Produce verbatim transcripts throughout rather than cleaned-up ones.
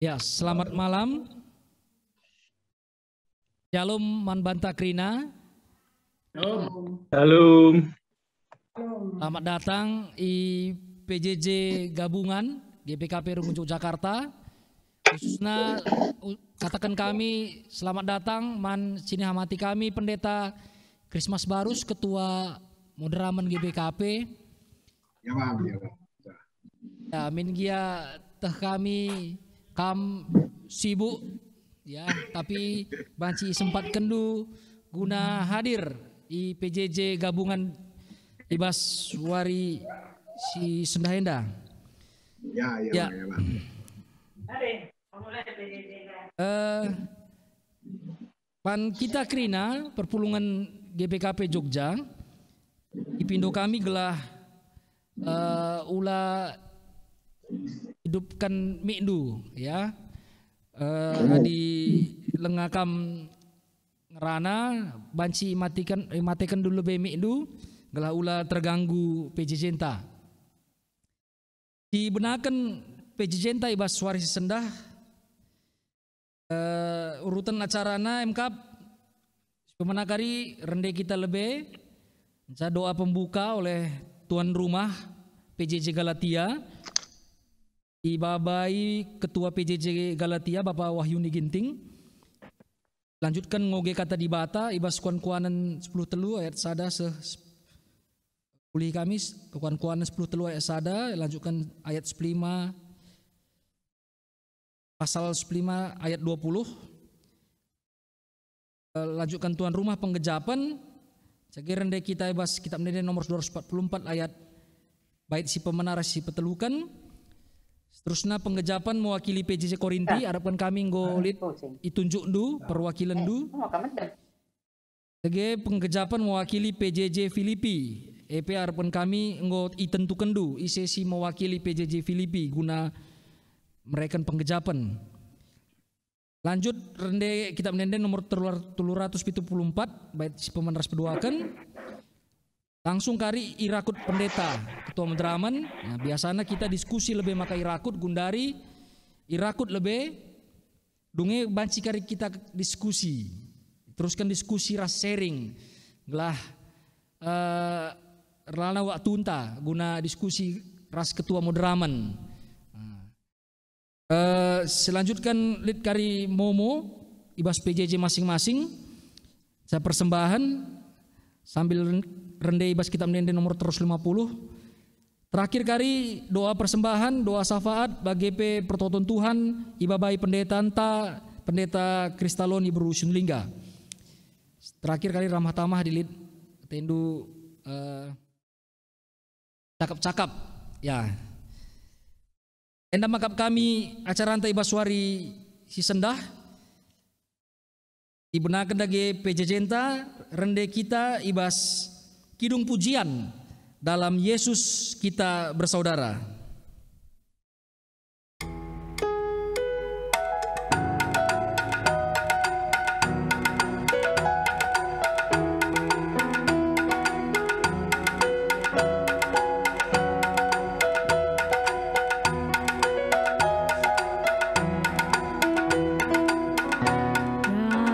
Ya, selamat malam. Shalom man banta kerina. Shalom. Shalom. Selamat datang i P J J Gabungan G B K P Rungun Yogyakarta. Khususna, u-, kataken kami selamat datang man sinihamati kami Pendeta Christmas Barus, Ketua Moderamen G B K P. Ya, Bang, ya, Bang. Ya, min gia teh kami kam sibuk, ya, tapi banci isempatkenndu guna hadir i P J J Gabungan i bas wari si sendah enda. Ya, ya, Ya. Bang, ya, Bang. Eh, man kita kerina perpulungen G B K P Jogja, ipindo kami gelah, eh, ula idupken mikndu, ya. Eh, adi langa kam ngerana, banci imatiken, imatekenndu lebe mikndu, gelah ula terganggu P J J-nta. Sibenaken P J J-nta i bas wari si sendah, eh, uruten acarana emkap, si pemena kari rende kita lebe, enca doa pembuka oleh tuan rumah P J J Galatia, ibabai Ketua P J J Galatia, Bapa Wahyuni Ginting. Lanjutken ngoge Kata Dibata i bas Kuan-kuanen sepuluh telu ayat sada seh, pulih kami, Kuan-kuanen sepuluh telu ayat sada, lanjutken ayat sepuluh lima, pasal sepuluh lima ayat dua puluh. Eh, lanjutken tuan rumah penggejapen, cage rende kita i bas Kitab Ende-enden nomor dua ratus empat puluh empat ayat bait si pemena ras si peteluken. Seterusna penggejapen mewakili P J J Korinti, arapken kami enggo lit itunjukndu perwakilenndu. Cage penggejapen mewakili P J J Filipi, e pe arapken kami enggo itentukenndu ise si mewakili P J J Filipi guna mereken penggejapen. Lanjut rende Kitab Ende-enden nomor telu ratus pitu puluh empat, bait si pemena ras peduaken. Langsung kari irakut pendeta, ketua moderamen. Nah, biasana kita diskusi lebe maka irakut, gundari irakut lebe, dunge banci kari kita diskusi. Terusken diskusi ras sharing. Gelah, eh, erlana waktunta guna diskusi ras ketua moderamen. Nah. Eh, selanjutken lit kari momo i bas P J J masing-masing. Saya persembahan sambil ren-, rende i bas Kitab Ende-enden nomor seratus lima puluh. Terakhir kari doa persembahan, doa syafaat, bage pe pertoton Tuhan, ibabai pendetanta, Pendeta Kristalon i Beru Sinulinga. Terakhir kari ramah tamah dilit atendu, eh, cakap-cakap, ya. Enda maka kami acaranta i bas wari si sendah. Ibenaken dage P J J-nta, rende kita i bas kidung pujian, "Dalam Yesus Kita Bersaudara".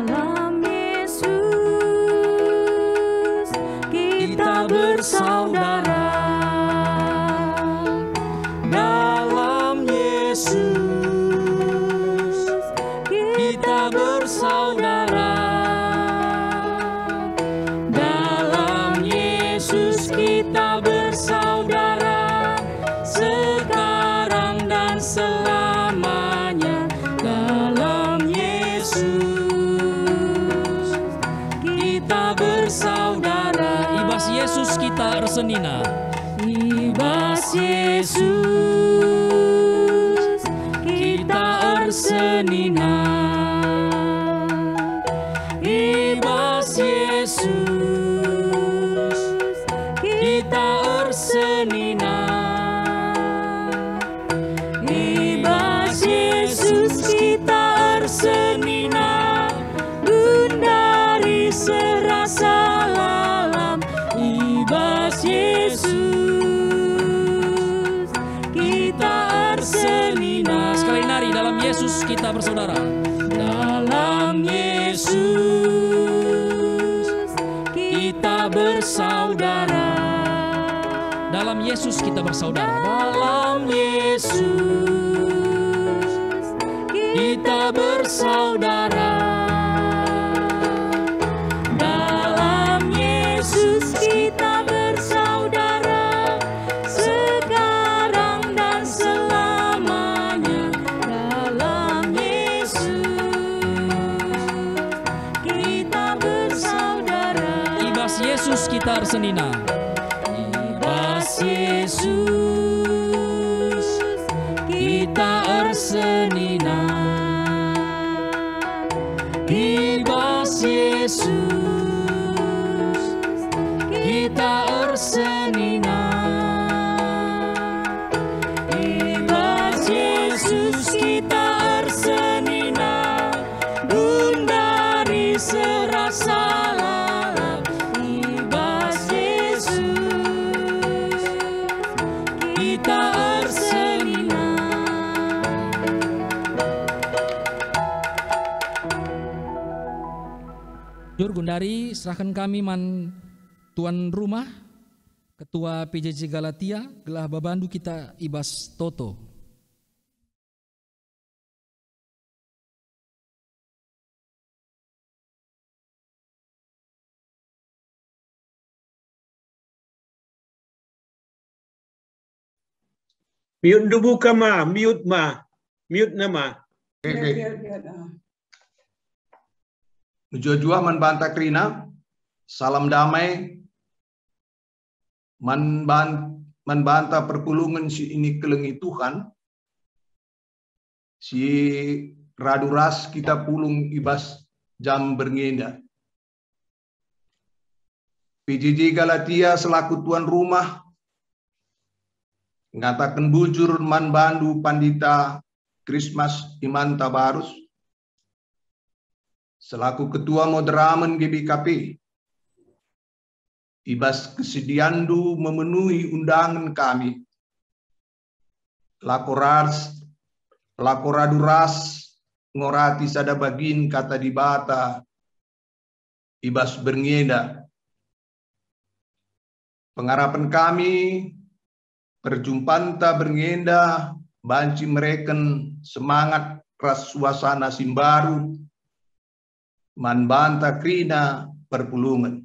Dalam Yesus kita bersaudara. Dalam Yesus kita bersaudara. Dalam Yesus kita bersaudara, sekarang dan selamanya. Dalam Yesus kita bersaudara. I bas Yesus kita ersenina. I bas Yesus kita ersenina. I bas Yesus kita ersenina. I bas Yesus kita ersenina, gundari serasa lalap. I bas Yesus kita ersenina. Sekali nari, dalam Yesus kita bersaudara. Dalam Yesus kita bersaudara. Dalam Yesus kita bersaudara. Dalam Yesus kita bersaudara. Dalam Yesus kita bersaudara. Sekarang dan selamanya dalam Yesus kita bersaudara. I bas Yesus kita ersenina. I bas Yesus kita ersenina. I bas Yesus kita ersenina. I bas Yesus kita ersenina. Gundari serasa lalap. I bas Yesus kita ersenina. Jur gundari serahken kami man tuan rumah, Ketua P J J Galatia, gelah babandu kita i bas toto. Miut ndu buka ma, miut ma, miut nama. Oke, oke. Miut, miut, miut, ah. Mejuah-juah man banta kerina, salam damai man ban-, man banta perpulungen si inikelengi Tuhan, si radu ras kita pulung i bas jam berngi enda. P J J Galatia selaku tuan rumah ngataken bujur man bandu Pandita Krismas Imanta Barus, selaku ketua moderamen G B K P, i bas kesedianndu memenuhi undangen kami. Lako ras, lako radu ras ngorati sada bagin Kata Dibata i bas berngi enda. Pengarapen kami, perjumpanta berngi enda banci mereken semangat ras suasana si mbaru man banta kerina perpulungen.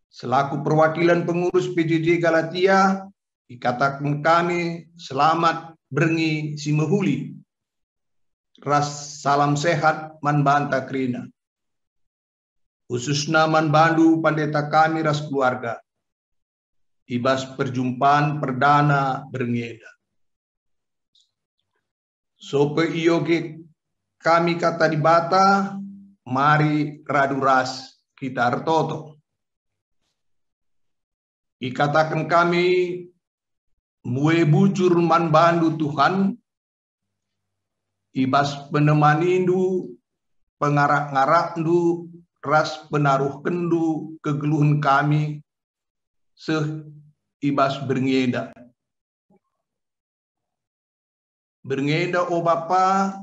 Selaku perwakilan pengurus P J J Galatia, ikataken kami selamat berngi si mehuli ras salam sehat man banta kerina. Khususna man bandu pandeta kami ras keluarga i bas perjumpan perdana berngi enda. Sope ioge kami Kata Dibata, mari radu ras kita ertoto. Ikataken kami mbue bujur man bandu, Tuhan, i bas penemanindu, pengarak-ngarakndu, ras penaruhkenndu kegeluhen kami seh i bas berngi enda. Berngi enda, o Bapa,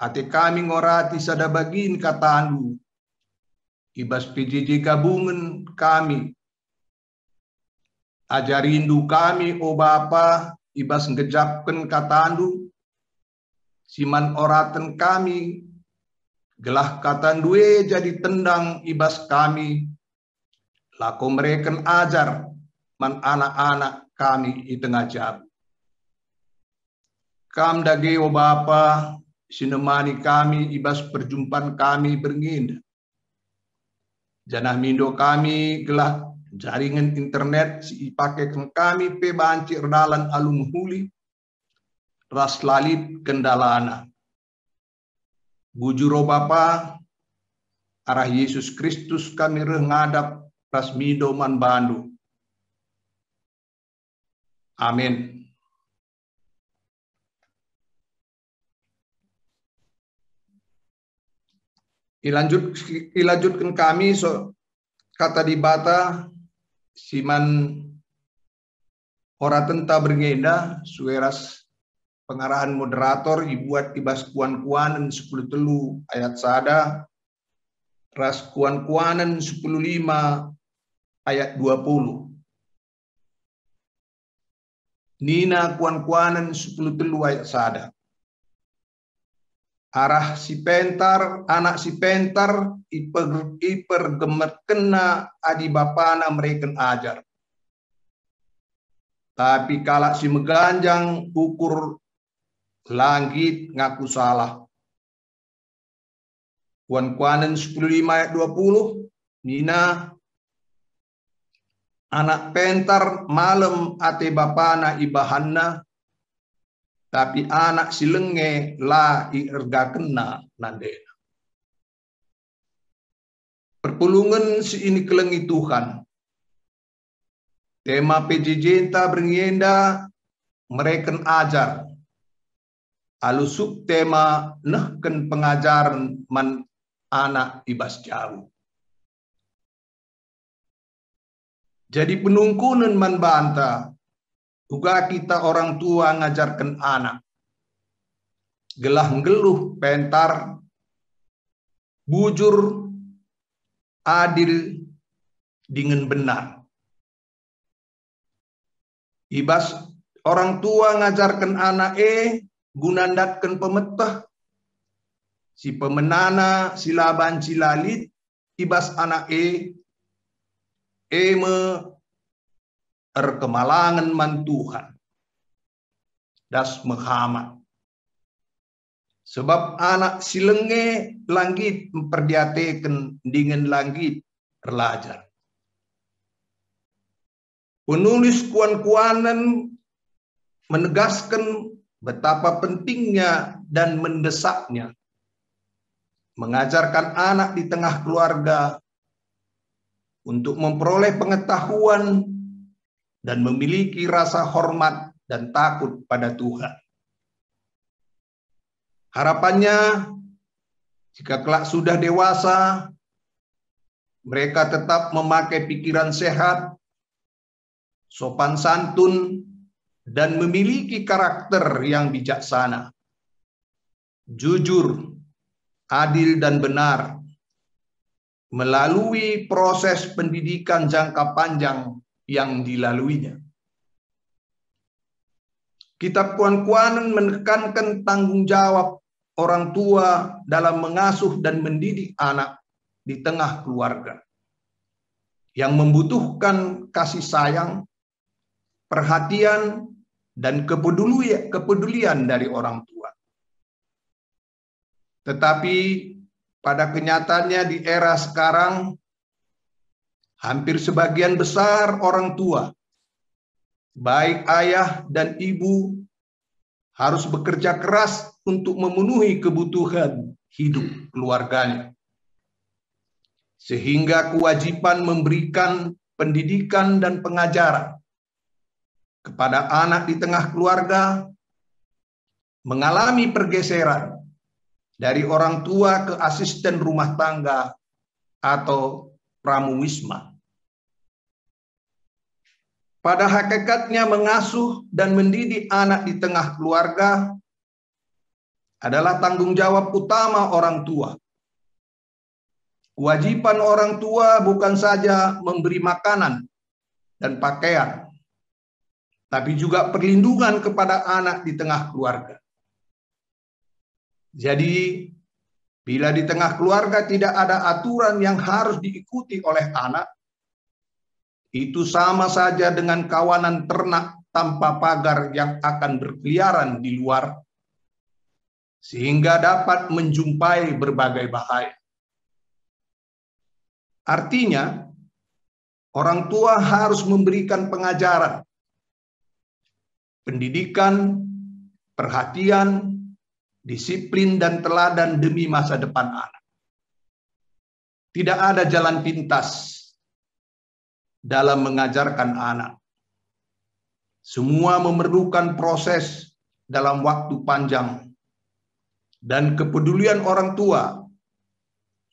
ate kami ngorati sada bagin katandu. I bas P J J gabungen kami. Ajarindu kami, o Bapa, i bas nggejapken katandu, si man oraten kami, gelah katandu e jadi tendang i bas kami, lako mereken ajar man anak-anak kami i tengah jabu. Kam dage, o Bapa, si nemani kami i bas perjumpan kami berngi enda. Janah mindo kami gelah jaringan internet si ipakeken kami pe banci erdalan alu mehuli ras la lit kendalana. Bujur, o Bapa, arah Yesus Kristus kami reh ngadap ras mindo man bandu. Amin. Ilanjut-, ilanjutken kami so Kata Dibata si man oratenta berngi enda, sue ras pengarahen moderator ibuat i bas Kuan-kuanen sepuluh telu ayat sada ras Kuan-kuanen sepuluh lima ayat dua puluh. Nina Kuan-kuanen sepuluh telu ayat sada, "Arah si pentar, anak si pentar iper-, ipergemetkenna adi bapana mereken ajar. Tapi kalak si meganjang ukur la nggit ngaku salah." Kuan-kuanen sepuluh lima ayat dua puluh, nina, "Anak pentar malem ate bapana ibahanna, tapi anak si lenge la iergakenna nandena." Perpulungen si inikelengi Tuhan. Tema P J J-nta berngi enda mereken ajar. Alu subtema nehken pengajaren man anak i bas jabu. Jadi penungkunen man banta, uga kita orang tua ngajarken anak, gelah nggeluh pentar, bujur, adil, dingen benar. I bas orang tua ngajarken anak e guna ndatken pemeteh, si pemenana si la banci la lit i bas anak e, e me erkemalangen man Tuhan. Das mehamat. Sebab anak si lenge la nggit mperdiateken dingen la nggit erlajar. Penulis Kuan-kuanen menegasken betapa pentingnya dan mendesaknya mengajarkan anak di tengah keluarga untuk memperoleh pengetahuan dan memiliki rasa hormat dan takut pada Tuhan. Harapannya, jika kelak sudah dewasa, mereka tetap memakai pikiran sehat, sopan santun, dan memiliki karakter yang bijaksana, jujur, adil, dan benar melalui proses pendidikan jangka panjang yang dilaluinya. Kitab Kuan-kuanen menekankan tanggung jawab orang tua dalam mengasuh dan mendidik anak di tengah keluarga yang membutuhkan kasih sayang, perhatian, dan kepeduli-, kepedulian dari orang tua. Tetapi pada kenyataannya di era sekarang, hampir sebagian besar orang tua, baik ayah dan ibu, harus bekerja keras untuk memenuhi kebutuhan hidup keluarganya. Sehingga kewajiban memberikan pendidikan dan pengajaran kepada anak di tengah keluarga mengalami pergeseran dari orang tua ke asisten rumah tangga atau pramuisma. Pada hakikatnya, mengasuh dan mendidik anak di tengah keluarga adalah tanggung jawab utama orang tua. Kewajiban orang tua bukan saja memberi makanan dan pakaian, tapi juga perlindungan kepada anak di tengah keluarga. Jadi, bila di tengah keluarga tidak ada aturan yang harus diikuti oleh anak, itu sama saja dengan kawanan ternak tanpa pagar yang akan berkeliaran di luar, sehingga dapat menjumpai berbagai bahaya. Artinya, orang tua harus memberikan pengajaran, pendidikan, perhatian, disiplin, dan teladan demi masa depan anak. Tidak ada jalan pintas dalam mengajarkan anak. Semua memerlukan proses dalam waktu panjang dan kepedulian orang tua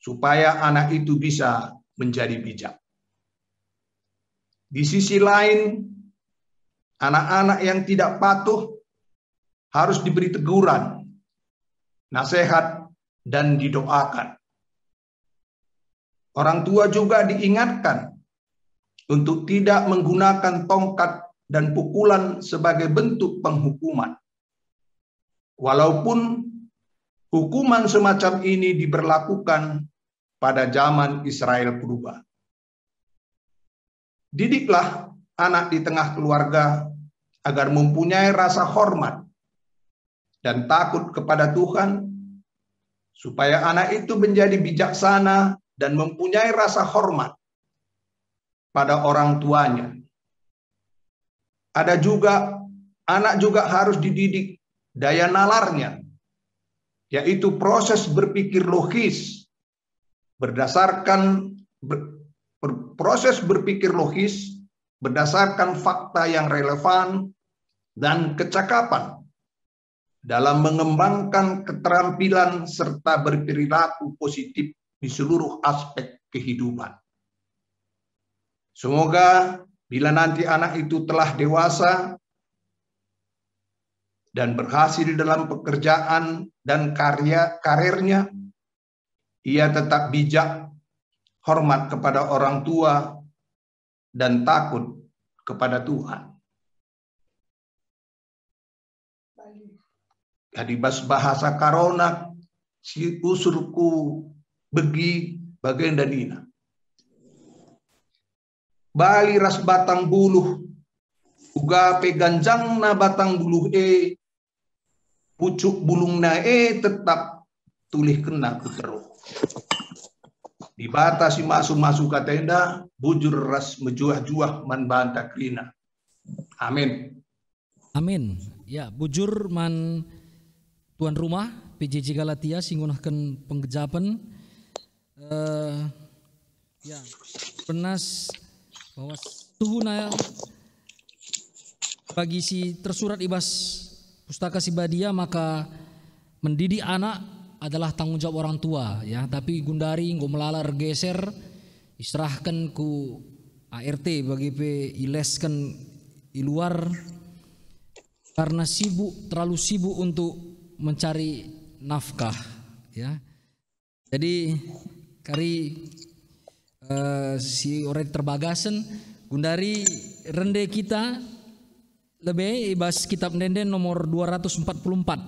supaya anak itu bisa menjadi bijak. Di sisi lain, anak-anak yang tidak patuh harus diberi teguran, nasihat, dan didoakan. Orang tua juga diingatkan untuk tidak menggunakan tongkat dan pukulan sebagai bentuk penghukuman. Walaupun hukuman semacam ini diberlakukan pada zaman Israel purba. Didiklah anak di tengah keluarga agar mempunyai rasa hormat dan takut kepada Tuhan, supaya anak itu menjadi bijaksana dan mempunyai rasa hormat pada orang tuanya. Ada juga, anak juga harus dididik daya nalarnya, yaitu proses berpikir logis berdasarkan ber-, ber-, proses berpikir logis berdasarkan fakta yang relevan dan kecakapan dalam mengembangkan keterampilan serta berperilaku positif di seluruh aspek kehidupan. Semoga bila nanti anak itu telah dewasa dan berhasil dalam pekerjaan dan karya karirnya, ia tetap bijak, hormat kepada orang tua, dan takut kepada Tuhan. Jadi bas bahasa Karonak si usur ku begi bagenda nina, bali ras batang buluh, uga pe ganjangna batang buluh e, pucuk bulungna e tetap tulihkenna ku teruh. Dibata si masu-masu kata enda, bujur ras mejuah-juah man banta kerina. Amin. Amin. Ya, bujur man tuan rumah P J J Galatia si ngunahken penggejapen. Eh, ya, penas bahwa tuhuna bagi si tersurat i bas Pustaka Si Badia, maka mendidik anak adalah tanggung jawab orang tua, ya. Tapi gundari enggo melala ergeser, iserahken ku A R T bagi pe ilesken i luar karena sibuk, terlalu sibuk untuk mencari nafkah, ya. Jadi, kari, eh, si ora terbagasen, gundari rende kita lebe i bas Kitab Ende-enden nomor dua ratus empat puluh empat,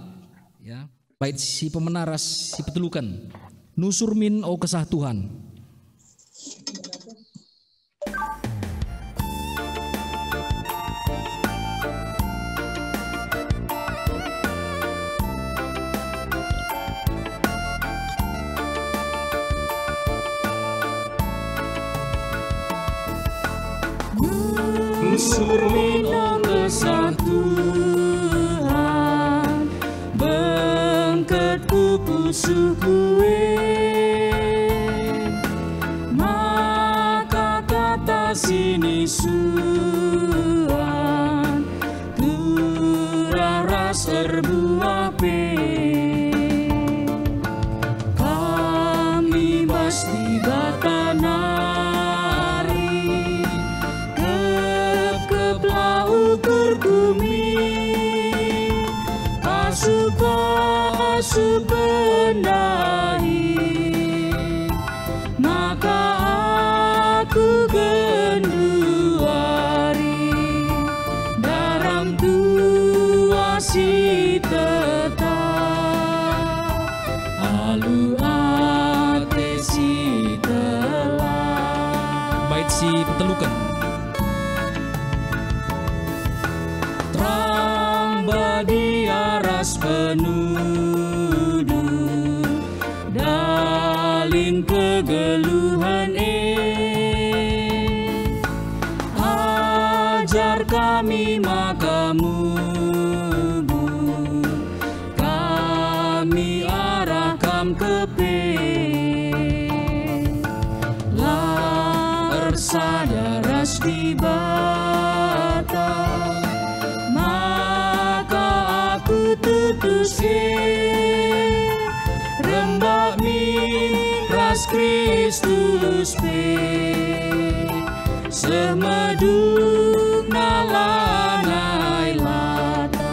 ya. Bait si pemena ras si peteluken. Nusur min, o Kesah Tuhan. Nusur min, o Kesah Tuhan, bengket ku pusuhku e. Maka kata si nisuan turah ras erbuah pe. Kami bas Dibata nari, kepkeplah ukurku min, asup, asup ndai, maka aku genduari ndaram tua si tetap, alu ate si telah. Bait si peteluken. Terang badia ras penuduh, dalin kegeluhen e. Ajar kami maka mubuh, kami arah Kam kepe. La ersada ras Dibata, maka aku tutus e, rembak min ras Kristus pe, seh medukna lanai lata.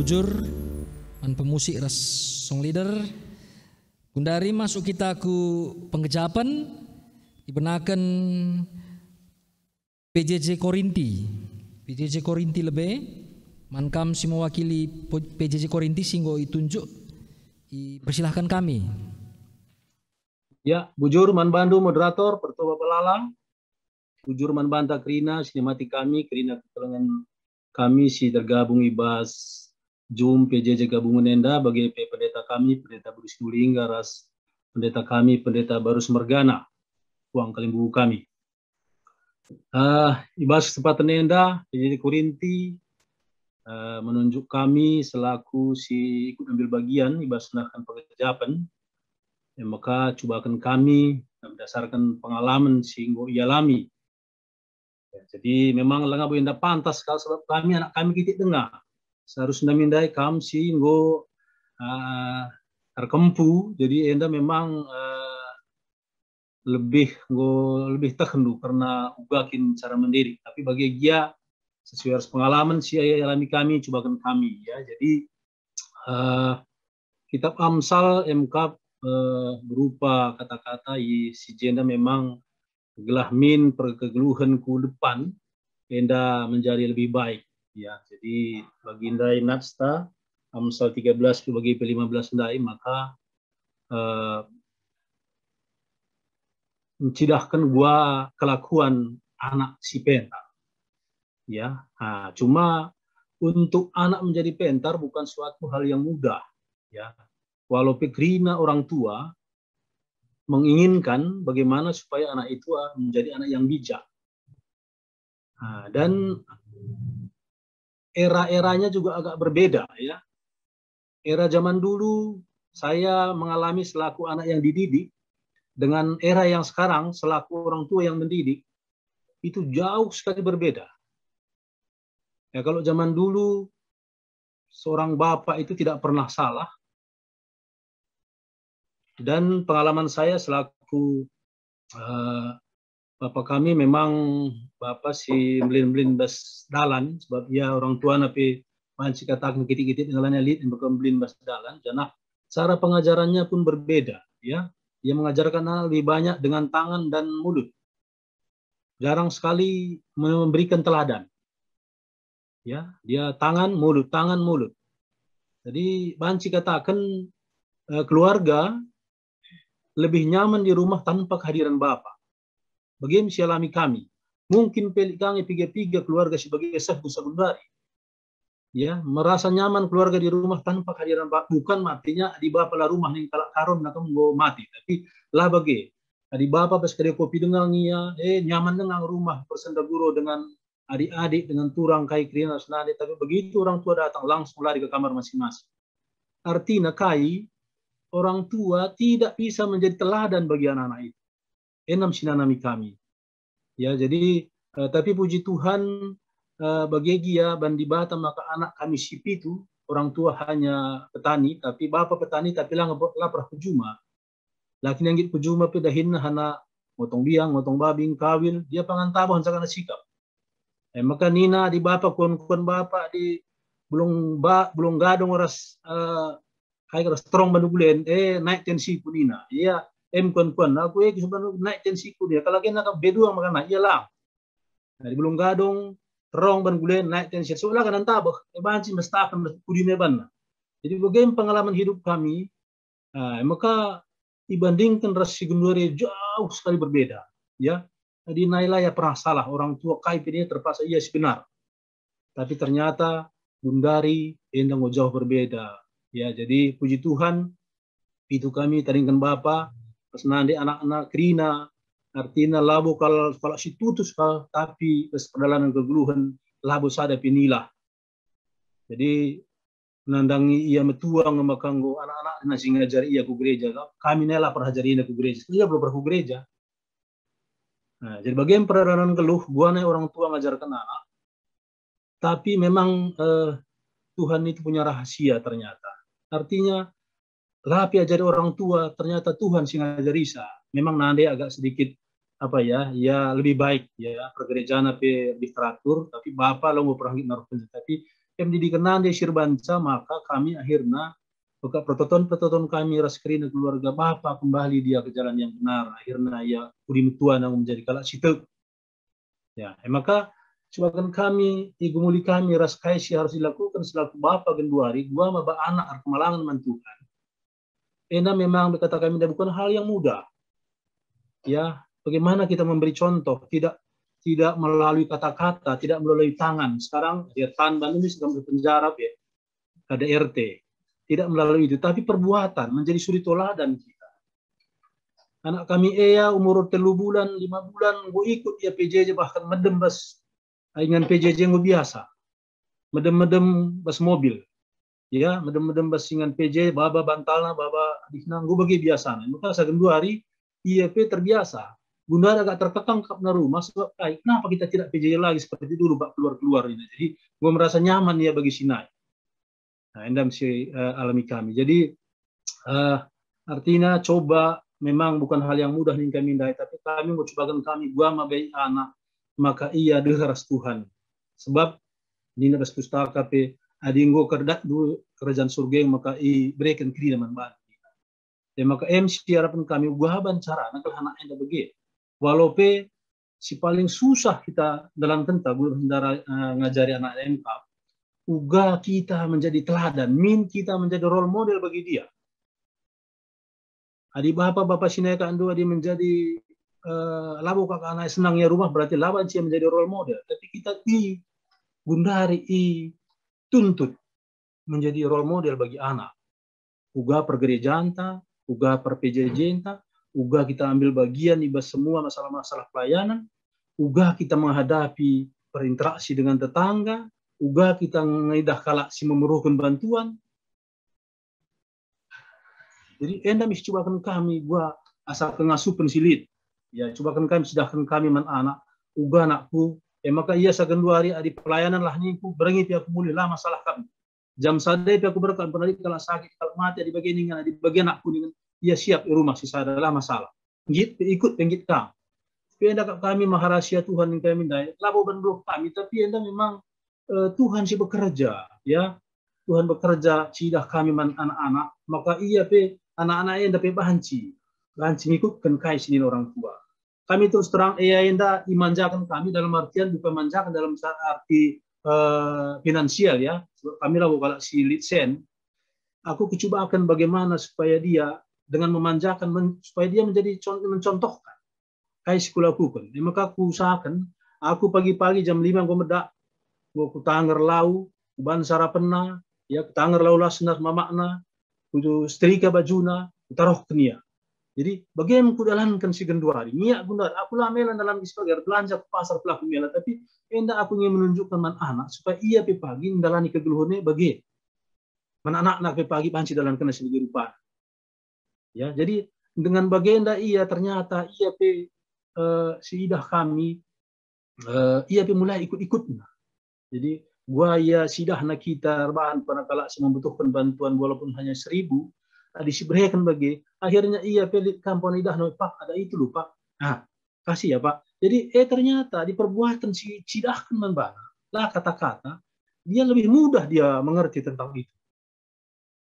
Jur, man pemusik ras song leader. Gundari masuk kita ku penggejapen, ibenaken P J J Korinti. P J J Korinti lebe, man kam si mewakili po-, P J J Korinti si enggo itunjuk, ipersilahkan kami. Ya, bujur man bandu moderator, pertua Bapa Lala. Bujur man banta kerina si nimati kami, kerina kekelengen kami si tergabung i bas Zoom P J J gabungen enda, bage pe pendeta kami, Pendeta Bruce Dulingga, ras pendeta kami, Pendeta Barus Mergana, puang kalimbubu kami. Ah, i bas kesempatan enda, P J J Korinti, eh, menunjuk kami selaku si ikut ambil bagian i bas nahkan pengejapen, e maka cubaken kami berdasarkan pengalaman si enggo ialami. Ya, jadi memang langa bo enda pantas kal, sebab kami anak kami kitik denga. Seharusnya mindai kam si enggo, ah, erkempu, jadi enda memang, eh, lebih enggo lebih tehndu kerna uga kin cara mendidik. Tapi bage gia sesuai ras pengalaman si ialami kami, cubaken kami, ya. Jadi, eh, kitab Amsal emkap, eh, berupa kata-kata i si jenda memang gelah min perkegeluhen ku depan enda menjadi lebih baik, ya. Jadi bagi ndai natsta Amsal tiga belas bagi pe lima belas ndai, maka, eh, ncidahken gua kelakuan anak si pentar. Ya, ha, cuma untuk anak menjadi pentar bukan suatu hal yang mudah, ya. Walau pe kerina orang tua menginginkan bagaimana supaya anak itu, ah, menjadi anak yang bijak. Nah, dan era-eranya juga agak berbeda, ya. Era zaman dulu saya mengalami selaku anak yang dididik dengan era yang sekarang selaku orang tua yang mendidik, itu jauh sekali berbeda. Ya, kalau zaman dulu seorang bapak itu tidak pernah salah, dan pengalaman saya selaku, eh, bapak kami memang bapak si mbelin-mbelin bas dalan, sebab ia orang tuana pe banci kataken kitik-kitik dalanna lit, maka mbelin bas dalan, janah cara pengajarannya pun berbeda, ya. Ia mengajarkan anak lebih banyak dengan tangan dan mulut. Jarang sekali memberikan teladan. Ya, dia tangan, mulut, tangan, mulut. Jadi banci kataken, eh, keluarga lebih nyaman di rumah tanpa kehadiran bapa. Bage me si alami kami. Mungkin pe lit ka nge piga-piga keluarga si bage seh ku Sagundari. Ya, merasa nyaman keluarga di rumah tanpa kehadiran bapa. Bukan artinya adi bapa la rumah ning kalak Karon na kam enggo mate, tapi la bage. Adi bapa pas kade kopi denga nge ia, eh, nyaman denga rumah bersenda gurau dengan adik-adik, dengan turang kai kerina senande, tapi begitu orang tua datang langsung lari ke kamar masing-masing. Artina kai? Orang tua tidak bisa menjadi teladan bagi anak-anak itu. Enda me si nanami kami. Ya, jadi, eh, tapi puji Tuhan, eh, bage gia ban Dibata maka anak kami si pitu, orang tua hanya petani, tapi bapa petani, tapi la nge-, la pernah ku juma. Lakin nggit ku juma pe dahinna hana ngotong biang, ngotong babi, ngkawil, dia pangan tabo ncakan sikap. Eh, maka nina adi bapa kuan-kuan bapa di Bulung ba, Bulung Gadung ras, eh, kai ras Terong Bandu Gulen, eh, naik tensiku nina. Ia, em kuan-kuan, aku, eh, naik tensiku dia. Kalau kena kan beduang maka naik, ia lang. Nah, di Bulung Gadung, Terong Bandu Gulen, naik tensi. So, la kan ntabeh, eh, banci mestaken, kudina banna. Jadi, bage pengalaman hidup kami, ah, maka ibandingken ras si genduari jauh sekali berbeda, ya. Jadi nai la ia pernah salah, orang tua kai pe terpaksa ia si benar. Tapi ternyata genduari enda enggo jauh berbeda. Ya, jadi puji Tuhan, pitu kami tadingken bapa, pas nande anak-anak kerina, artina labo kal kalak si tutus kal, tapi pas perdalanen kegeluhen, labo sada pe nilah. Jadi nandangi ia metua nge maka enggo anak-anak na si ngajari ia ku gereja kap. Kami nai la pernah ajarina ku gereja. Ia belum pernah ku gereja. Nah, jadi bage perdalanen keluh, gua nai orang tua ngajarken anak. Tapi memang, eh, Tuhan itu punya rahasia ternyata. Artinya, la pe ajari orang tua, ternyata Tuhan si ngajarisa. Memang nande agak sedikit, apa ya, ya lebih baik, ya, pergerejana pe lebih teratur, tapi bapa la enggo pernah nggit naruhken. Tapi em didiken nande si erbanca, maka kami akhirna maka pertoton-pertoton kami ras kerina keluarga bapa kembali dia ke jalan yang benar. Akhirna ia pudi metua nang menjadi kalak si tek. Ya, e maka cubaken kami, igumuli kami ras kai si harus dilakukan selaku bapa genduari, gua maba anak erkemalangen man Tuhan. Enda memang berkata kami, dah bukan hal yang mudah. Ya, bagaimana kita memberi contoh, tidak tidak melalui kata-kata, tidak melalui tangan. Sekarang ya tan bandu ini sedang berpenjara ya, ada R T. Tidak melalui itu, tapi perbuatan menjadi suri toladan kita. Anak kami ea umur telu bulan, lima bulan, enggo ikut ia P J J, bahkan medem bas ingan P J J enggo biasa. Medem-medem bas mobil. Ya, medem-medem bas ingan P J, baba bantalna, baba adihna, enggo bage biasana. Maka sagenduari ia pe terbiasa. Gundari agak terkekang kap na rumah, sebab kai? Kenapa kita tidak P J J lagi seperti dulu, Pak, keluar-keluar ini? Jadi, gua merasa nyaman ya bagi si nai. Nah, enda si eh, alami kami. Jadi, eh, artinya coba memang bukan hal yang mudah nih kami ndai, tapi kami mau cobakan kami gua mabai anak, maka ia deher ras Tuhan. Sebab nina bas pustaka pe, adi enggo kerdat du kerajaan surga, maka ibereken kerina man bandu. E maka em si iarapken kami uga ban carana gelah anak enda bage. Walau pe si paling susah kita dalankenta guna ndara, eh, ngajari anak enda, uga kita menjadi teladan, min kita menjadi role model bagi dia. Adi bapa-bapa si nai kak enda adi menjadi, eh, labo kak anak senang ia rumah, berarti laban sia menjadi role model. Tapi kita i gundari i tuntut menjadi role model bagi anak. Uga pergerejanta, uga per-P J J-nta, uga kita ambil bagian i bas semua masalah-masalah pelayanan, uga kita menghadapi berinteraksi dengan tetangga, uga kita ngidah kalak si memerlukan bantuan. Jadi enda mis cubaken kami gua asa kengasupen si lit. Ya, cubaken kami, sidahken kami man anak, uga anakku, e maka ia sagenduari adi pelayanan lah ningku, berengi pe aku mulih, la masalah kami. Jam sada pe aku berkat, pernah lit kalak sakit, kalak mate, adi bage ningan, adi bage anakku ningan, ia siap i rumah si sada, la masalah. Nggit pe ikut pe nggit kam. Tapi enda kap kami maharasia Tuhan ning kami ndai, labo ban beluh kami, tapi enda memang eh, Tuhan si bekerja, ya. Tuhan bekerja, cidah kami man anak-anak, maka ia pe anak-anak enda pe banci, banci ngikutken kai si nina orang tua. Kami terus terang, ia enda imanjaken kami dalam artian bukan manjaken dalam sa- arti eh, finansial ya. Sebab kami labo kalak si lit sen. Aku kucubaken bagaimana supaya dia dengan memanjakan men- supaya dia menjadi con- mencontohkan kai si kulakuken. E maka kuusahaken, aku pagi-pagi jam lima enggo medak, enggo kutanger lau, kuban sarapenna, ya, kutanger lau lasna mamakna, kusetrika bajuna, kutarohken ia. Jadi, bage me kudalanken si genduari, niak genduari, aku la mela ndalanken si bage, erbelanja ku pasar pe la aku mela, tapi enda aku ingin menunjukkan man anak, supaya ia pe pagi ndalani kegeluhen e bage. Man anakna pe pagi banci dalankenna si bage rupana. Ya, jadi dengan bagenda ia ternyata ia pe eh, siidah kami, eh, ia pe mulai ikut-ikutna. Jadi gua ia sidahna kita erbahan pada kalak si membutuhkan bantuan walaupun hanya seribu, adi sibereken bage, akhirnya ia pe lit kampung idahna, "Pak, ada itu loh, Pak." Nah, kasih ya, Pak. Jadi eh ternyata di perbuatan si cidahken man bana, la kata-kata, dia lebih mudah dia mengerti tentang itu.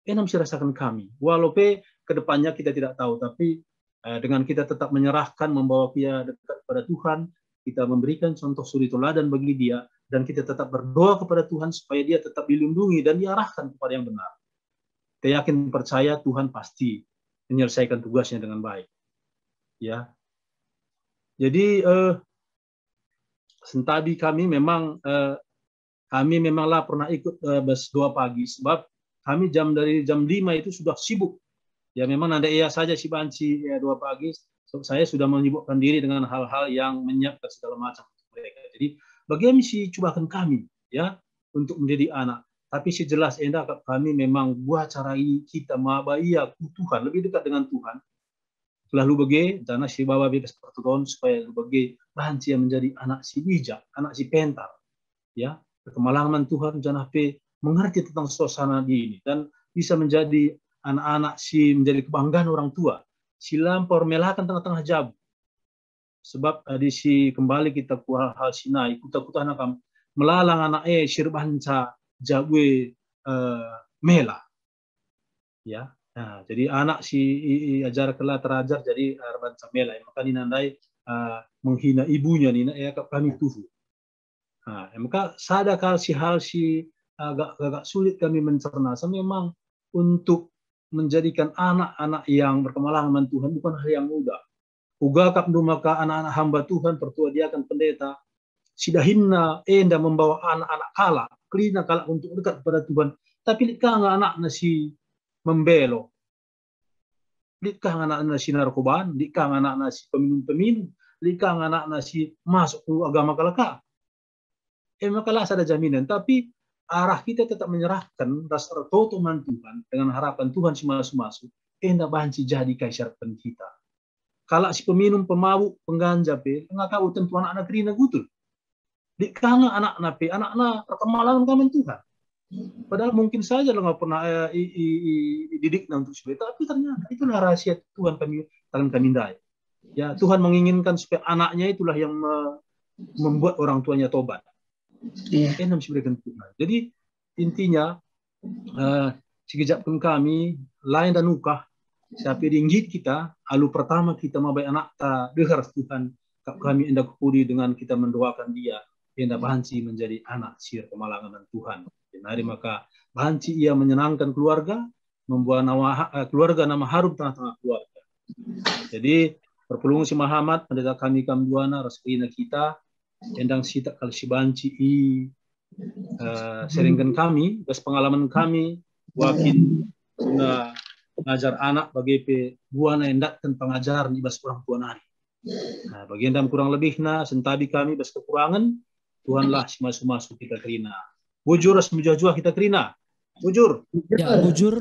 Enda me si rasaken kami. Walau pe ke depannya kita tidak tahu, tapi eh, dengan kita tetap menyerahkan, membawa dia dekat kepada Tuhan, kita memberikan contoh suri teladan bagi dia, dan kita tetap berdoa kepada Tuhan supaya dia tetap dilindungi dan diarahkan kepada yang benar. Kita yakin percaya Tuhan pasti menyelesaikan tugasnya dengan baik. Ya. Jadi eh, sentabi kami memang eh, kami memang la pernah ikut eh, bas doa pagi sebab kami jam dari jam lima itu sudah sibuk. Ya memang nanda ia saja si banci ya, doa pagi. So, saya sudah menyibukkan diri dengan hal-hal yang menyiapkan segala macam untuk mereka. Jadi bagaimana si cubakan kami ya untuk menjadi anak. Tapi si jelas enda kami memang buah cara ini kita maba ia ku Tuhan, lebih dekat dengan Tuhan. Gelah lubege, janah si baba bebas pertoton supaya lubege bahan ia menjadi anak si bijak, anak si pentar. Ya, berkemalangan Tuhan janah pe mengerti tentang suasana dini dan bisa menjadi anak-anak si menjadi kebanggaan orang tua. Si lampor melakan tengah-tengah jabu. Sebab adi si kembali kita ku hal-hal si nai, kuta-kutana kam melalang anak e si erbahanca jabu e, eh, mela. Ya. Nah, jadi anak si i- i- ajarkenlah terajar jadi, eh, erbansa mela. Maka nina ndai, eh, menghina ibunya nina, "Iakap kami tuhu." Nah, maka sada kal si hal si agak, agak sulit kami mencerna, so memang untuk menjadikan anak-anak yang berkemalangan man Tuhan bukan hal yang mudah. Uga kap ndu maka anak-anak hamba Tuhan, pertua diaken, pendeta, si dahinna enda membawa anak-anak kalak, kerina kalak untuk dekat kepada Tuhan. Tapi lit ka nge anakna si membelo, lit ka nge anakna si narkoban, lit ka nge anakna si peminum-peminum, lit ka nge anakna si masuk ku agama kalak ka. E maka la sada jaminan, tapi arah kita tetap menyerahkan ras ertoto man Tuhan dengan harapan Tuhan si masu-masu, enda banci jadi kai si arapken kita. Kalak si peminum, pemabuk, pengganja pe, langa ka tentu anakna kerina gutul. Lit ka nge anakna pe, anakna erkemalangen ka man Tuhan. Padahal mungkin saja langa pernah, eh, i- i- i- ididikna untuk seperti itu, tapi ternyata itulah rahasia Tuhan kami, tangan kami ndai. Ya, Tuhan menginginkan supaya anaknya itulah yang me- membuat orang tuanya tobat. Iya. Enda si ibereken Tuhan. Jadi intinya, eh, sikejapken kami, lain dan ukah, tapi ringgit kita, alu pertama kita mabai anakta deher Tuhan, kap kami enda kepudi dengan kita mendoakan dia, enda banci menjadi anak si erkemalangen man Tuhan. Jadi maka banci ia menyenangkan keluarga, membuat nama ha- eh, keluarga nama harum tengah-tengah keluarga. Jadi perpulungen si mehamat, pendeta kami kam duana ras kerina kita, endang sitak kal si banci i eh, sharingken kami, bas pengalaman kami, wakin guna ngajar anak bage pe buana endatken pengajaren i bas orang tua nari. Nah, bagenda kurang lebihna, sentabi kami bas kekurangen, Tuhanlah si masu-masu kita kerina. Bujur ras mejuah-juah kita kerina. Bujur. Ya, bujur,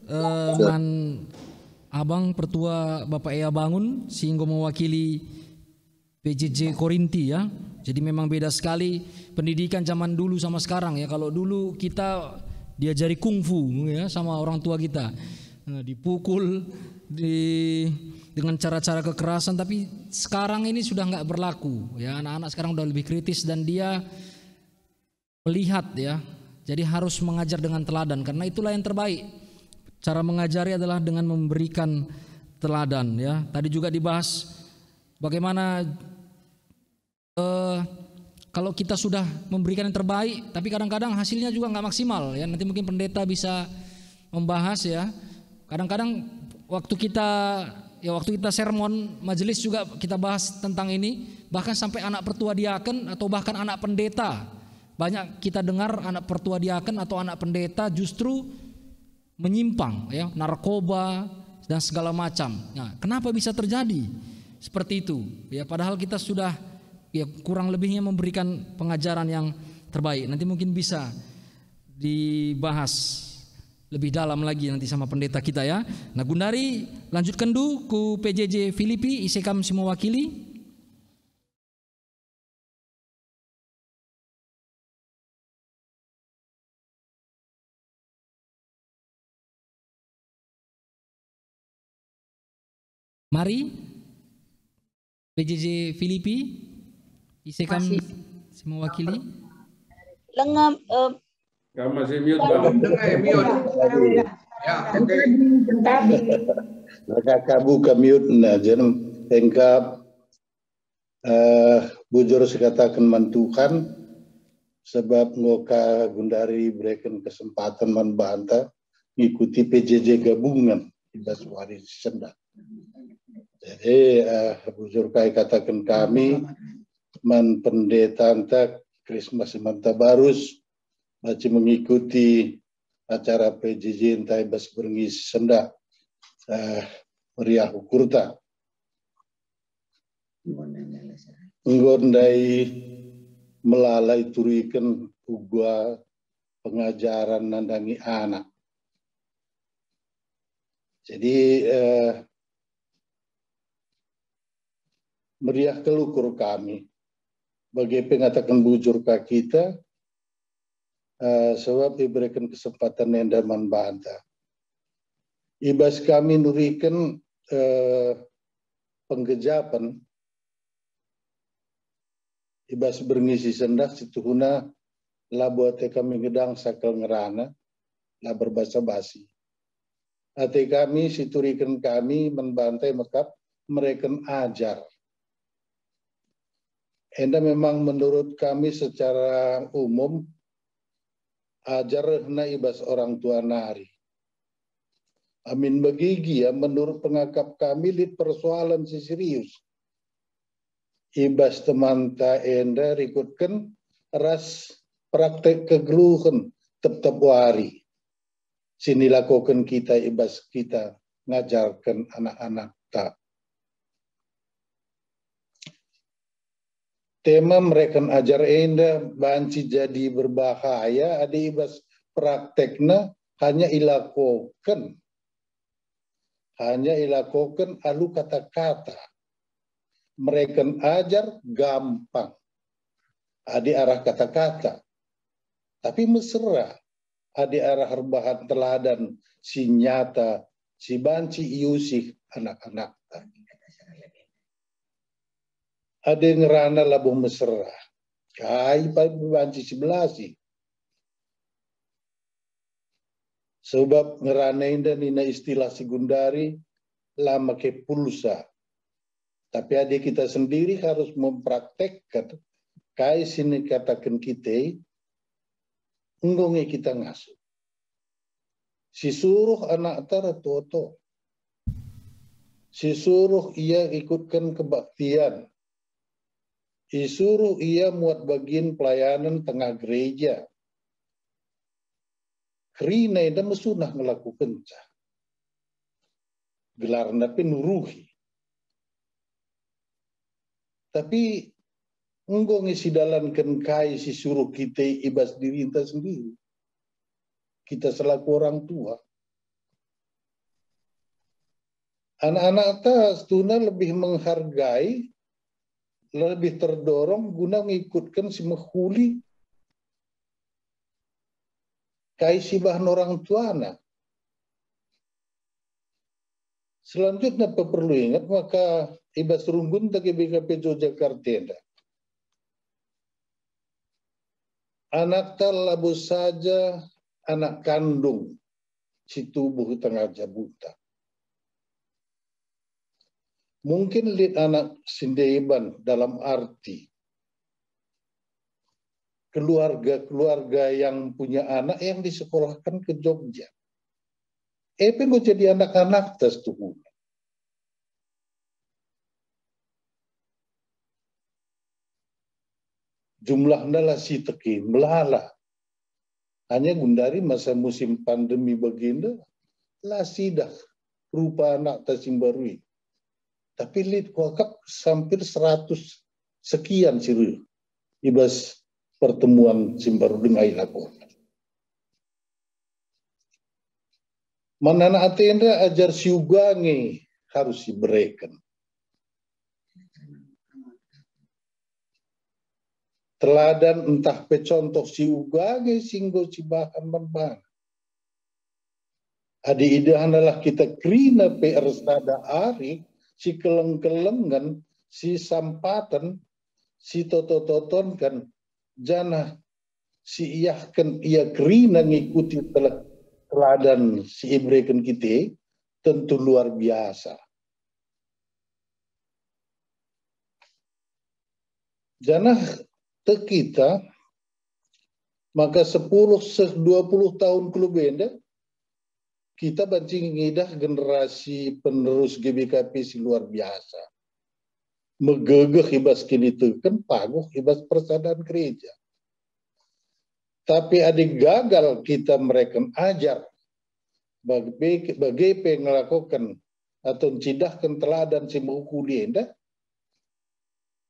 eh, man Abang Pertua Bapak Ea Bangun si enggo mewakili P J J Korinti, ya. Jadi memang beda sekali pendidikan zaman dulu sama sekarang, ya. Kalau dulu kita diajari kungfu, ya, sama orang tua kita. Nah, dipukul di dengan cara-cara kekerasan, tapi sekarang ini sudah nggak berlaku, ya. Anak-anak sekarang udah lebih kritis dan dia melihat, ya. Jadi harus mengajar dengan teladan karena itulah yang terbaik. Cara mengajari adalah dengan memberikan teladan, ya. Tadi juga dibahas bagaimana, eh, kalau kita sudah memberikan yang terbaik tapi kadang-kadang hasilnya juga nggak maksimal, ya. Nanti mungkin pendeta bisa membahas, ya. Kadang-kadang waktu kita, ya, waktu kita sermon majelis juga kita bahas tentang ini, bahkan sampai anak pertua diaken atau bahkan anak pendeta. Banyak kita dengar anak pertua diaken atau anak pendeta justru menyimpang, ya, narkoba dan segala macam. Nah, kenapa bisa terjadi seperti itu? Ya, padahal kita sudah, ya, kurang lebihnya memberikan pengajaran yang terbaik. Nanti mungkin bisa dibahas lebih dalam lagi nanti sama pendeta kita, ya. Nah, gundari lanjutkan du ku P J J Filipi, ise kam si mewakili. Mari, P J J Filipi, ise kam si mewakili? Lenga, eh, Kamu masih mute, Bang. Dengar, mute. Ya, oke. Maka kabuka mute na, jadi engkap, eh, bujur sikataken man Tuhan, sebab enggo ka gundari bereken kesempatan man banta ngikuti P J J gabungan i bas wari si sendah. Jadi, eh, bujur kai kataken kami, man pendeta enta Krismas manta barus, banci mengikuti acara P J J enta i bas berngi si sendah, eh, meriah ukurta. Enggo ndai melala ituriken uga pengajaren nandangi anak. Jadi, eh, meriah kal ukur kami. Bage pe ngataken bujur ka kita, eh, sebab ibereken kesempatan enda man banta. I bas kami nuriken, eh, penggejapen i bas berngi si sendah situhuna labo ate kami ngedangsa kal ngerana, la berbasa-basi. Ate kami si turiken kami man banta e mekap mereken ajar. Enda memang menurut kami secara umum ajar rehna i bas orang tua nari. Amin bagi gia, menurut pengakap kami lit persoalan si serius i bas temanta enda rikutken ras praktek kegeluhen tep-tep wari si nilakoken kita i bas kita ngajarken anak-anakta. Tema mereken ajar enda banci jadi berbahaya adi i bas praktekna hanya ilakoken, hanya ilakoken alu kata-kata. Mereken ajar gampang adi arah kata-kata, tapi mesera adi arah erbahan teladan si nyata si banci iusih anak-anakta. Adi ngerana labo mesera, kai pa banci sibelasi? Sebab ngerana enda nina istilah si gundari la make pulsa. Tapi adi kita sendiri harus mempraktekkan kai si nikataken kita, enggo nge kita ngasup. Sisuruh anakta ertoto. Sisuruh ia ikutken kebaktian. Isuruh ia muat bagin pelayanan tengah gereja. Kerina enda mesunah ngelakukenca. Gelarna pe nuruhi. Tapi enggo nge sidalanken kai si suruh kita i bas dirinta sendiri. Kita selaku orang tua. Anak-anakta setuna lebih menghargai, lebih terdorong guna ngikutken si mehuli kai si ibahan orang tuana. Selanjutnya, pe perlu ingat maka i bas runggunta G B K P Jogjakarta enda, anakta labo saja anak kandung si tubuh i tengah jabunta. Mungkin lit anak si ndeban dalam arti keluarga-keluarga yang punya anak yang disekolahkan ke Jogja. E pe enggo jadi anak-anakta situhuna. Jumlahna la siteki, melala. Hanya gundari masa musim pandemi bagenda, la sidah rupa anakta si mbaru i. Tapi lit kuakap sampir seratus sekian si reh i bas pertemuan si mbaru denga ilakona. Man anak ate enda ajar si uga nge harus sibereken. Teladan ntah pe contoh si uga nge si enggo sibahan man bana. Adi idahna lah kita kerina pe ersada ari, sikeleng-kelengen, sisampaten, sitoto-totonken, janah si iahken ia kerina ngikuti tel-, teladan si ibereken kita, tentu luar biasa. Janah tek kita, maka sepuluh, se-, dua puluh tahun ku lebe enda, kita banci ngidah generasi penerus G B K P si luar biasa. Megegeh i bas kiniteken, paguh i bas persadan gereja. Tapi adi gagal kita mereken ajar, bage, bage pe ngelakoken atau ncidahken teladan si mehuli enda,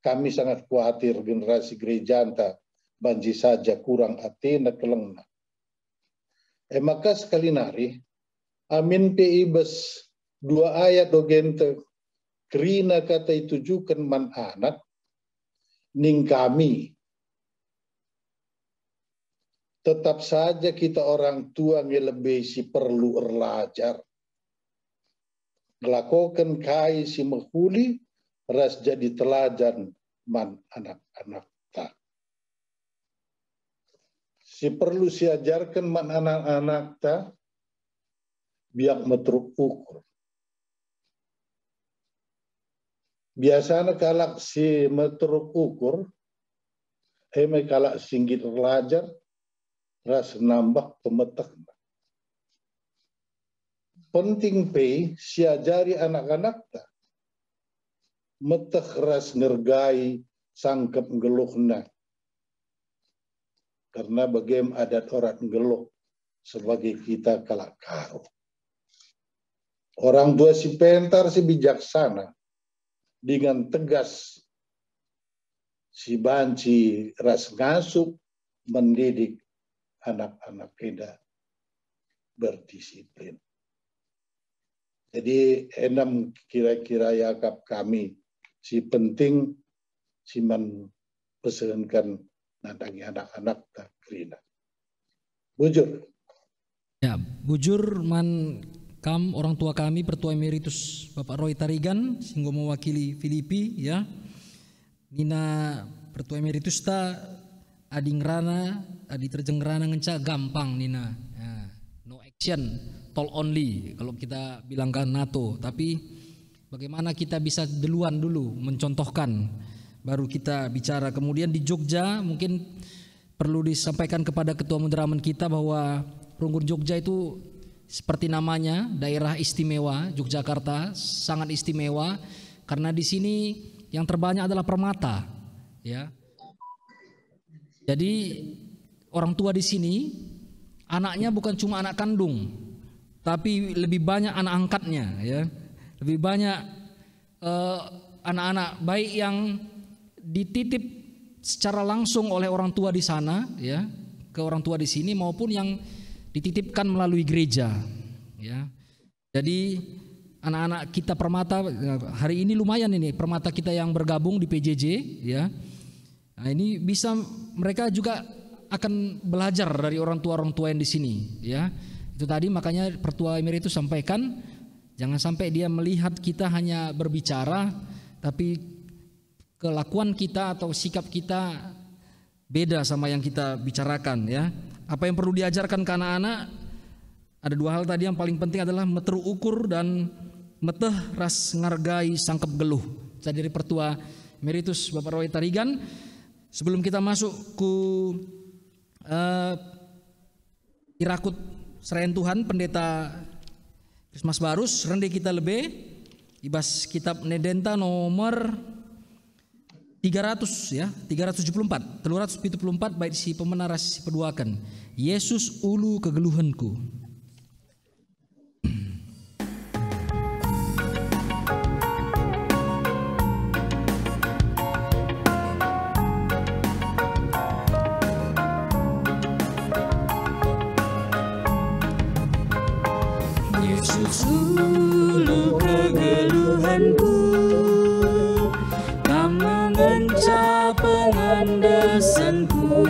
kami sangat kuatir generasi gerejanta banci saja kurang atena kelengna. E maka sekali nari, amin pe i bas dua ayat dogenta kerina kata itujuken man anak, ning kami, tetap saja kita orang tua nge lebe si perlu erlajar, ngelakoken kai si mehuli ras jadi teladan man anak-anakta. si perlu siajarken man anak-anakta, biak meteruk ukur. Biasana kalak si meteruk ukur, e me kalak si nggit erlajar ras nambah pemetehna. Penting pe siajari anak-anakta meteh ras ngergai sangkep nggeluhna. Kerna bagem adat orat nggeluh sebagai kita kalak Karo. Orang tua si pentar, si bijaksana, dengan tegas si banci ras ngasup mendidik anak-anak enda berdisiplin. Jadi, enem kira-kira iakap kami si penting si man pesehenken nandangi anak-anak tak kerina. Bujur. Ya, bujur man kam orang tua kami, Pertua Emeritus Bapak Roy Tarigan, si enggo mewakili Filipi, ya. Nina Pertua Emeritus ta, adi ngerana, adi terjeng ngerana ngenca gampang nina. Ya, no action, talk only, kalau kita bilangkan NATO. Tapi bagaimana kita bisa duluan dulu mencontohkan, baru kita bicara. Kemudian di Jogja mungkin perlu disampaikan kepada Ketua Muderamen kita bahwa Runggun Jogja itu seperti namanya, daerah istimewa Yogyakarta, sangat istimewa karena di sini yang terbanyak adalah permata, ya. Jadi orang tua di sini anaknya bukan cuma anak kandung, tapi lebih banyak anak angkatnya, ya. Lebih banyak eh, anak-anak, baik yang dititip secara langsung oleh orang tua di sana, ya, ke orang tua di sini, maupun yang dititipkan melalui gereja, ya. Jadi anak-anak kita Permata, eh, hari ini lumayan ini Permata kita yang bergabung di P J J, ya. Nah, ini bisa mereka juga akan belajar dari orang tua-orang tua yang di sini, ya. Itu tadi makanya Pertua Emeritus sampaikan, jangan sampai dia melihat kita hanya berbicara, tapi kelakuan kita atau sikap kita beda sama yang kita bicarakan, ya. Apa yang perlu diajarkan ke anak-anak? Ada dua hal tadi, yang paling penting adalah meteruk ukur dan meteh ras ngargai sangkep geluh. Saya dari Pertua Emeritus Bapak Roy Tarigan, sebelum kita masuk ku, eh, irakut serayan Tuhan, Pendeta Christmas Barus, rende kita lebe i bas kitab Nedenta nomor tiga ratus, ya, tiga ratus tujuh puluh empat, telu ratus pitu puluh empat, bait si pemena ras si peduaken. Yesus ulu kegeluhenku. Yesus ulu kegeluhenku, Kam ngenca pengendesenku,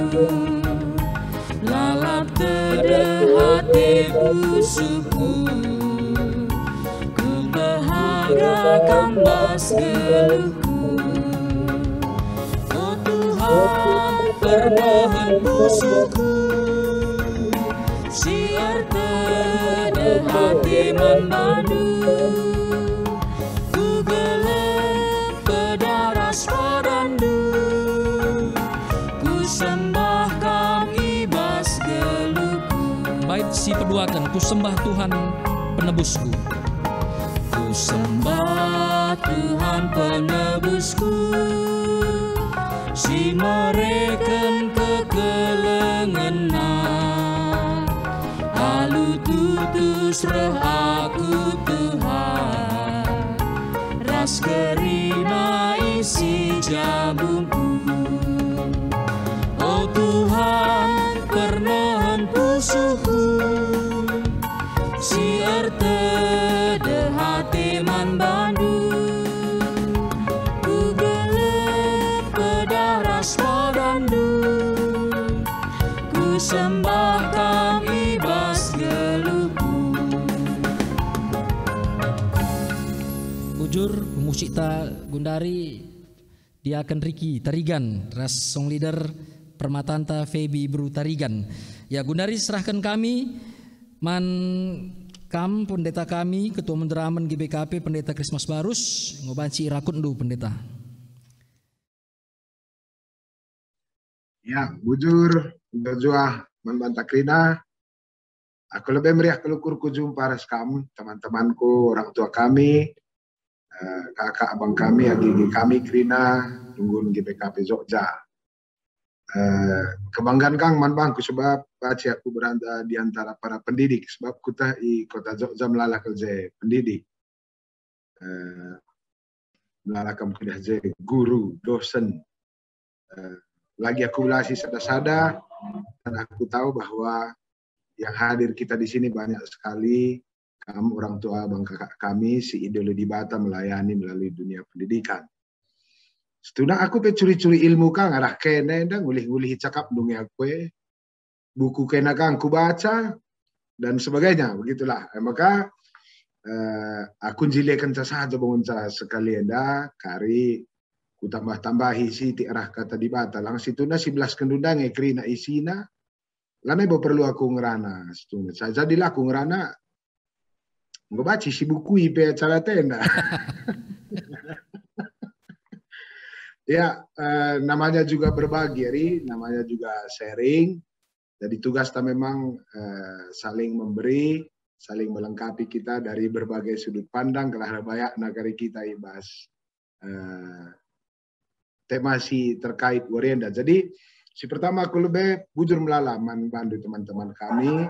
lalap tedeh ate pusuhku, ku pehaga Kam bas geluhku. O Tuhan, pernehen pusuhku, si ertedeh ate man bandu. Ku geleng pedah ras padanNdu, ku sembah Kam i bas geluhku. Bait si peduaken, ku sembah Tuhan penebusku. Ku sembah Tuhan penebusku, si mereken kekelengenNa. Alu tutus reh aku, Tuhan, ras kerina isi jabungku. O Tuhan, pernehen pusuhku, si ertedeh ate man bandu. Ku geleng pedah ras padanNdu, ku sembah Kam i bas geluhku. Bujur, pemusikta gundari, Diaken Riki Tarigan ras song leader permatanta Feby Beru Tarigan. Ya, gundari serahken kami man kam pendeta kami, Ketua Menderamen G B K P, Pendeta Krismas Barus, enggo banci irakutndu, Pendeta. Ya, bujur, bujur man banta kerina. Aku lebe meriah kal ukurku jumpa ras kam, teman-temanku, orang tua kami, eh, kakak abang kami, agi-agi kami kerina, nunggun G B K P Jogja. Eh, kebanggaan kang man bangku sebab banci aku berada di antara para pendidik, sebab kuta i kota Jogja melala kal je pendidik. Eh, melala kam kedah je guru, dosen. Eh, lagi aku belasi sada-sada, dan aku tahu bahwa yang hadir kita di sini banyak sekali kam orang tua abang kakak kami si idolo Dibata melayani melalui dunia pendidikan. Setuna aku pe curi-curi ilmu kang arah kene enda ngulih-ngulih cakap dungi aku e. Buku kena kang kubaca dan sebagainya, begitulah. Eh, maka eh, aku njileken ca saja bangun ca sekali enda kari kutambah-tambahi sitik arah kata Dibata. Lang situna si belas kendundang e kerina isina, lanai bo perlu aku ngerana situna. Sa- jadilah aku ngerana, enggo banci si bukui pe acara tenda. Ya, eh, namanya juga berbagi, Ri, namanya juga sharing. Jadi tugas ta memang eh, saling memberi, saling melengkapi kita dari berbagai sudut pandang, gelah erbayakna kari kita i bas eh, tema si terkait wari enda. Jadi si pertama aku lebe bujur melala man bandu teman-teman kami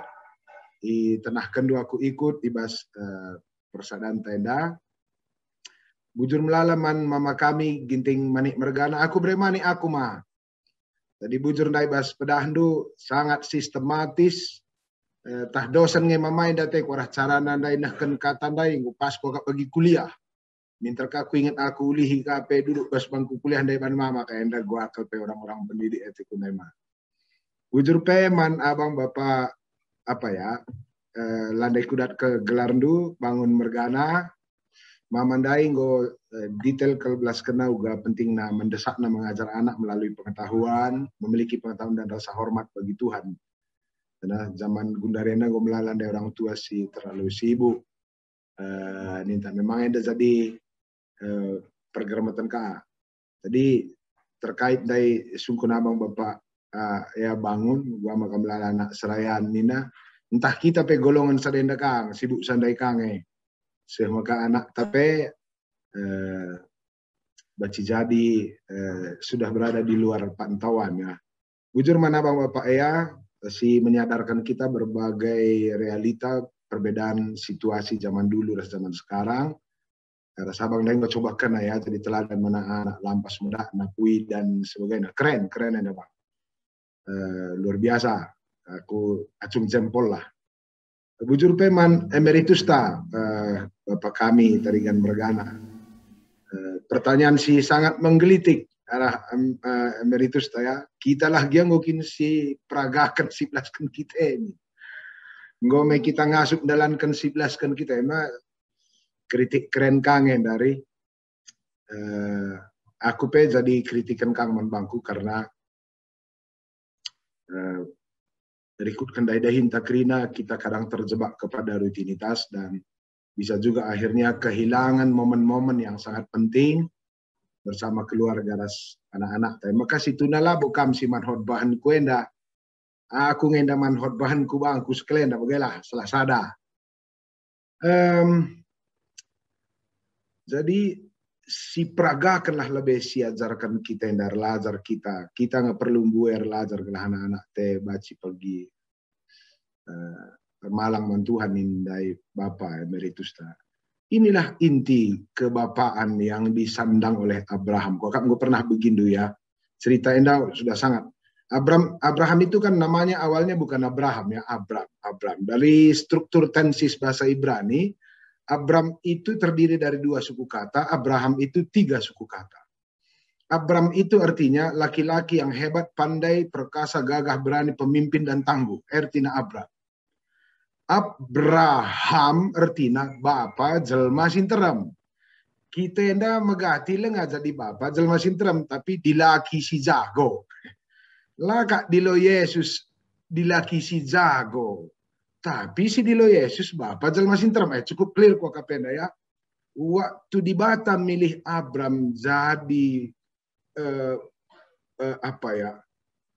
i tengah kendu aku ikut i bas eh, persadan tenda. Bujur melala man mama kami Ginting Manik mergana, aku bere Manik aku ma. Jadi bujur ndai bas pedahndu sangat sistematis, eh, tah dosen nge mama enda te kuarah carana ndai nehken kata ndai enggo pas kuakap bagi kuliah. Minter ka kuinget aku ulihi ka pe duduk bas bangku kuliah ndai ban mama ka enda gua akel pe orang-orang pendidik ate ku ndai ma. Bujur pe man abang bapa apa ya, eh, landai kudat ke gelarndu bangun mergana, mama ndai enggo eh, detail kal belas kena uga pentingna mendesakna mengajar anak melalui pengetahuan, memiliki pengetahuan dan rasa hormat bagi Tuhan. Karena zaman gundari enda enggo melala ndai orang tua si terlalu sibuk. Eh, ninta memang enda jadi eh, pergermeten ka. Jadi terkait ndai sungkun abang bapak eh, ya bangun gua maka melala anak serayan nina. Entah kita pe golongan sada enda kang sibuk sandai kang eh. Seh maka anak ta pe eh, banci jadi eh, sudah berada di luar pantauan ya. Bujur man abang bapak ea si menyadarkan kita berbagai realita perbedaan situasi zaman dulu dan zaman sekarang. Rasa abang ndai enggo coba kena ya jadi teladan mana anak lampas medak nakui dan sebagainya. Keren, keren enda bang. Eh, luar biasa. Aku acung jempol lah. Bujur pe man emeritus ta eh, Bapak kami Tarigan mergana. Eh, pertanyaan si sangat menggelitik arah em, eh, emeritus ta ya. Kita lah gia enggo kin si peragaken si belasken kita ini. Enggo me kita ngasup dalanken si belasken kita ema kritik keren kangen dari eh, aku pe jadi kritiken kang man bangku karena eh, rikutken dahi-dahinta kerina kita kadang terjebak kepada rutinitas dan bisa juga akhirnya kehilangan momen-momen yang sangat penting bersama keluarga ras anak-anak. Tapi maka situna labo kam si man khotbahen ku enda. Aku ngenda man khotbahen ku bangku sekelenda begelah salah sada. Em, jadi siperagakenlah lebe siajarken kita enda erlajar kita. Kita nge perlu mbue erlajar gelah anak-anak te banci pegi eh, ermalang man Tuhan nina ndai Bapa emeritus ta. Inilah inti kebapaan yang disandang oleh Abraham. Kuakap enggo pernah begindu ya. Cerita enda sudah sangat. Abram, Abraham itu kan namanya awalnya bukan Abraham ya, Abram, Abram. Dari struktur tensis bahasa Ibrani, Abram itu terdiri dari dua suku kata, Abraham itu tiga suku kata. Abram itu artinya laki-laki yang hebat, pandai, perkasa, gagah, berani, pemimpin, dan tangguh. Ertina Abram. Abraham ertina bapa jelma si nterem. Kita enda megati lenga jadi bapa jelma si nterem, tapi dilaki si jago. La kak dilo Yesus dilaki si jago, tapi si dilo Yesus Bapa jelma si nterem. Eh, cukup clear kuakap enda ya. Waktu Dibata milih Abram jadi eh, eh, apa ya,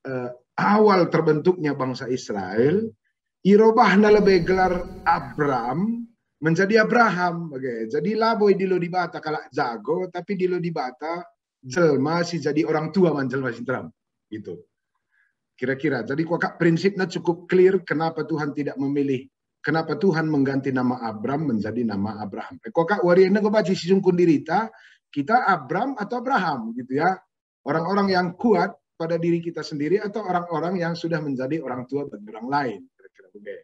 eh, awal terbentuknya bangsa Israel, irobahna lebe gelar Abram menjadi Abraham. Oke, jadi labo idilo Dibata kalak jago, tapi dilo Dibata jelma si jadi orang tua man jelma si nterem. Gitu. Kira-kira. Jadi kuakap prinsipnya cukup clear kenapa Tuhan tidak memilih, kenapa Tuhan mengganti nama Abram menjadi nama Abraham. Eh, kuakap wari enda kubaca si sungkun dirita, kita Abram atau Abraham gitu ya. Orang-orang yang kuat pada diri kita sendiri atau orang-orang yang sudah menjadi orang tua bagi orang lain. Kira-kira begitu.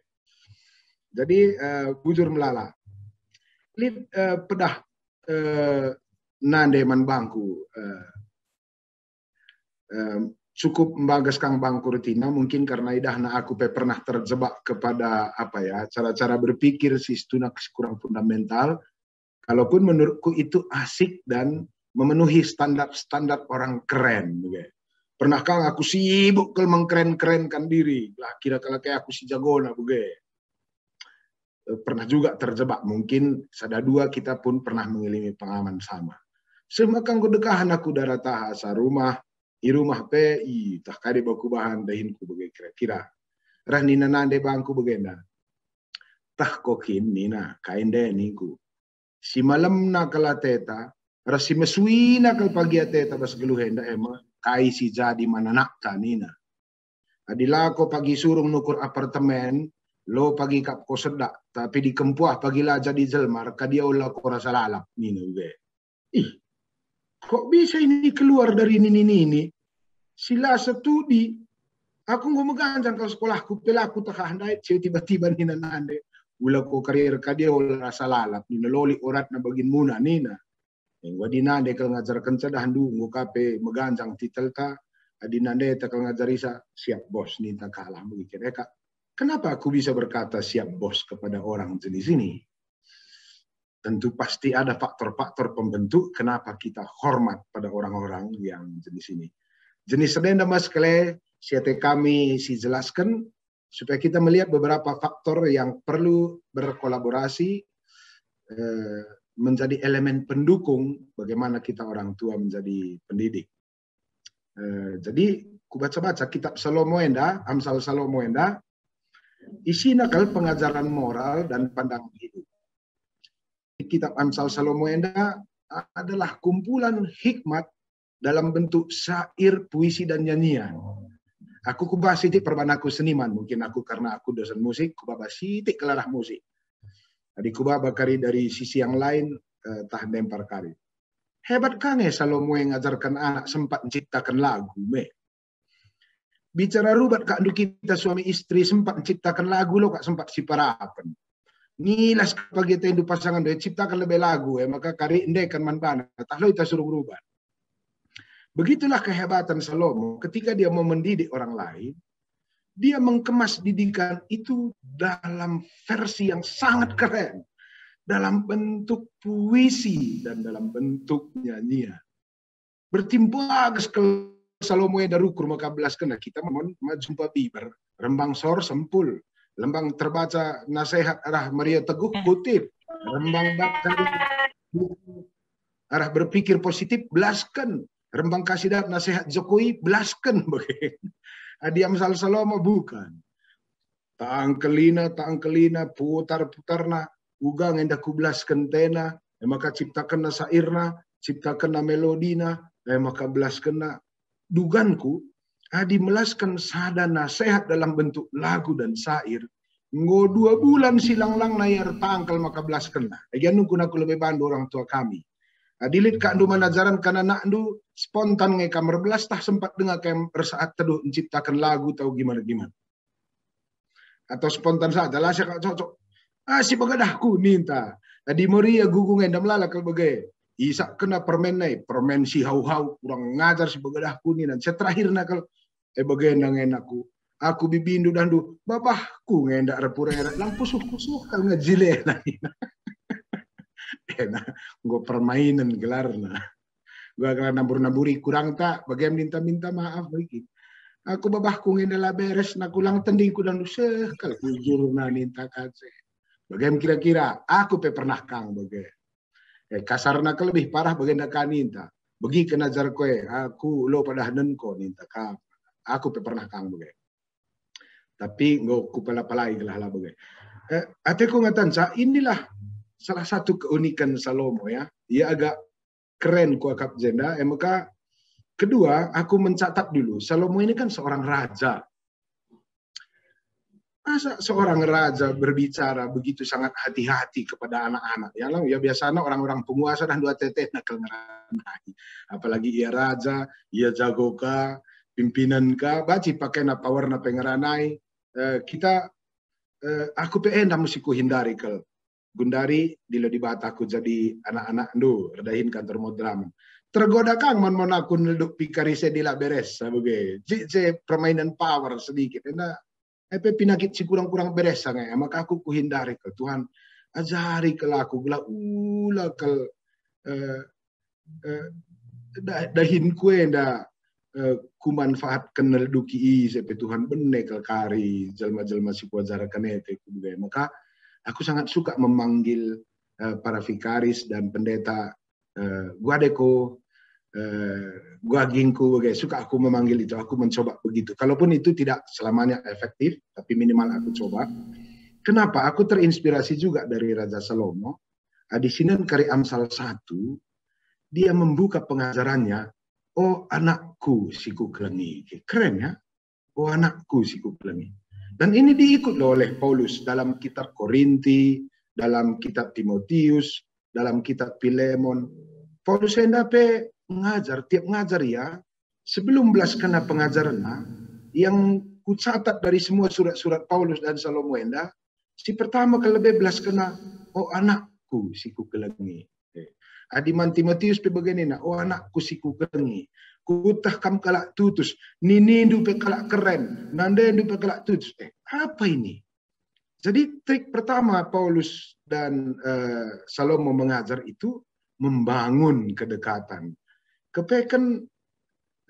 Jadi eh, bujur melala. Lit eh, pedah eh, nande man bangku eh, eh, cukup mbages kang bangku retina, mungkin karena idahna aku pe pernah terjebak kepada apa ya, cara-cara berpikir si setunak si kurang fundamental. Kalaupun menurutku itu asik dan memenuhi standar-standar orang keren, begitu. Pernah kang aku sibuk kal mengkeren-kerenkan diri, lah kira kala kayak aku si jagona, begitu. Eh, pernah juga terjebak, mungkin sada dua kita pun pernah mengalami pengalaman sama. Seh maka enggo dekahen aku darataha asa rumah, i rumah pe, ih, tah kade bangku bahan dahinku bage kira-kira. Reh nina nande bangku bagenda. Tah kokin nina, kai nde ningku. Si malemna kal ateta, ras si mesuina kal pagi ateta bas geluh enda ema, kai si jadi man anakta nina. Adi lako pagi surung nukur apartemen, lo pagi kap ko sedak, tapi dikempuah pagi la jadi jelma, reka dia ola ko rasa lalap, nina uge. Ih, kok bisa ini keluar dari nini-nini? Si la setudi. Aku enggo meganjang kal sekolahku, pelaku tekah ndai, ceu tiba-tiba nina nande. Ula ko karier ka dia ola rasa lalap, nina loli oratna bagin muna, nina. Enggo adi nande kal ngajarkenca dahndu enggo ka pe meganjang titelta, adi nande ta kal ngajarisa, siap bos, ninta kalah megi kira eka. Kenapa aku bisa berkata siap bos kepada orang jenis ini? Tentu pasti ada faktor-faktor pembentuk kenapa kita hormat pada orang-orang yang jenis ini. Jenis sedenda mas kele, siate kami si jelaskan, supaya kita melihat beberapa faktor yang perlu berkolaborasi eh, menjadi elemen pendukung bagaimana kita orang tua menjadi pendidik. Eh, jadi kubaca-baca kitab Salomo enda, Amsal Salomo enda, isina kal pengajaran moral dan pandangan hidup. Kitab Amsal Salomo enda adalah kumpulan hikmat dalam bentuk syair, puisi, dan nyanyian. Aku kubah sitik perban aku seniman, mungkin aku karena aku dosen musik, kubaba sitik kelarah musik. Jadi kubaba kari dari sisi yang lain, eh, tah dempar kari. Hebat ka nge Salomo e ngajarken anak sempat nciptaken lagu me. Bicara rubat kak ndu kita suami istri sempat nciptaken lagu lo kak sempat siparapen. Ngilas pagi tendu pasangan doe ciptaken lebe lagu e maka kari endeken man bana tah lo ita suruh rubat. Begitulah kehebatan Salomo ketika dia mau mendidik orang lain, dia mengkemas didikan itu dalam versi yang sangat keren, dalam bentuk puisi dan dalam bentuk nyanyian. Bertimbages kal Salomo enda rukur maka belaskenna kita memang jumpa biber, rembang sor sempul, rembang terbaca nasihat arah Maria Teguh kutip, rembang baca arah berpikir positif belasken, rembang kasih dan nasihat Jokowi belasken bage. Adi Amsal Salomo bukan. Tangkelina, tangkelina, putar-putarna, uga nge enda kubelasken tena, e maka ciptakenna sairna, ciptakenna melodina, e maka belaskenna. Duganku, adi melasken sada nasehat dalam bentuk lagu dan sair, enggo dua bulan silang-langna ia ertangkel maka belaskenna. Agi anungkun aku lebe bandu orang tua kami. Adi lit kak ndu man ajaran kan anakndu, spontan nge kam erbelas tah sempat denga kam ersaat teduh nciptaken lagu tau gimana-gimana. Atau spontan saja lah siak cocok. Ah, si begadahku ninta. Adi Maria gugung enda melala kal bage. Isak kena permen nai, permen si hau-hau, kurang ngajar si begadahku nina. Saya terakhir nakal, eh bage nang enakku. Aku bibindu dahndu, babahku nge enda erpura-ira, lang pusuh-pusuh kal ngejile nina. Ena, enggo permainan gelarna. Gua kala nambur-namburi kurang tak, bage minta-minta maaf bagi. Aku babahku ngenda la beres, naku lang tendingku dan useh kal kujurna ninta kaje. Bagem kira-kira, aku pe pernah kang bage. Eh, kasarna kal lebih parah bagenda ka ninta. Begi kena jar koe, aku lo padahnenko ninta ka. Aku pe pernah kang bage. Tapi enggo kupala-palai gelah la bage. Eh, ateku ngatanca, inilah salah satu keunikan Salomo ya. Ia agak keren kuakap jenda, eh, maka kedua, aku mencatat dulu, Salomo ini kan seorang raja. Masa seorang raja berbicara begitu sangat hati-hati kepada anak-anak? Ya, ya biasanya orang-orang penguasa dah dua teteh nak ngeranai. Apalagi ia raja, ia jago ka, pimpinan ka, baci pakai na power na pengeranai. Eh, kita, eh, aku pe enda musi kuhindari kal. Gundari dilo Dibata ku jadi anak-anakndu, erdahin kantor modram. Tergoda kang man mon aku nelduk pikari se dila beres, sabege. Cik se permainan power sedikit. Enda, epe pinakit si kurang-kurang beres sangai. Maka aku kuhindari ke Tuhan, ajari ke aku, gelah ula kal, eh, eh, da-, dahinku enda, eh, kumanfaatken nelduki i sepe Tuhan bene kal kari jelma-jelma si kuajarken e te ku bage. Maka aku sangat suka memanggil, eh, para vikaris dan pendeta, eh, guadeko, eh, guagingku bage. Suka aku memanggil itu, aku mencoba begitu. Kalaupun itu tidak selamanya efektif, tapi minimal aku coba. Kenapa? Aku terinspirasi juga dari Raja Salomo. Adi sinen kari Amsal satu, dia membuka pengajarannya, "O anakku si kukelengi." Keren ya, "O anakku si kukelengi." Dan ini diikut loh oleh Paulus dalam kitab Korinti, dalam kitab Timotius, dalam kitab Filemon. Paulus enda pe ngajar, tiap ngajar ia, sebelum belas kena pengajarannya, yang kucatat dari semua surat-surat Paulus dan Salomo enda, si pertama kal lebe belas kena, "O anakku si kukelengi." Eh, adi man Timotius pe bage nina, "O anakku si kukelengi, kueteh kam kalak tutus, ninindu pe kalak keren, nandendu pe kalak tutus." Eh, apa ini? Jadi trik pertama Paulus dan, eh, Salomo mengajar itu membangun kedekatan. Kepeken,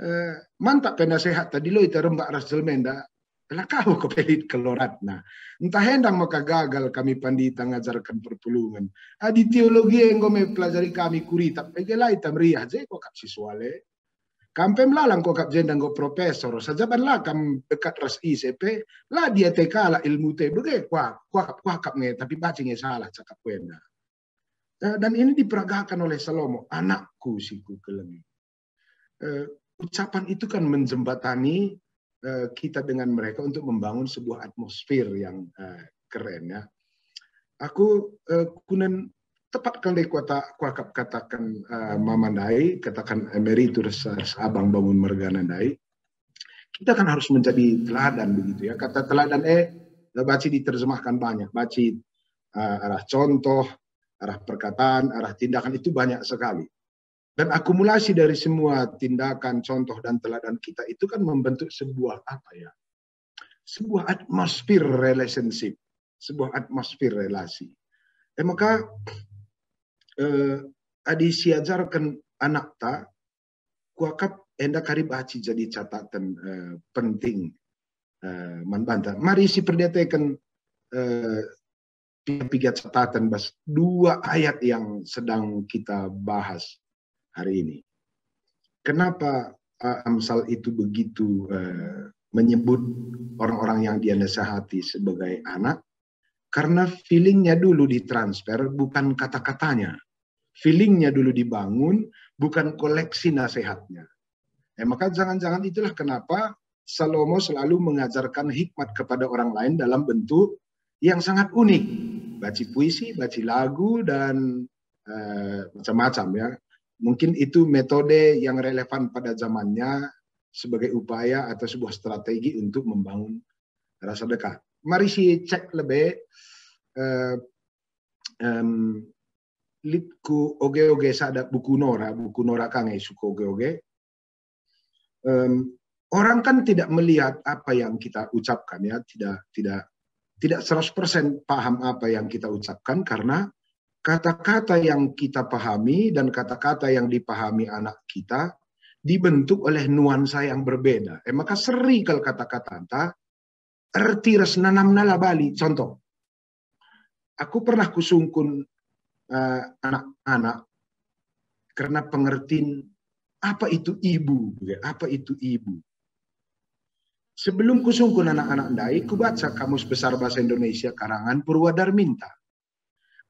eh, mantap pe nasehat tadi lo ita rembak ras jelma enda, la kau kepelit keloratna. Entah endang maka gagal kami pandita ngajarken perpulungen. Adi teologi enggo me pelajari kami kuritap, bage la ita meriah je kuakap si sual e. Kam pe melalang kuakap jenda enggo profesor, sajaban la kam dekat ras ise pe, la diate kalak ilmu te, bage kuak-, kuakap, kuakap nge, tapi baci nge salah cakap ku enda. Eh, dan ini diperagakan oleh Salomo, "Anakku si kukelengi." Eh, ucapan itu kan menjembatani, eh, kita dengan mereka untuk membangun sebuah atmosfer yang, eh, keren ya. Aku, eh, kunen tepat kal ndai kuata-, kuakap kataken, eh, mama ndai, kataken Emeritus ras, ras abang bangun mergana ndai. Kita kan harus menjadi teladan begitu ya. Kata teladan, eh, baci diterjemahkan banyak, baci, eh, arah contoh, arah perkataan, arah tindakan itu banyak sekali. Dan akumulasi dari semua tindakan, contoh, dan teladan kita itu kan membentuk sebuah apa ya? Sebuah atmosfer relationship, sebuah atmosfer relasi. Eh, maka, eh, adi siajarken anakta, kuakap enda kari baci jadi catatan, eh, penting, eh, man banta. Mari siperdiateken, eh, piga-piga catatan bas dua ayat yang sedang kita bahas hari ini. Kenapa, eh, Amsal itu begitu, eh, menyebut orang-orang yang dia nasihati sebagai anak? Karena feelingnya dulu ditransfer, bukan kata-katanya. Feelingnya dulu dibangun, bukan koleksi nasihatnya. Eh, maka jangan-jangan itulah kenapa Salomo selalu mengajarkan hikmat kepada orang lain dalam bentuk yang sangat unik. Baci puisi, baci lagu, dan, eh, macam-macam ya. Mungkin itu metode yang relevan pada zamannya sebagai upaya atau sebuah strategi untuk membangun rasa dekat. Mari si cek lebe, eh, em, lit ku oge-oge sada buku Nora, buku Nora ka nge suku oge-oge. Em, orang kan tidak melihat apa yang kita ucapkan ya, tidak, tidak, tidak seratus persen paham apa yang kita ucapkan karena kata-kata yang kita pahami dan kata-kata yang dipahami anak kita dibentuk oleh nuansa yang berbeda. E maka seri kal kata-katanta, erti ras nanamna la bali. Contoh, aku pernah kusungkun, eh, anak-anak kerna pengertin apa itu ibu, ya, apa itu ibu. Sebelum kusungkun anak-anak ndai, kubaca Kamus Besar Bahasa Indonesia karangan Purwadarminta.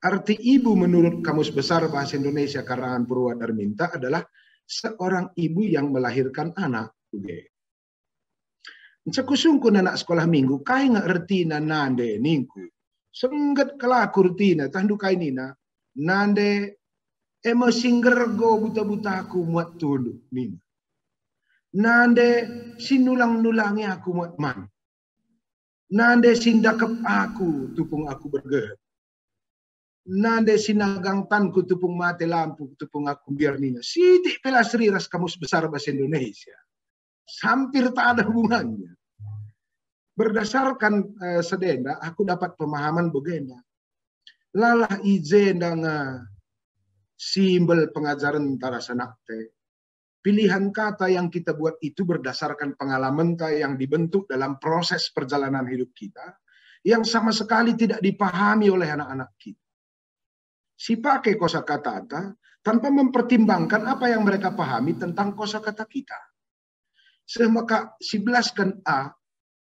Arti ibu menurut Kamus Besar Bahasa Indonesia karangan Purwadarminta adalah seorang ibu yang melahirkan anak. Oke. Ncekusungkun anak sekolah minggu, kai nge ertina nande ningku. Sengget kal aku ertina, tahndu kai nina, nande e me si nggergo buta-butaku muat tunduh nina. Nande si nulang-nulangi aku muat man. Nande si ndakep aku tupung aku bergehet. Nande si nagang tanku tupung mate lampu tupung aku mbiar nina. Sitik pe la seri ras Kamus Besar Bahasa Indonesia. Sampir tak ada hubungannya. Berdasarkan, eh, sedenda, aku dapat pemahaman begenda. Lalah i jenda nge simbel pengajaren ras anakta. Pilihan kata yang kita buat itu berdasarkan pengalamenta yang dibentuk dalam proses perjalanan hidup kita, yang sama sekali tidak dipahami oleh anak-anak kita. Sipake kosakatanta tanpa mempertimbangkan apa yang mereka pahami tentang kosakata kita. Seh maka sibelasken A,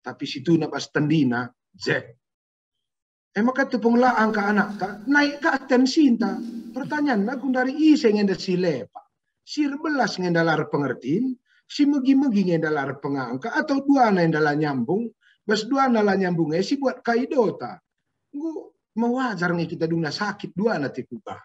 tapi situna bas tendina Z. E maka tupung la angka anakta, naik ka atensinta. Pertanyaanna, gundari ise nge enda si lepak? Si erbelas nge enda la erpengertin, si megi-megi nge enda la erpengangka, atau duana enda la nyambung, bas duana la nyambung e si buat ka idota. Enggo mewajar nge kita dungna sakit duana te kuga.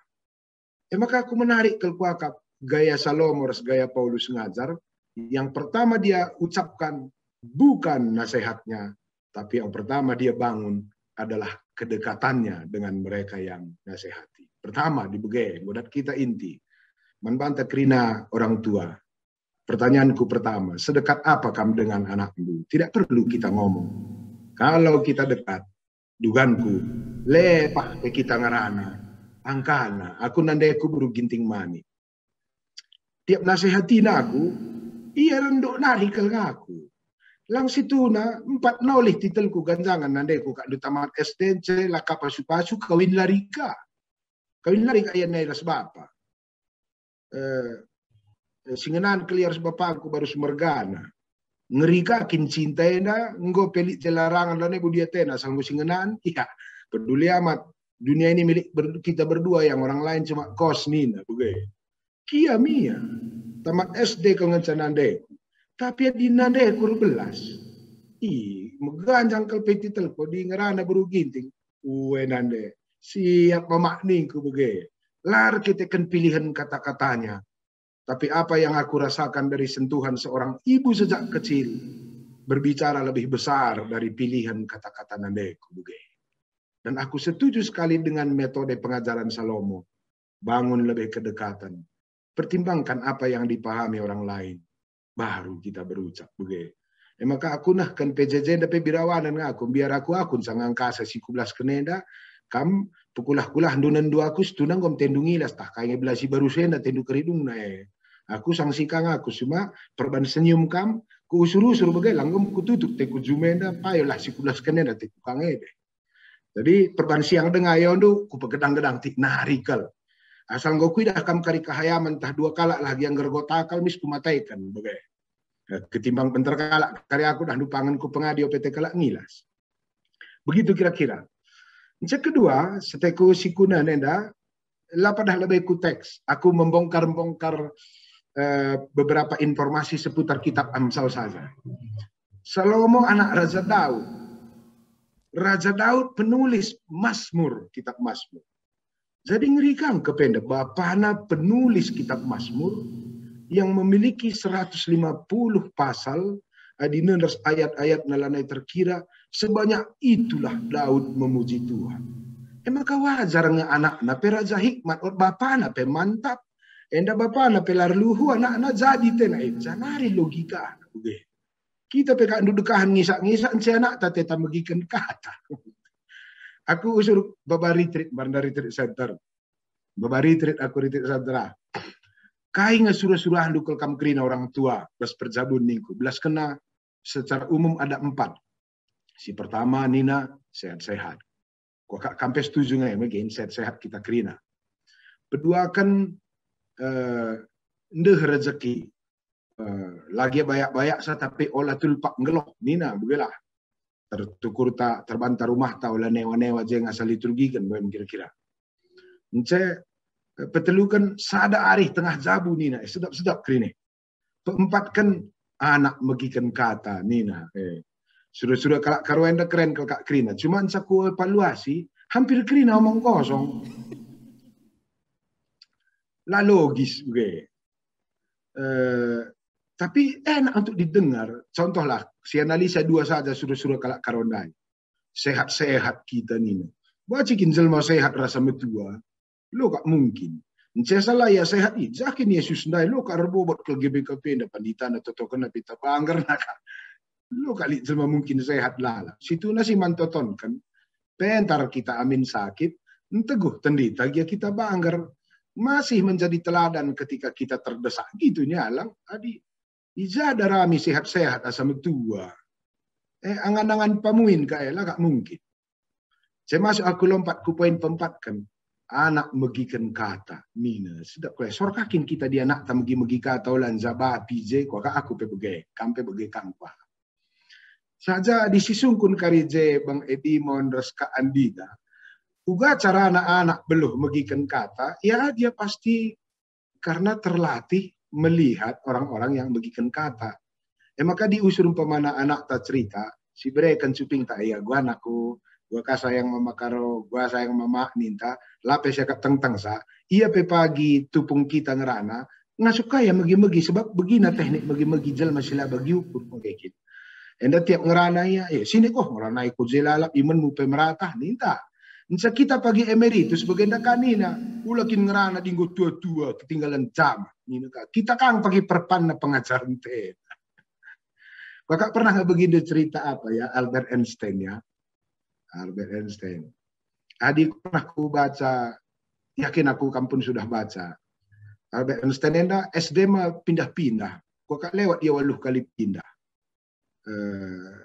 E maka aku menarik kal kuakap gaya Salomo ras gaya Paulus ngajar. Yang pertama dia ucapkan bukan nasihatnya, tapi yang pertama dia bangun adalah kedekatannya dengan mereka yang nasihati. Pertama, dibege, enggo dat kita inti. Man banta kerina orang tua. Pertanyaanku pertama, sedekat apa kam dengan anakmu? Tidak perlu kita ngomong. Kalau kita dekat, duganku, lepak pe kita ngerana. Angkana, aku nandeku beru Ginting Manik. Tiap nasihatina aku, ia renduk nari kal ngaku. Lang situna, empat nolih titelku ganjangan nandeku kak ndu tamat S D nce, la ka pasu-pasu, kawin la rika. Kawin la rika ia nai ras bapa. Eh, si ngenan keliar si bapangku baru semergana. Ngeri ka kin cinta enda, enggo pe lit je larangan lane budi atena, asal enggo si ngenan, iya, peduli amat. Dunia ini milik ber-, kita berdua, yang orang lain cuma kos nina, bege. Kia mia, tamat S D kal ngenca nandeku. Tapi adi nandeku erbelas. Ih, meganjang kal pe titelku, adi ngerana beru Ginting. Ue nande, siap mamak ningku bege. La erkiteken pilihan kata-katanya. Tapi apa yang aku rasakan dari sentuhan seorang ibu sejak kecil berbicara lebih besar dari pilihan kata-kata nandeku bege. Dan aku setuju sekali dengan metode pengajaran Salomo. Bangun lebih kedekatan. Pertimbangkan apa yang dipahami orang lain. Baru kita berucap bege. E maka aku nehken P J J enda pe birawanen nge aku, mbiar aku akun sangangkasa si kubelasken enda, kam pekulah-kulah ndunen ndu aku, situna enggo tendu ngilas, tah kai nge belasi baru senda tendu keridungna e. Aku sangsi kang aku, cuma perban senyum kam, kuusur-usur bege, langgem kututup te ku jumenda, payolah si kubelasken enda te ku kang ebe. Jadi perban siang denga iondu, kupegedang-gedang tik nari kal. Asal enggo kuidah kam kari kehayamen tah dua kalak lah gia nggergo takal mis kumataiken bege. Eh, ketimbang benter kalak kari aku dah ndupangen ku pengadi ope te kalak ngilas. Begitu kira-kira. Yang kedua, seteku sikunen enda, la padah lebe ku teks. Aku membongkar-bongkar, eh, beberapa informasi seputar kitab Amsal saja. Salomo anak Raja Daud. Raja Daud penulis Mazmur, kitab Mazmur. Jadi ngeri kang kependa bapana penulis kitab Mazmur yang memiliki seratus lima puluh pasal, adi nenders ayat-ayatna lanai terkira, sebanyak itulah Daud memuji Tuhan. E maka wajar nge anakna pe raja hikmat, ot bapana pe mantap. Enda bapana pe la erluhu anakna jadi tena, e janari logika anak bege. Kita pe kak ndudekahen ngisak-ngisak, nce anakta teta megiken kata. Aku usur baba retreat, mbarenda retreat center. Baba retreat aku retreat center. Kai nge sura-surahndu kal kam kerina orang tua bas perjabun ningku? Belaskenna secara umum ada empat. Si pertama nina sehat-sehat. Kuakap kam pe setuju nge, megi sehat-sehat kita kerina. Peduaken, eh, ndeh rezeki. Eh, lagi bayak-bayak sa tapi ola tulpak nggeluh, nina begelah. Tertukurta, terbanta rumahta ola newa-newa je ngasa liturgiken, boem kira-kira. Ence, eh, peteluken sada arih tengah jabu nina, eh, sedap-sedap kerina. Peempatken anak megiken kata nina, eh. Sura-sura kalak Karo enda keren kal kak kerina. Cuma enca kuevaluasi, hampir kerina omong kosong. La logis, oke. Eh, tapi enak untuk didengar. Contohlah, sianalisa dua saja sura-sura kalak Karo ndai. Sehat-sehat kita nina. Banci kin jelma sehat rasa metua? Lo kak mungkin. Ence salah ia sehat i, jah kin Yesus ndai, lo kak erbobot kal G B K P enda, panditana totokenna pe tabanggerna kak. Lo kak lit jelma mungkin sehat lalap. Situhuna si man totonken, pentar kita amin sakit, nteguh tendita gia kita bangger. Masih menjadi teladan ketika kita terdesak gitu nyalang. Adi i ja darami sehat-sehat asa metua. Eh, angan-angan pamuin ka e, la kak mungkin. Saya masuk aku lompat ku poin peempatken. Anak megiken kata, nina. Sedap kal e, sor kakin kita di anakta megi-megi kata ola njaba P J, kuakap aku pe bage, kam pe bage kam kuakap. Saja adi sisungkun kari je Bang Edimon ras Kak Andina. Uga carana anak beluh megiken kata, ya dia pasti karena terlatih melihat orang-orang yang megiken kata. E maka diusur umpamana anakta cerita, sibereken cupingta, "Ia gua anakku, gua ka sayang mama Karo, gua sayang mama," ninta, la pe siakap tengteng sa. Ia pe pagi tupung kita ngerana, ngasup ka ia megi-megi, sebab begina teknik megi-megi jelma si la bagi ukur, mungkin. Enda tiap ngerana ia, "Eh, sini koh ngeranai ku je lalap, imenmu pe meratah," ninta. Ence kita pagi emeritus bagenda ka nina, "Ula kin ngerana dinggo tua-tua, ketinggalan jaman," nina ka. Kita kang pagi perpanna pengajaren te. Kakak pernah nge begitu cerita apa ya, Albert Einstein ya. Albert Einstein. Adi pernah ku baca, yakin aku kam pun sudah baca. Albert Einstein enda S D me pindah-pindah. Kakak lewat ia waluh kali pindah. Eh,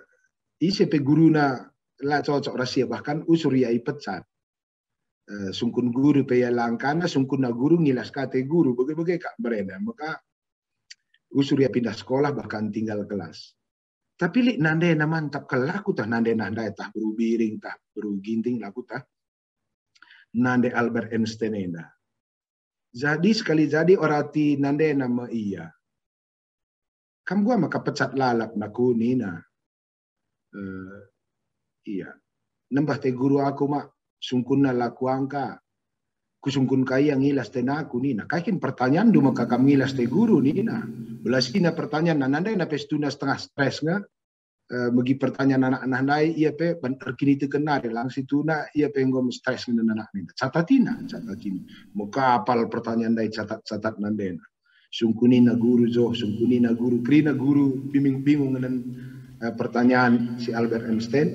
ise pe guruna la cocok ras ia, bahkan usur ia ipecat. Eh, sungkun guru pe ia langkana, sungkunna guru ngilas kate guru, bage-bage kak berena. Maka usur ia pindah sekolah, bahkan tinggal kelas. Tapi lit nandena mantap kal, la kutah nandena ndai tah beru Biring, tah beru Ginting, la kutah nande Albert Einstein enda. Jadi sekali jadi orati nandena me ia. Kam gua maka pecat lalap naku nina. Eh, iya. Nembah te guru aku mak, sungkunna la kuangka. Kusungkun ka ia ngilas te naku nina. Kai kin pertanyaanndu maka kam ngilas te guru nina. Belasina pertanyaanna, nandena pe situhuna setengah stres nge. Eh, megi pertanyaan anak-anak ndai, ia pe ban erkiniteken nari lang situhuna, ia pe enggo stres nge anak nina. Catatina, catatina. Mekapal pertanyaan ndai catat-catat nandena. Sungkunina guru jo, sungkunina guru, kerina guru, bingung-bingung ngenen, eh, pertanyaan si Albert Einstein.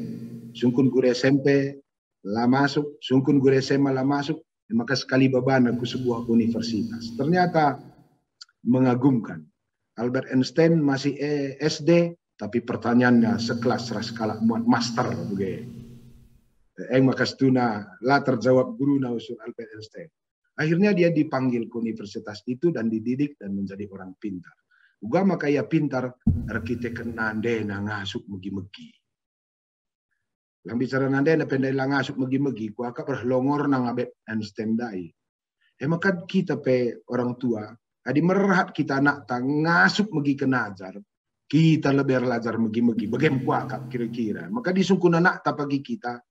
Sungkun guru S M P, la masuk, sungkun guru S M A la masuk, maka sekali babana ku sebuah universitas. Ternyata mengagumkan. Albert Einstein masih, eh, S D, tapi pertanyaannya sekelas ras kalak muat master, bage. Eh, maka situhuna la terjawab guruna usur Albert Einstein. Akhirnya dia dipanggil ke universitas itu dan dididik dan menjadi orang pintar. Uga maka ia pintar, erkiteken nandena ngasup megi-megi. Lang bicara nandena pe ndai la ngasup megi-megi, kuakap reh longorna Albert Einstein ndai. E maka kita pe orang tua, adi merhat kita anakta ngasup megiken ajar, kita lebe erlajar megi-megi, bage me kuakap kira-kira. Maka disungkun anakta pagi kita,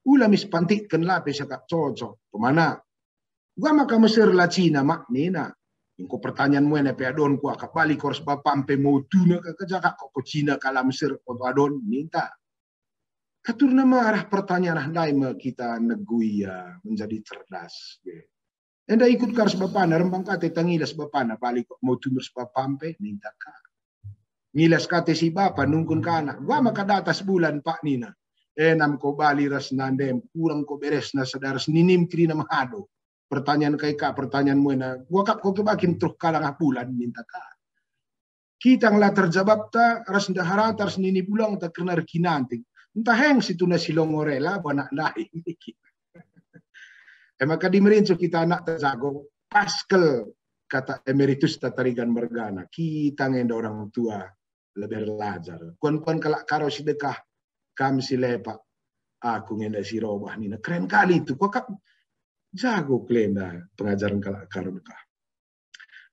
ula mis pantitken la pe siakap cocok. Pemana, uga maka meser la Cina mak nina. Engko pertanyaan muena pe adon kuakap, bali ko ras bapam pe motuna ka, kejakak ko, ko Cina ka la meser ko adon, ninta. Aturna me arah pertanyaan ndai me kita negu ia menjadi cerdas. Enda ikut ka ras bapana, rembang kate tangilas bapana, bali ko motuna ras bapam pe, ninta ka. Ngilas kate si bapa, nungkun ka anak. Gua maka datas bulan pak nina. Enam ko bali ras nandem, kurang ko beresna sada ras ninim kerina mehado. pertanyaan kai ka pertanyaan muena. Kuakap ko kebakin terus kalangah bulan minta ka. Kita ngela terjabapta ras ndeharata ras nini bulangta kerna erkinanting. Ntah eng situna si longo rela bo anak ndai. E maka dimerincu kita anak ta jago, paskel kata emeritus ta tarigan mergana. Kita ngenda orang tua lebih erlajar. Kuan-kuan kalak Karo si dekah, kam si lepak, aku ngenda si robah nina. Keren kali itu. Kuakap jago kelenda pengajaren kalak Karo dekah.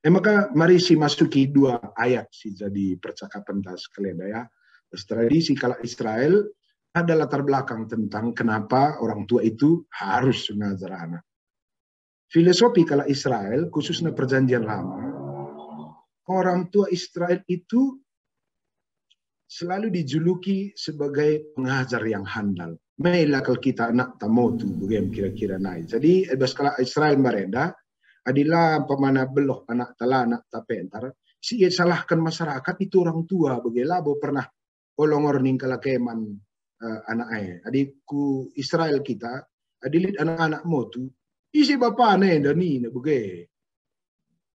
E maka mari si masuki dua ayat si jadi percakapen ta sekalenda ya. Tradisi kalak Israel ada latar belakang tentang kenapa orang tua itu harus ngajar anak. Filosofi kalak Israel, khususnya Perjanjian Lama, orang tua Israel itu selalu dijuluki sebagai pengajar yang handal. Mela kal kita anak ta motu, begem kira-kira nai. Jadi, eh, bas kalak Israel mbarenda, adila umpamana beluh anak ta la anak ta pentar, si ia salahkan masyarakat itu orang tua, bage labo pernah olongor ningkala keman, eh, anak e. Adi ku Israel kita, adi lit anak-anak motu, ise bapana enda nina bage.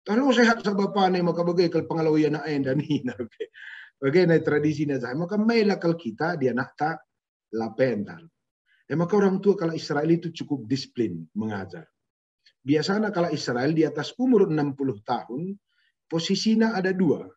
Tah lo sehat sa bapana maka bage kal pengaloi anak enda nina bage. Bage nai tradisina saya. Maka mela kal kita adi anak ta la pentar. E maka orang tua kalak Israel itu cukup disiplin mengajar. Biasana kalak Israel di atas umur enam puluh tahun, posisina ada dua.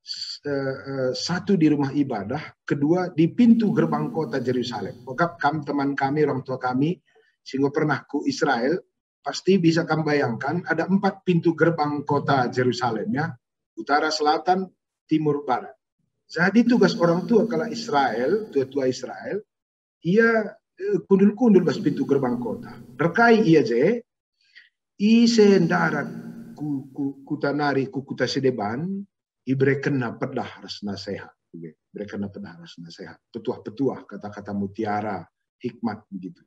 S-, eh, eh, satu di rumah ibadah, kedua di pintu gerbang kota Jerusalem. Kuakap kam teman kami, orang tua kami, si enggo pernah ku Israel, pasti bisa kam bayangkan ada empat pintu gerbang kota Jerusalem ya. Utara, selatan, timur, barat. Jadi tugas orang tua kalak Israel, tua-tua Israel, ia, eh, kundul-kundul bas pintu gerbang kota. Erkai ia je, ise ndarat ku, ku kuta nari, ku kuta si deban, iberekenna pedah ras nasehat. Iberekenna pedah ras nasehat. Petuah-petuah, kata-kata mutiara, hikmat begitu.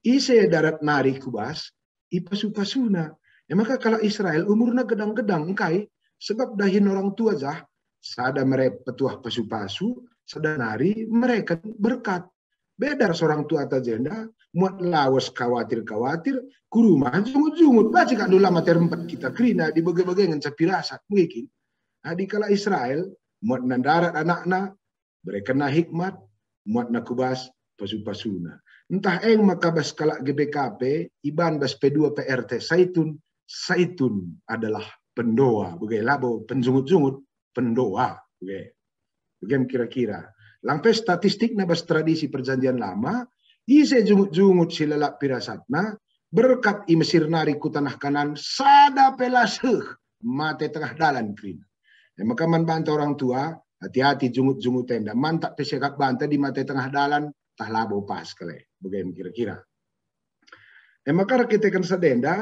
Ise darat nari ku bas, ipasu-pasuna. E maka kalak Israel umurna gedang-gedang engkai, sebab dahin orang tua jah, sada mere petuah pasu-pasu, sada nari mereken berkat. Beda ras orang tua ta jenda, muat lawes kawatir-kawatir, ku rumah jungut-jungut, banci kak ndula mate rempet kita kerina, dibage-bage ngenca pirasat, mungkin. Adi kalak Israel, muatna ndarat anakna, berekenna hikmat, muatna ku bas pasu-pasuna. Ntah eng maka bas kalak G B K P, iban bas P dua P R T Saitun, Saitun adalah pendoa, bage labo penjungut-jungut, pendoa, bage. Bage kira-kira. Lang pe statistikna bas tradisi Perjanjian Lama, ise jungut-jungut si lalap pirasatna, berkat i Mesir nari ku tanah Kanaan, sada pe la seh mate tengah dalan kerina. E maka man banta orang tua, hati-hati jungut-jungut enda, mantap pe siakap banta adi mate tengah dalan, tah labo pas kal e, bage kira-kira. E maka erkiteken sada enda,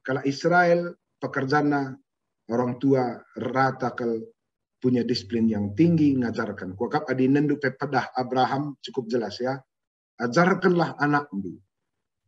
kalak Israel, pekerjana orang tua rata kal punya disiplin yang tinggi ngajarken. Kuakap adi nendu pe pedah Abraham cukup jelas ya. Ajarkenlah anakndu.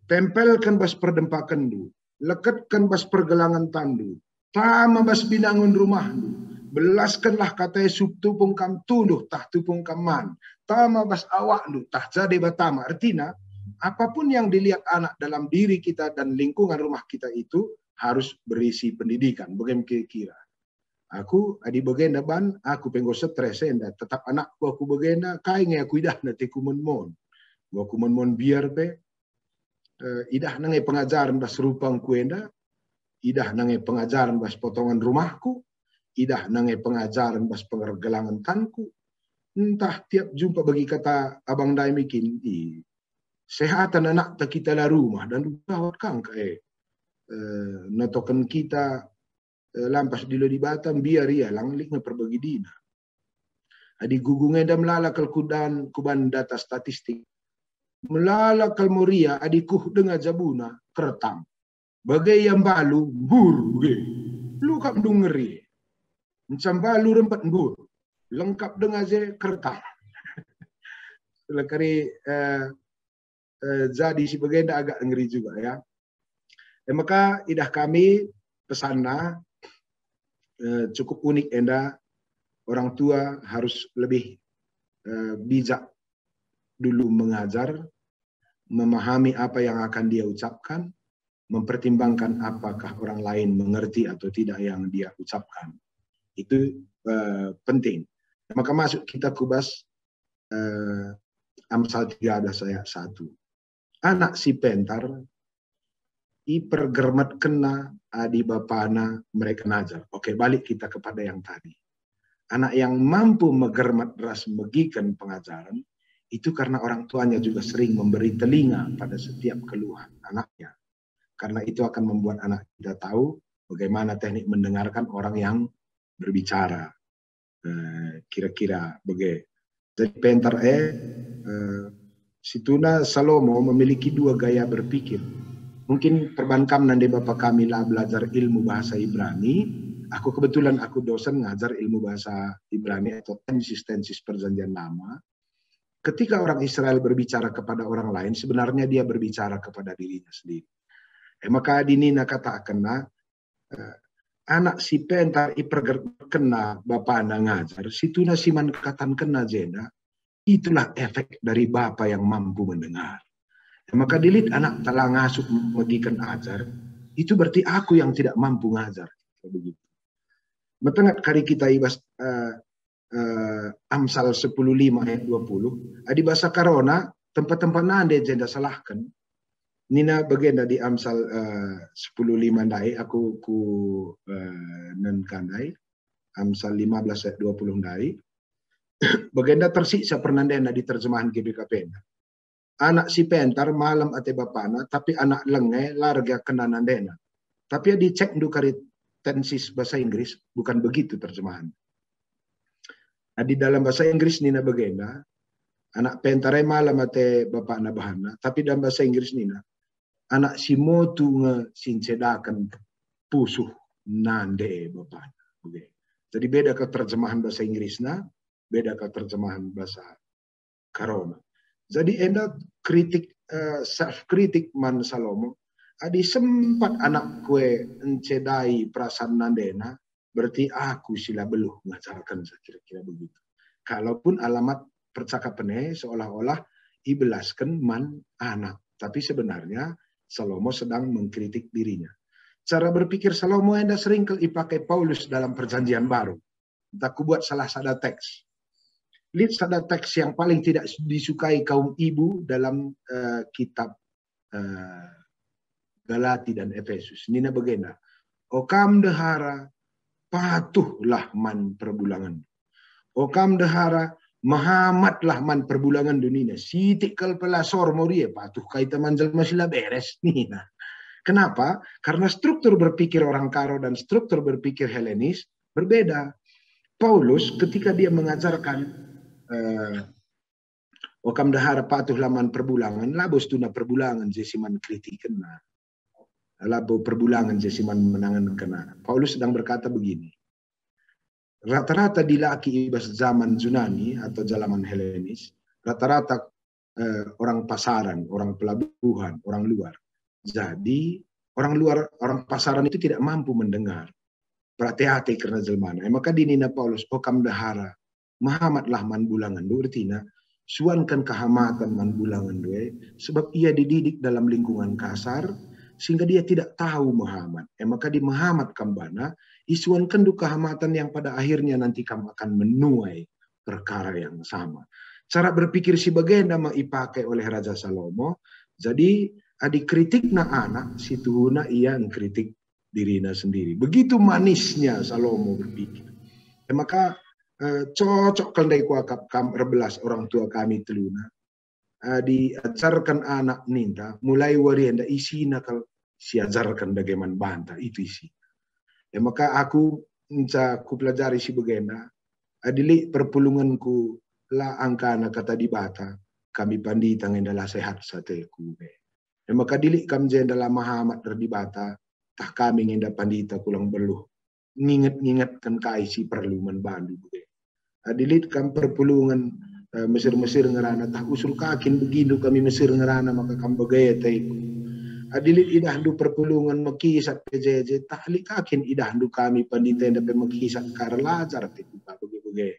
Tempelken bas perdempakenndu, leketken bas pergelangen tanndu, tama bas binangun rumahndu, belaskenlah kata e sub tupung kam tunduh tah tupung kam man, tama bas awakndu tah ja deba tama. Ertina, apapun yang dilihat anak dalam diri kita dan lingkungan rumah kita itu harus berisi pendidikan. Bage kira-kira. Aku, adi bagenda ban, aku pe enggo stres enda, tetap anakku aku bagenda, kai nge aku idahna teku mon-mon. Enggo aku mon-mon biar pe, eh, idahna nge pengajaren bas rupangku enda, idahna nge pengajaren bas potongan rumahku, idahna nge pengajaren bas pergelangen tanku. Ntah tiap jumpa bagi kata abang ndai mikin, i, sehatan anakta kita la rumah dan gawat kang ka e, eh, notoken kita, eh, lampas dilo Dibata, mbiar ia lang lit nge perbagidina. Adi gugung enda melala kal kudan, kuban data statistik. Melala kal Moria adi kuh denga jabuna, kertang. Bage ia mbalu, mbur, ge. Lukap ndung ngeri. Nca mbalu rempet mbur. Lengkap denga je kertang. Lekari, eh, eh, jadi si bagenda agak ngeri juga ya. E maka idah kami pesanna, eh, cukup unik enda, orang tua harus lebih, eh, bijak dulu mengajar, memahami apa yang akan dia ucapkan, mempertimbangkan apakah orang lain mengerti atau tidak yang dia ucapkan. Itu eh, penting. Maka masuk kita ku bas eh, Amsal tiga belas ayat satu. Anak si pentar ipergermetkenna adi bapana mereken ajar. Oke, balik kita kepada yang tadi. Anak yang mampu megermet ras megiken pengajaren itu karena orang tuanya juga sering memberi telinga pada setiap keluhan anaknya. Karena itu akan membuat anak kita tahu bagaimana teknik mendengarkan orang yang berbicara. Eh, kira-kira bage. Jadi pentar eh, eh, situhuna Salomo memiliki dua gaya berpikir. Mungkin perban kam nande bapa kami la belajar ilmu bahasa Ibrani, aku kebetulan aku dosen ngajar ilmu bahasa Ibrani atau tensis-tensis perjanjian lama. Ketika orang Israel berbicara kepada orang lain, sebenarnya dia berbicara kepada dirinya sendiri. E maka adi nina katakenna, eh, anak si pentar ipergermetkenna bapana ngajar, situhuna si man katankenna jenda, itulah efek dari bapa yang mampu mendengar. E maka adi lit anakta la ngasup megiken ajar, itu berarti aku yang tidak mampu ngajar. Begitu. Metenget kari kita i bas eh, eh, Amsal sepuluh lima ayat dua puluh. Adi basa Karona, tempat-tempat nande jenda salahken. Nina bagenda di Amsal eh, sepuluh lima ndai, aku ku eh, nenka ndai, Amsal lima belas ayat dua puluh ndai. Bagenda tersiksa pernandena di terjemahan G B K P enda. Anak si pentar malem ate bapana, tapi anak lenge la erga kena nandena. Tapi adi cekndu kari tensis bahasa Inggris, bukan begitu terjemahan. Adi dalam bahasa Inggris nina bagenda, anak pentar e malem ate bapana bahanna, tapi dalam bahasa Inggris nina, anak si motu nge si ncedaken pusuh nande bapana. Bage. Jadi beda kal terjemahan bahasa Inggrisna, beda kal terjemahan bahasa Karona. Jadi enda kritik eh, self kritik man Salomo. Adi sempat anak kue encedai perasaan nandena, berarti aku si la beluh ngajarken, kira-kira begitu. Kalaupun alamat percakapen e seolah-olah ibelasken man anak, tapi sebenarnya Salomo sedang mengkritik dirinya. Cara berpikir Salomo enda sering kal ipakai Paulus dalam Perjanjian Baru. Entah kubuat salah sada teks. Lit sada teks yang paling tidak disukai kaum ibu dalam eh, kitab eh, Galati dan Efesus. Nina bagenda, "O kam ndehara, patuhlah man perbulangen. O kam ndehara, mehamatlah man perbulangen," nina. Sitik kal pe la sor moria, patuh kai ta man jelma si la beres, nina. Kenapa? Karena struktur berpikir orang Karo dan struktur berpikir Helenis berbeda. Paulus ketika dia mengajarkan eh, "O kam ndehara, patuhlah man perbulangen," labo situhuna perbulangen je si man kritikenna. Labo perbulangen je si man menangenkenna. Paulus sedang berkata begini, rata-rata dilaki i bas zaman Junani atau zaman Helenis, rata-rata eh, orang pasaran, orang pelabuhan, orang luar. Jadi orang luar, orang pasaran itu tidak mampu mendengar. Perate-ate kerna jelmana. E maka adi nina Paulus, "O kam ndehara, mehamatlah man bulangenndu," ertina, suanken kehamaten man bulangenndu e, sebab ia dididik dalam lingkungan kasar, sehingga dia tidak tahu mehamat. E maka adi mehamat kam bana, isuankenndu kehamaten yang pada akhirnya nanti kam akan menuai perkara yang sama. Cara berpikir si bagenda me ipakai oleh Raja Salomo. Jadi, adi kritikna anak, situhuna ia ngkritik dirina sendiri. Begitu manisnya Salomo berpikir. E maka eh, cocok kal ndai kuakap kam erbelas orang tua kami teluna. Adi ajarken anak ninta, mulai wari enda isina kal siajarken dage man banta, itu isi. E maka aku nca kupelajari si bagenda, adi lit perpulungenku la angkana kata Dibata, kami pandita nge enda la sehat sateku be. E maka adi lit kam jenda la mehamat ras Dibata, tah kami nge enda pandita kulang beluh nginget-ngingetken kai si perlu man bandu bage. Adi lit kam perpulungen eh, mesir-mesir ngerana, tah usul ka kin begindu kami mesir ngerana maka kam bage ateku. Adi lit idahndu perpulungen mekisat P J J, tah lit ka kin idahndu kami pandita enda pe mekisat ka erlajar ateku ka bage-bage.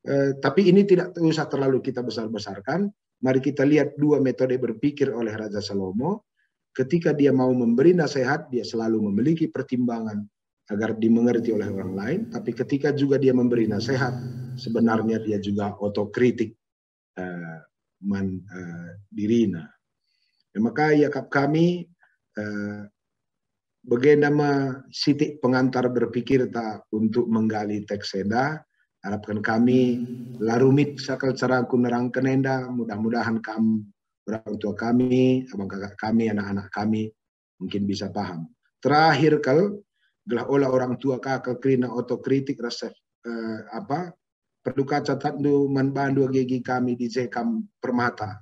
Eh, tapi ini tidak usah terlalu kita besar-besarkan. Mari kita lihat dua metode berpikir oleh Raja Salomo. ketika dia mau memberi nasihat, dia selalu memiliki pertimbangan agar dimengerti oleh orang lain, tapi ketika juga dia memberi nasihat, sebenarnya dia juga otokritik, eh, man, eh, dirina. E maka iakap kami, eh, bagenda me sitik pengantar berpikirta untuk menggali teks enda. Arapken kami la rumit sakal caraku nerangken enda, mudah-mudahan kam orang tua kami, abang kakak kami, anak-anak kami, mungkin bisa paham. Terakhir kal, gelah ola orang tua ka kal kerina otokritik ras, eh, apa, perlu ka catatndu man bandu agi-agi kami di je kam permata.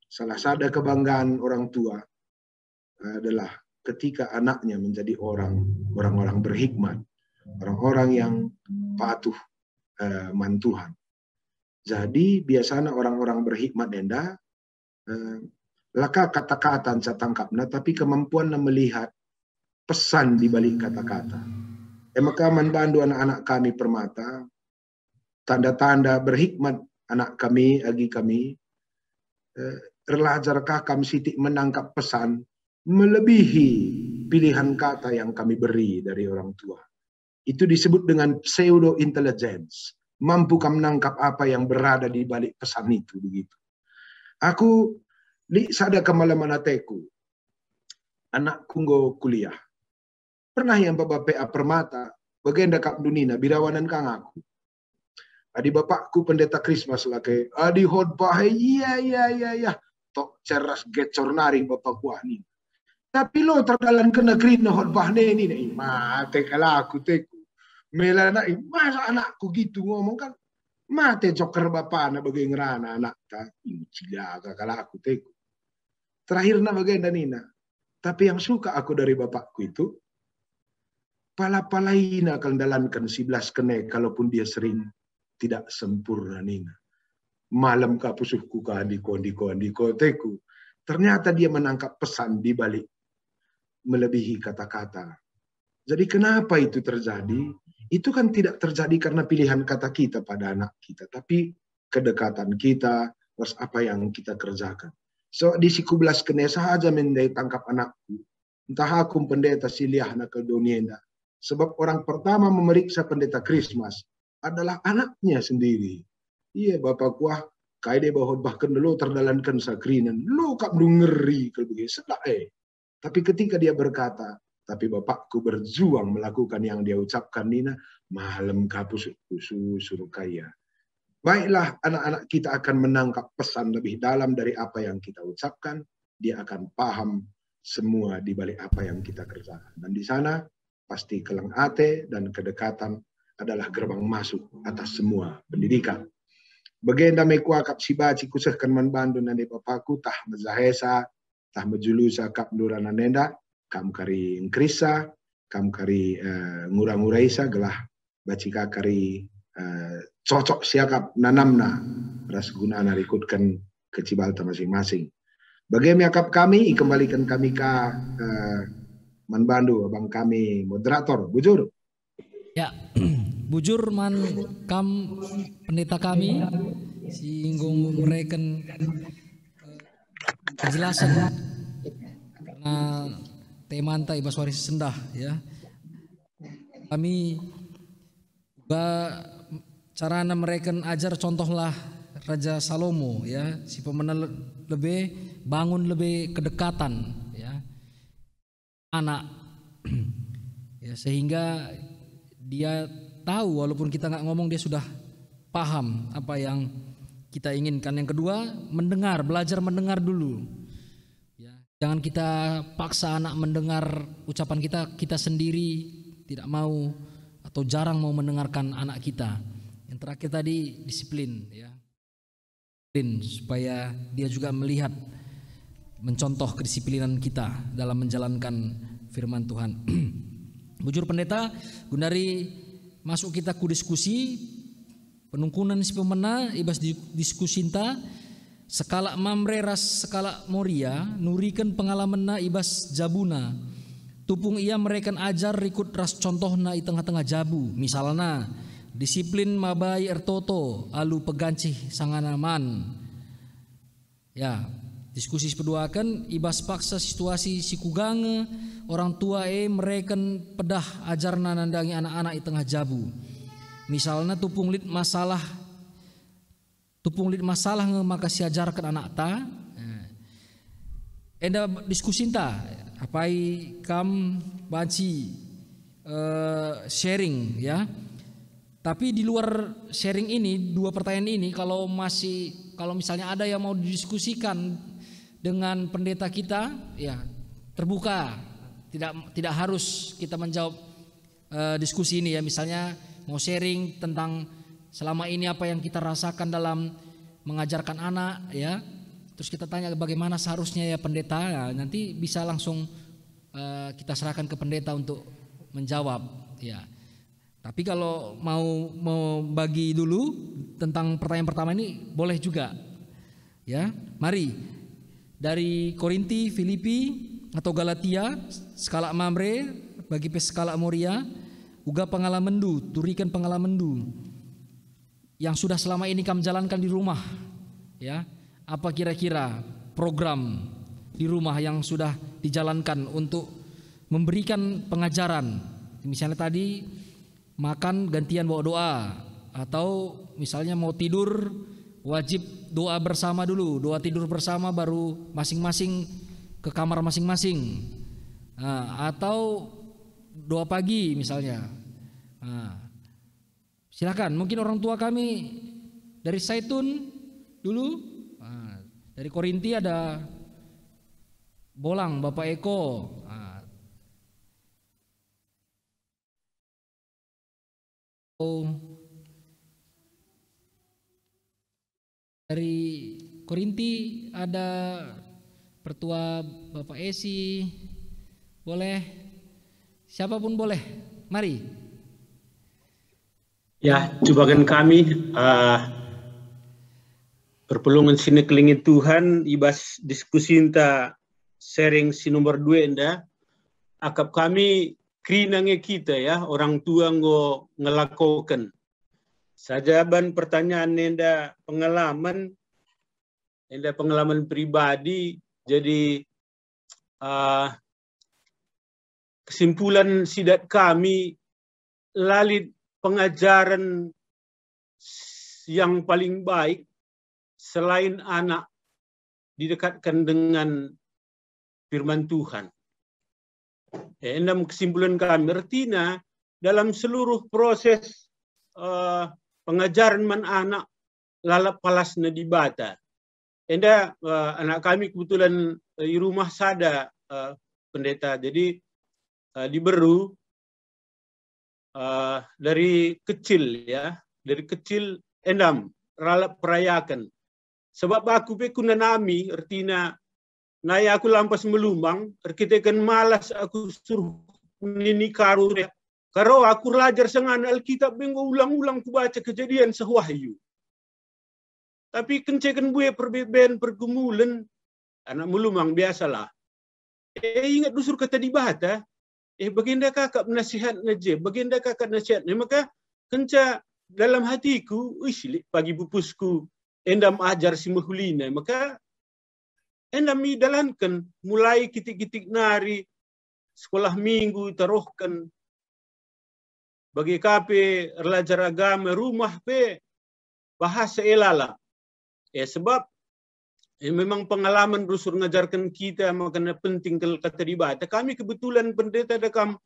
Salah sada kebanggaan orang tua adalah ketika anaknya menjadi orang, orang-orang berhikmat, orang-orang yang patuh, eh, man Tuhan. Jadi biasanya orang-orang berhikmat enda, eh, la ka kata-kata nca tangkapna, tapi kemampuanna melihat pesan di balik kata-kata. E maka man bandu anak-anak kami permata, tanda-tanda berhikmat anak kami, agi kami, eh, erlajar ka kam sitik menangkap pesan melebihi pilihan kata yang kami beri dari orang tua. Itu disebut dengan pseudo intelligence. Mampu kam nangkap apa yang berada di balik pesan itu, begitu. Aku lit sada kemalemen ateku. Anakku enggo kuliah. Pernah ia maba P A permata, bagenda kap dunina, birawanen kang aku. Adi bapakku pendeta Krismas lake, adi khotbah e, iya, iya, iya, iya. Tok ceras gecor nari bapakku ah nina. Tapi lo terdalankenna kerina khotbah ne nina, "Ih, mate kal aku teku. Mela nak, ih, masa anakku gitu ngomong kan? Mate joker bapana bage ngerana anakta. Ih, cilaga kal aku teku." Terakhirna bagenda nina, "Tapi yang suka aku dari bapakku itu, pala-palaina kal ndalanken si belas kene, kalaupun dia sering tidak sempurna," nina. Malem ka pusuhku ka andiko, andiko, andiko, teku. Ternyata dia menangkap pesan di balik melebihi kata-kata. Jadi kenapa itu terjadi? Itu kan tidak terjadi karena pilihan kata kita pada anak kita, tapi kedekatan kita, terus apa yang kita kerjakan. So, di si kubelas kene saja mendai tangkap anakku. Entah aku pendeta si liahna ke doni enda. Sebab orang pertama memeriksa pendeta Krismas adalah anaknya sendiri. Iya, Bapa kuah, kai deba khotbahken lo terdalanken sakrinen, lo kap ngeri kal bage, sedak e. Tapi ketika dia berkata, "Tapi bapakku berjuang melakukan yang dia ucapkan," nina, malem ka pusuh-pusuh suruh kaya. Baiklah, anak-anak kita akan menangkap pesan lebih dalam dari apa yang kita ucapkan, dia akan paham semua di balik apa yang kita kerjakan. Dan di sana pasti keleng ate dan kedekatan adalah gerbang masuk atas semua pendidikan. Bagenda me kuakap si banci kusehken man bandu nande bapakku, tah mejahesa, tah mejulusa kap ndura nandenda, kam kari engkerisa, kam kari, eh, ngura-nguraisa gelah banci ka kari, eh, cocok siakap nanamna ras gunana rikutken kecibalta masing-masing. Bage me akap kami, ikembaliken kami ka, eh, man bandu, abang kami moderator, bujur. Ya, bujur man kam pendeta kami, si enggo mereken, eh, penjelasan karena temanta i bas wari si sendah, ya. Kami uga carana mereken ajar, contohlah Raja Salomo, ya, si pemena le-, lebe bangun lebe kedekatan, ya, anak. Ya, sehingga dia tahu, walaupun kita nggak ngomong, dia sudah paham apa yang kita inginkan. Yang kedua, mendengar, belajar mendengar dulu. Ya, jangan kita paksa anak mendengar ucapan kita, kita sendiri tidak mau atau jarang mau mendengarkan anak kita. Yang terakhir tadi, disiplin, ya. Disiplin, supaya dia juga melihat, mencontoh kedisiplinan kita dalam menjalankan firman Tuhan. Bujur pendeta, gundari masuk kita ku diskusi, penungkunan si pemena i bas di-, diskusinta, sekalak Mamre ras sekalak Moria nuriken pengalamenna i bas jabuna. Tupung ia mereken ajar rikut ras contohna i tengah-tengah jabu. Misalna, disiplin mabai ertoto alu pegancih sangana man. Ya, Diskusi sipeduaken, i bas paksa situasi si kuga nge orang tua e mereken pedah ajarna nandangi anak-anak i tengah jabu. Misalna tupung lit masalah, tupung lit masalah nge maka siajarken anakta. Eh, enda diskusinta, apai kam banci, eh, sharing, ya. Tapi di luar sharing ini, dua pertanyaan ini, kalau masih, kalau misalnya ada yang mau didiskusikan dengan pendeta kita, ya, terbuka. Tidak, tidak harus kita menjawab, eh, diskusi ini, ya. Misalnya mau sharing tentang selama ini apa yang kita rasakan dalam mengajarkan anak, ya. Terus kita tanya bagaimana seharusnya, ya, pendeta, ya, nanti bisa langsung, eh, kita serahkan ke pendeta untuk menjawab, ya. Tapi kalau mau, mau bagi dulu tentang pertanyaan pertama ini, boleh juga. Ya, mari. Dari Korinti, Filipi, atau Galatia, sekalak Mamre, bagi pe sekalak Moria, uga pengalamenndu, turiken pengalamenndu yang sudah selama ini kam jalankan di rumah. Ya, apa kira-kira program di rumah yang sudah dijalankan untuk memberikan pengajaran? Misalnya tadi, makan gantian bawa doa, atau misalnya mau tidur, wajib doa bersama dulu, doa tidur bersama, baru masing-masing ke kamar masing-masing. Nah, atau doa pagi misalnya. Nah, silakan, mungkin orang tua kami dari Saitun dulu. Nah, dari Korinti ada Bolang, Bapak Eko. Nah, oh. Dari Korinti ada Pertua Bapak Esi, boleh. Siapapun boleh. Mari. Ya, cubaken kami, eh, perpulungen si nikelengi Tuhan, i bas diskusinta sharing si nomor dua enda, akap kami kerina nge kita, ya, orang tua enggo ngelakoken. Saja ban pertanyaan enda pengalaman, enda pengalaman pribadi, jadi, ah, kesimpulan si dat kami, la lit pengajaren yang paling baik selain anak didekatkan dengan firman Tuhan. Eh, enam kesimpulan kami, ertina dalam seluruh proses, eh, pengajaren man anak, lalap palasna Dibata. Enda, eh, anak kami kebetulan, eh, i rumah sada, eh, pendeta. Jadi, eh, diberu, eh, dari kecil, ya, dari kecil endam ralap perayaken. Sebab aku pe kunanami, ertina nai aku lampas melumang, erkiteken malas aku suruh nini karu. Karo aku erlajar sangana Alkitab enggo ulang-ulang kubaca Kejadian seh Wahyu. Tapi kenceken bue perbeben pergumulen, anak melumang biasalah. Eh, ingat dusur kata Dibata, eh, bagenda kakap nasihatna je, bagenda kakap nasihatna. Maka kenca dalam hatiku, uih, silik pagi pupusku, endam ajar si mehulina. Maka endam idalanken, mulai kitik-kitik nari, sekolah minggu taruhken, bage ka pe erlajar agama rumah pe bahasa e lalap. Eh, sebab, eh, memang pengalaman rusur ngajarken kita makana penting kal kata Dibata. Kami kebetulan pendeta dekam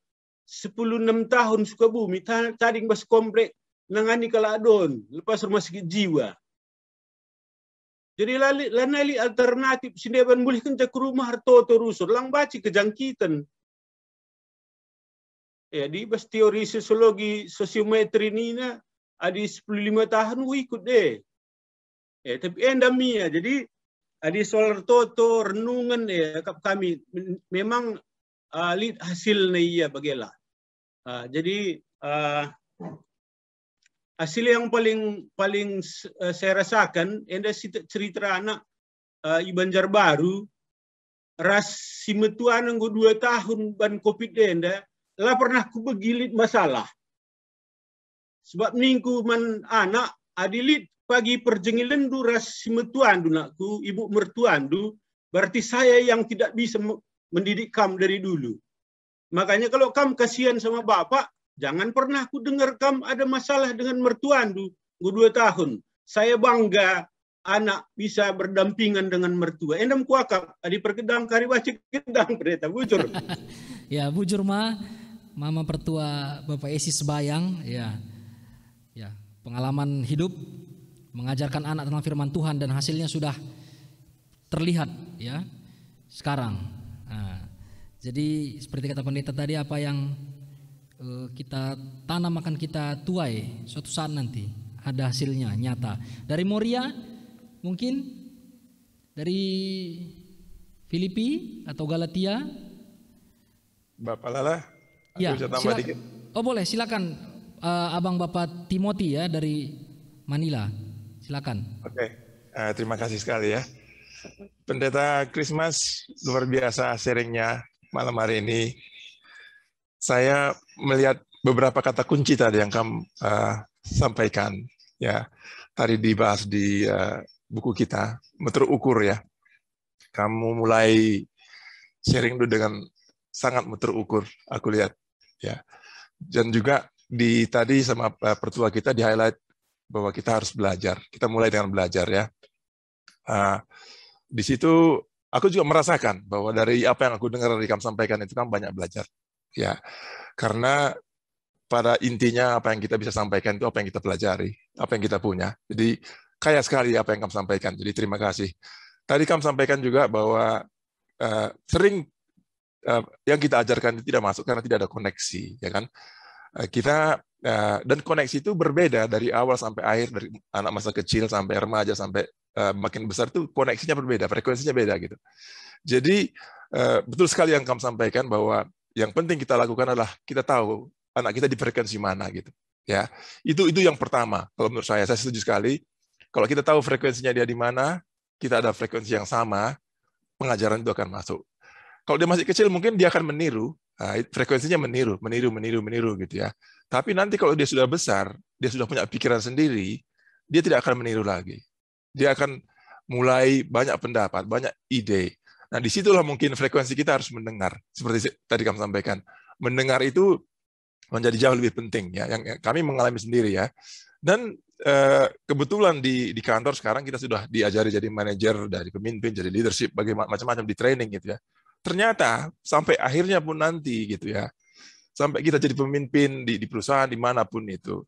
sepuluh enam tahun Sukabumi, ta-, tading bas komplek nangani kalak don, lepas rumah sakit jiwa. Jadi la lit, lanai lit alternatif si deban mulihkenca ku rumah ertoto rusur, lang banci kejangkiten. Ya, di bas teori sosiologi, sosiometri nina, adi sepuluh lima tahun, uh, ikut deh. Eh, tapi enda mia. Jadi, adi soal ertoto, renungen, eh, akap kami, men-, memang, ah, lit hasilna ia bagela. Ah, jadi, ah, hasil yang paling, paling s-, eh, saya rasakan, enda si te-, cerita anak, eh, i Banjarbaru, ras si metuana enggo dua tahun ban covid enda, la pernah kubegi lit masalah. Sebab ningku man anak, adi lit pagi perjengilenndu ras si metuandu nakku, ibu mertuandu, Berarti saya yang tidak bisa me-, mendidik kam dari dulu. Makanya kalau kam kasihan sama bapak, jangan pernah kudengar kam ada masalah dengan mertuandu. Enggo dua tahun. Saya bangga anak bisa berdampingan dengan mertua. Enda me kuakap, adi pergedang kari baci gedang, pendeta, bujur. Ya, bujur ma, mama pertua Bapak Esi Sebayang, ya. Ya, pengalaman hidup mengajarkan anak tentang firman Tuhan dan hasilnya sudah terlihat, ya, sekarang. Nah, jadi seperti kata pendeta tadi, apa yang, eh, kita tanam akan kita tuai suatu saat nanti, ada hasilnya nyata. Dari Moria, mungkin dari Filipi atau Galatia? Bapak Lala, aku Ya, bisa tambah silak- dikit. Oh, boleh, silakan, eh, Abang Bapak Timothy, ya, dari Manila. Silakan. Oke, eh, terima kasih sekali, ya. Pendeta Christmas, luar biasa sharingnya malam hari ini. Saya melihat beberapa kata kunci tadi yang kamu, eh, sampaikan, ya. Tadi dibahas di, eh, buku kita, Meteruk Ukur, ya. Kamu mulai sharing dulu dengan sangat meteruk ukur, aku lihat, ya. Dan juga di tadi sama, eh, pertua kita di-highlight bahwa kita harus belajar. Kita mulai dengan belajar, ya. Ah, di situ aku juga merasakan bahwa dari apa yang aku dengar dari kamu sampaikan itu, kamu banyak belajar, ya. Karena pada intinya apa yang kita bisa sampaikan itu apa yang kita pelajari, apa yang kita punya. Jadi, kaya sekali apa yang kamu sampaikan. Jadi, terima kasih. Tadi kamu sampaikan juga bahwa, eh, sering, eh, yang kita ajarkan itu tidak masuk karena tidak ada koneksi, ya kan? Eh, kita, eh, dan koneksi itu berbeda dari awal sampai akhir, dari anak masa kecil sampai remaja sampai, eh, makin besar itu koneksinya berbeda, frekuensinya beda gitu. Jadi, eh, betul sekali yang kamu sampaikan bahwa yang penting kita lakukan adalah kita tahu anak kita di frekuensi mana gitu. Ya, itu, itu yang pertama kalau menurut saya. Saya setuju sekali. Kalau kita tahu frekuensinya dia di mana, kita ada frekuensi yang sama, pengajaran itu akan masuk. Kalau dia masih kecil, mungkin dia akan meniru, ah, frekuensinya meniru, meniru, meniru, meniru gitu, ya. Tapi nanti kalau dia sudah besar, dia sudah punya pikiran sendiri, dia tidak akan meniru lagi. Dia akan mulai banyak pendapat, banyak ide. Nah, disitulah mungkin frekuensi kita harus mendengar, seperti si-, tadi kamu sampaikan. Mendengar itu menjadi jauh lebih penting, ya, yang, yang kami mengalami sendiri, ya. Dan, eh, kebetulan di, di kantor sekarang kita sudah diajari jadi manajer, dari pemimpin, jadi leadership, bagaimana, macam-macam, di training gitu, ya. Ternyata sampai akhirnya pun nanti gitu, ya, sampai kita jadi pemimpin di, di perusahaan dimanapun itu,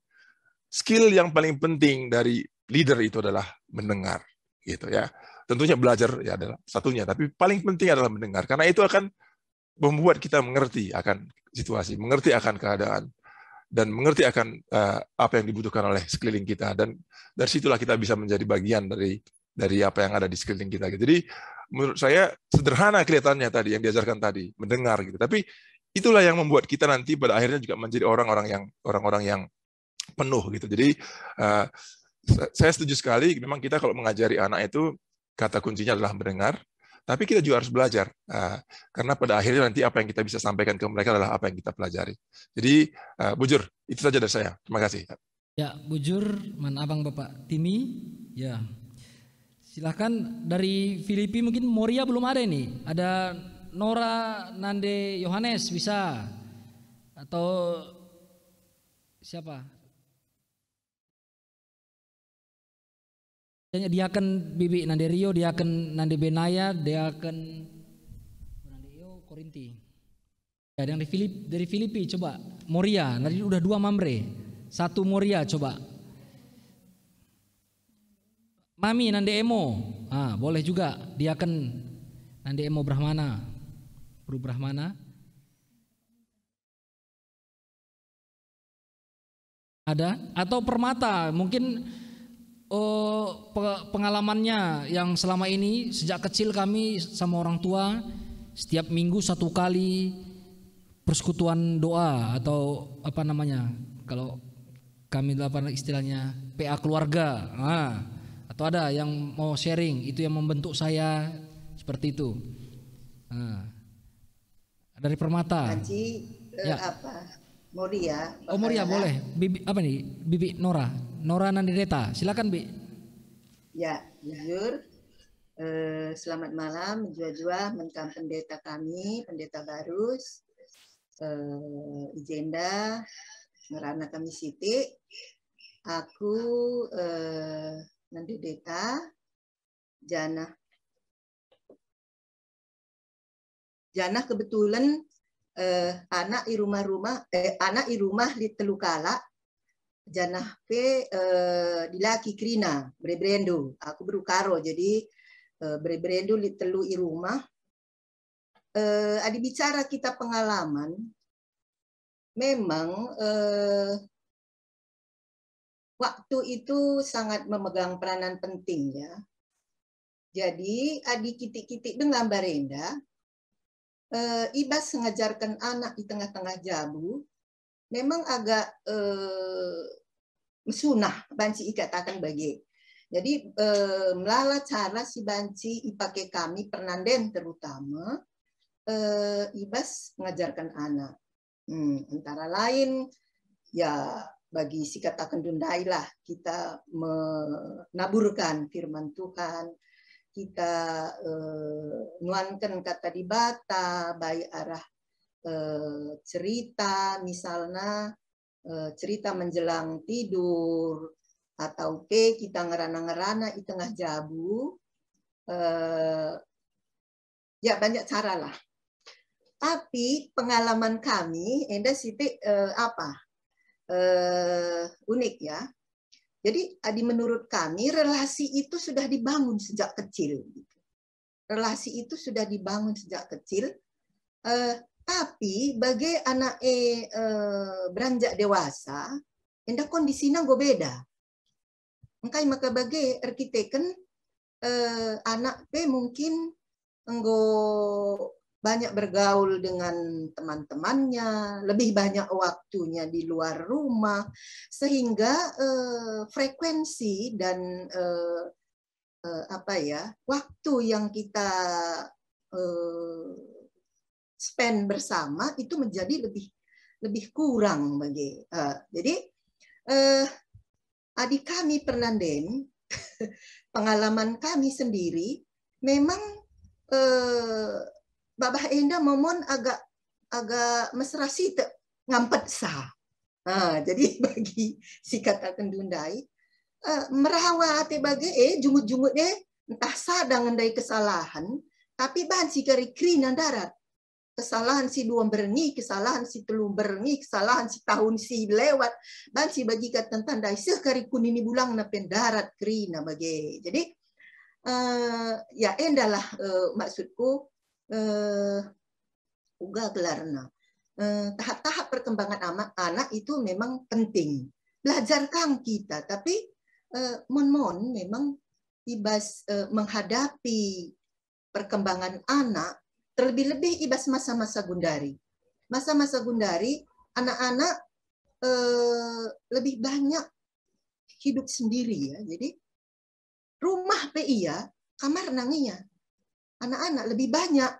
skill yang paling penting dari leader itu adalah mendengar gitu, ya. Tentunya belajar, ya, adalah satunya, tapi paling penting adalah mendengar, karena itu akan membuat kita mengerti akan situasi, mengerti akan keadaan, dan mengerti akan, eh, apa yang dibutuhkan oleh sekeliling kita. Dan dari situlah kita bisa menjadi bagian dari, dari apa yang ada di sekeliling kita gitu. Jadi, menurut saya, sederhana kelihatannya tadi yang diajarkan tadi, mendengar gitu. Tapi itulah yang membuat kita nanti pada akhirnya juga menjadi orang-orang yang, orang-orang yang penuh gitu. Jadi, eh, sa-, saya setuju sekali, memang kita kalau mengajari anak itu, kata kuncinya adalah mendengar, tapi kita juga harus belajar. Eh, karena pada akhirnya nanti apa yang kita bisa sampaikan ke mereka adalah apa yang kita pelajari. Jadi, eh, bujur, itu saja dari saya. Terima kasih. Ya, bujur, man abang Bapak Timi. Ya. Silahkan, dari Filipi, mungkin Moria belum ada ini. Ada Nora nande Yohanes, bisa. Atau siapa? Diaken Bibi nande Rio, diaken nande Benaya, diaken nande Io, Korinti. Ya, yang dari Filip-, dari Filipi, coba. Moria, tadi udah dua, Mamre. Satu, Moria, coba. Mami, nande Emo. Ah, boleh juga. Diaken nande Emo Brahmana. Bro Brahmana. Ada? Atau Permata, mungkin, eh, pe-, pengalamannya yang selama ini, sejak kecil kami sama orang tua, setiap minggu satu kali persekutuan doa atau apa namanya, kalau kami dulu apa istilahnya, P A keluarga. Nah, atau ada yang mau sharing, itu yang membentuk saya seperti itu. Nah, dari Permata. Aji, eh, Ya. Apa? Moria. Oh, Moria, Bapak boleh. Bibi, apa nih? Bibi Nora. Nora Nandineta. Silakan, Bi. Ya, bujur. Eh, selamat malam, mejuah-juah man kam pendeta kami, Pendeta Barus. Eh, i jenda ngerana kami sitik. Aku, eh, pendeta, janah, janah kebetulan, eh, anak i rumah-rumah, eh, anak i rumah lit telu kalak, janah pe, eh, dilaki kerina, bere-berendu. Aku beru Karo, jadi, eh, bere-berendu lit telu i rumah. Eh, adi bicara kita pengalaman, memang, eh, waktu itu sangat memegang peranan penting, ya. Jadi, adi kitik-kitik denga mbarenda, eh, i bas ngajarken anak i tengah-tengah jabu, memang agak, eh, mesunah banci ikataken bage. Jadi, eh, melala cara si banci ipake kami pernanden terutama, eh, i bas ngajarken anak. Hmm, antara lain, ya, bagi si kataken ndai lah, kita menaburkan firman Tuhan, kita, eh, nuanken kata Dibata, baik arah, eh, cerita, misalna, eh, cerita menjelang tidur, atau pe kita ngerana-ngerana i tengah jabu, eh, ya, banyak cara lah. Tapi pengalaman kami, enda sitik, eh, apa? Eh, unik, ya. Jadi, adi menurut kami, relasi itu sudah dibangun sejak kecil. Relasi itu sudah dibangun sejak kecil. Eh, tapi bage anak e, eh, beranjak dewasa, enda kondisina enggo beda. Engkai maka bage erkiteken, eh, anak pe mungkin enggo banyak bergaul dengan teman-temannya, lebih banyak waktunya di luar rumah, sehingga, eh, frekuensi dan, eh, eh, apa ya, waktu yang kita, eh, spend bersama itu menjadi lebih, lebih kurang bage. Eh, jadi, eh, adi kami pernanden, pengalaman kami sendiri memang, eh, babah enda momon agak, agak mesra sitik ngampetsa. Ha, jadi bagi si kataken ndai, eh, merawa ate bage, eh, jungut-jungut, eh, ntah sada ngendai kesalahan, tapi banci kari kerina ndarat. Kesalahan si dua berngi, kesalahan si telu berngi, kesalahan si tahun si lewat, banci bagi kataken ndai seh kari kunini bulangna pe ndarat kerina bage. Jadi, eh, ya, endalah, eh, maksudku, eh, uga gelarna. Eh, tahap-tahap perkembangan ama-, anak itu memang penting. Belajar kang kita, tapi, eh, mon-mon memang i bas, eh, menghadapi perkembangan anak, terlebih-lebih i bas masa-masa gundari. Masa-masa gundari, anak-anak, eh, lebih banyak hidup sendiri, ya. Jadi, rumah pe ia, kamar nang ia. Anak-anak lebih banyak,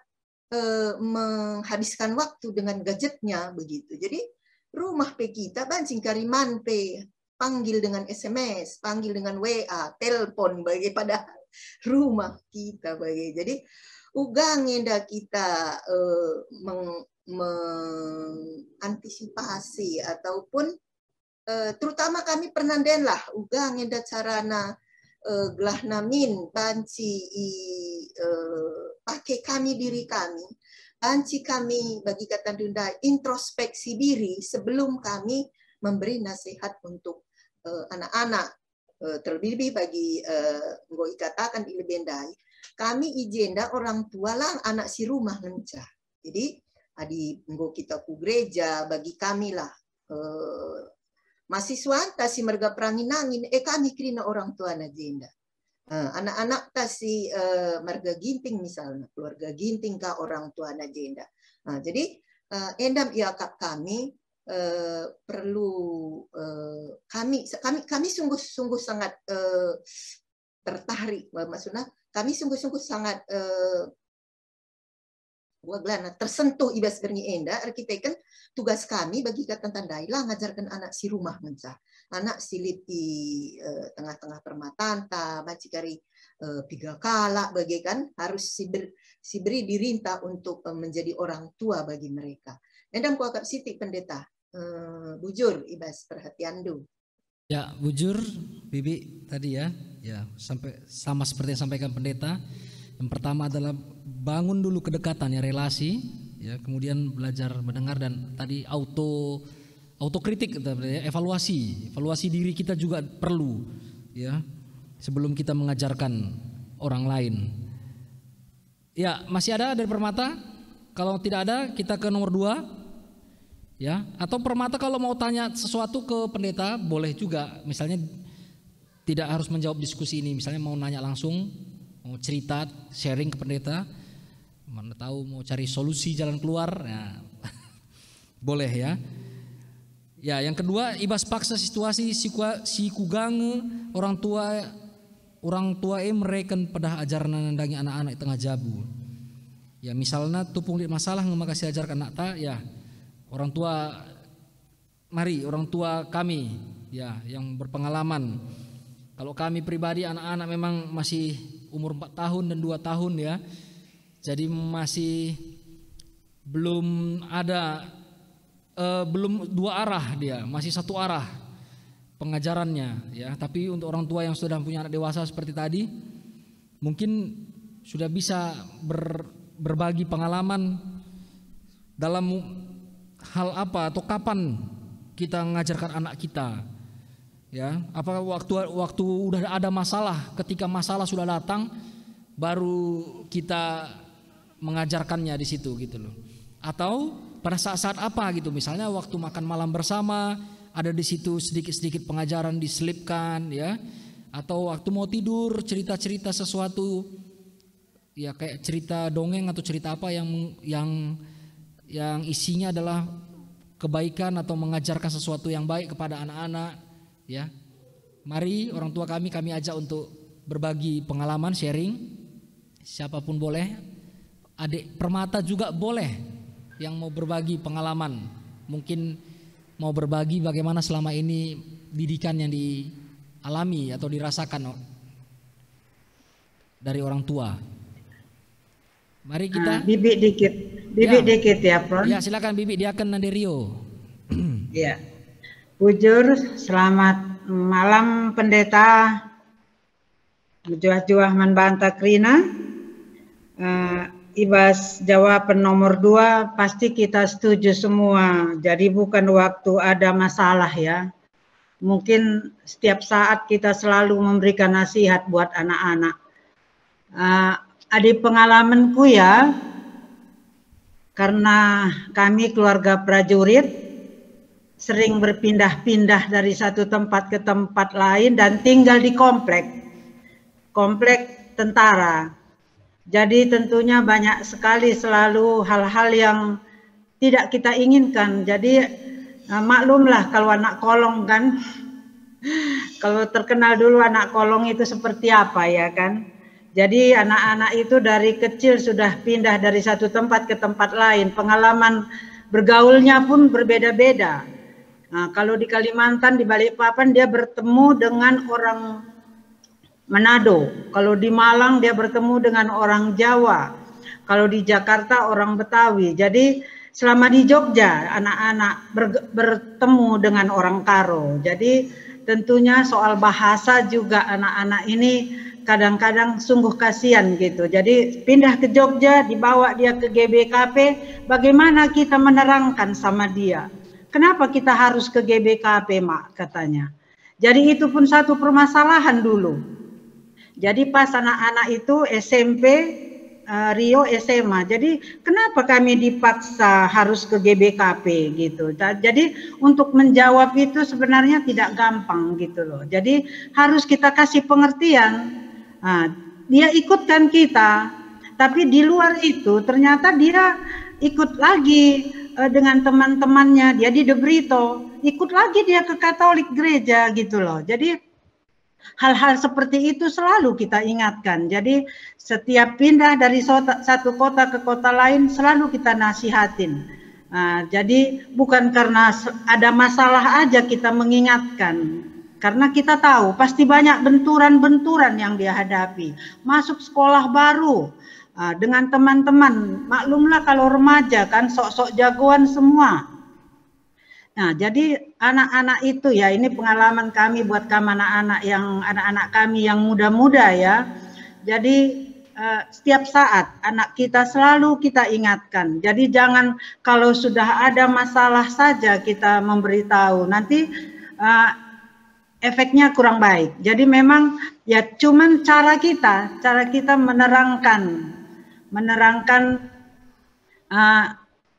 eh, menghabiskan waktu dengan gadgetnya begitu. Jadi, rumah pe kita banci kari man pe panggil dengan S M S, panggil dengan W A, telepon bage, padahal rumah kita bage. Jadi, uga nge enda kita, eh, meng-, mengantisipasi ataupun, eh, terutama kami pernanden lah, uga nge enda carana, eh, gelah namin banci i, eh, pake kami diri kami, banci kami bagi kataken ndai introspeksi diri sebelum kami memberi nasihat untuk, eh, anak-anak, eh, terlebih-lebih bagi, eh, enggo ikataken i lebe ndai, kami i jenda orang tua lang anak si rumah ngenca. Jadi, adi enggo kita ku gereja, bagi kami lah, eh, mahasiswanta si merga perangin-angin, eh, kami kerina orang tuana jenda. Eh, anak-anakta si, eh, marga Ginting misalnya, keluarga Ginting ka orang tuana jenda. Nah, jadi, eh, enda me iakap kami, eh, perlu, eh, kami, kami, kami sungguh-sungguh sangat, eh, tertarik, eh, maksudnya kami sungguh-sungguh sangat, eh, uga gelarna, tersentuh i bas berngi enda, erkiteken tugas kami bagi kataken ndai lah ngajarken anak si rumah ngenca. Anak si lit i, eh, tengah-tengah permatanta, banci kari eh, piga kalak bage kan, harus si ber-, si beri dirinta untuk, eh, menjadi orang tua bagi mereka. Enda kuakap sitik, Pendeta, eh, bujur i bas perhatianndu. Ya, bujur, Bibi, tadi ya, ya, sampai sama seperti yang sampaikan Pendeta. Yang pertama adalah bangun dulu kedekatan ya, relasi, ya, kemudian belajar mendengar dan tadi auto autokritik, kita, ya, evaluasi, evaluasi diri kita juga perlu, ya, sebelum kita mengajarkan orang lain. Ya, masih ada dari Permata? Kalau tidak ada, kita ke nomor dua. Ya, atau Permata kalau mau tanya sesuatu ke Pendeta, boleh juga. Misalnya tidak harus menjawab diskusi ini, misalnya mau nanya langsung, mau cerita, sharing ke Pendeta, mana tahu mau cari solusi jalan keluar, ya. Boleh ya. Ya, yang kedua, i bas paksa situasi si, kua, si kugange orang tua, orang tua e mereken pedah ajarna nandangi anak-anak i tengah jabu. Ya, misalna tupung lit masalah nge maka siajarken anakta, ya, orang tua, mari, orang tua kami, ya, yang berpengalaman. Kalau kami pribadi, anak-anak memang masih umur empat tahun dan dua tahun, ya, jadi masih belum ada, eh, belum dua arah dia, masih satu arah pengajarannya, ya. Tapi untuk orang tua yang sudah punya anak dewasa seperti tadi, mungkin sudah bisa ber-, berbagi pengalaman dalam hal apa atau kapan kita mengajarkan anak kita, ya. Apa waktu, waktu udah ada masalah, ketika masalah sudah datang, baru kita mengajarkannya di situ gitu loh. Atau pada saat-saat apa gitu, misalnya waktu makan malam bersama, ada di situ sedikit-sedikit pengajaran diselipkan, ya. Atau waktu mau tidur, cerita-cerita sesuatu, ya, kayak cerita dongeng atau cerita apa yang, yang, yang isinya adalah kebaikan atau mengajarkan sesuatu yang baik kepada anak-anak, ya. Mari orang tua kami, kami ajak untuk berbagi pengalaman, sharing. Siapapun boleh, adik Permata juga boleh yang mau berbagi pengalaman. Mungkin mau berbagi bagaimana selama ini didikan yang dialami atau dirasakan dari orang tua. Mari kita. Ah, Bibi dikit. Bibi Ya. dikit ya, Pron. Ya, silakan Bibi, Diaken Nanderio. Ya. Bujur, selamat malam, Pendeta. Mejuah-juah man banta kerina. Eh, i bas jawaben nomor dua, pasti kita setuju semua. Jadi bukan waktu ada masalah ya. Mungkin setiap saat kita selalu memberikan nasihat buat anak-anak. Eh, adi pengalamanku ya, karena kami keluarga prajurit, sering berpindah-pindah dari satu tempat ke tempat lain dan tinggal di komplek, komplek tentara. Jadi tentunya banyak sekali selalu hal-hal yang tidak kita inginkan. Jadi, eh, maklumlah kalau anak kolong kan, kalau terkenal dulu anak kolong itu seperti apa ya kan. Jadi anak-anak itu dari kecil sudah pindah dari satu tempat ke tempat lain, pengalaman bergaulnya pun berbeda-beda. Nah, kalau di Kalimantan, di Balikpapan, dia bertemu dengan orang Manado, kalau di Malang dia bertemu dengan orang Jawa, kalau di Jakarta orang Betawi. Jadi selama di Jogja anak-anak ber-, bertemu dengan orang Karo. Jadi tentunya soal bahasa juga anak-anak ini kadang-kadang sungguh kasihan gitu. Jadi pindah ke Jogja, dibawa dia ke G B K P, bagaimana kita menerangkan sama dia? Kenapa kita harus ke G B K P, Mak? Katanya. Jadi itu pun satu permasalahan dulu. Jadi pas anak-anak itu S M P, eh, Rio S M A. Jadi kenapa kami dipaksa harus ke G B K P gitu. Ta-, jadi untuk menjawab itu sebenarnya tidak gampang gitu loh. Jadi harus kita kasih pengertian. Nah, dia ikutkan kita. Tapi di luar itu ternyata dia ikut lagi, eh, dengan teman-temannya. Dia di De Brito, ikut lagi dia ke Katolik gereja gitu loh. Jadi hal-hal seperti itu selalu kita ingatkan. Jadi setiap pindah dari sota-, satu kota ke kota lain selalu kita nasihatin. Nah, jadi bukan karena se-, ada masalah aja kita mengingatkan. Karena kita tahu pasti banyak benturan-benturan yang dia hadapi. Masuk sekolah baru, ah, dengan teman-teman, maklumlah kalau remaja kan sok-sok jagoan semua. Nah, jadi anak-anak itu ya, ini pengalaman kami buat kami anak-anak yang anak-anak kami yang muda-muda ya. Jadi eh, setiap saat anak kita selalu kita ingatkan. Jadi jangan kalau sudah ada masalah saja kita memberitahu. Nanti eh, efeknya kurang baik. Jadi memang ya cuman cara kita, cara kita menerangkan, menerangkan eh,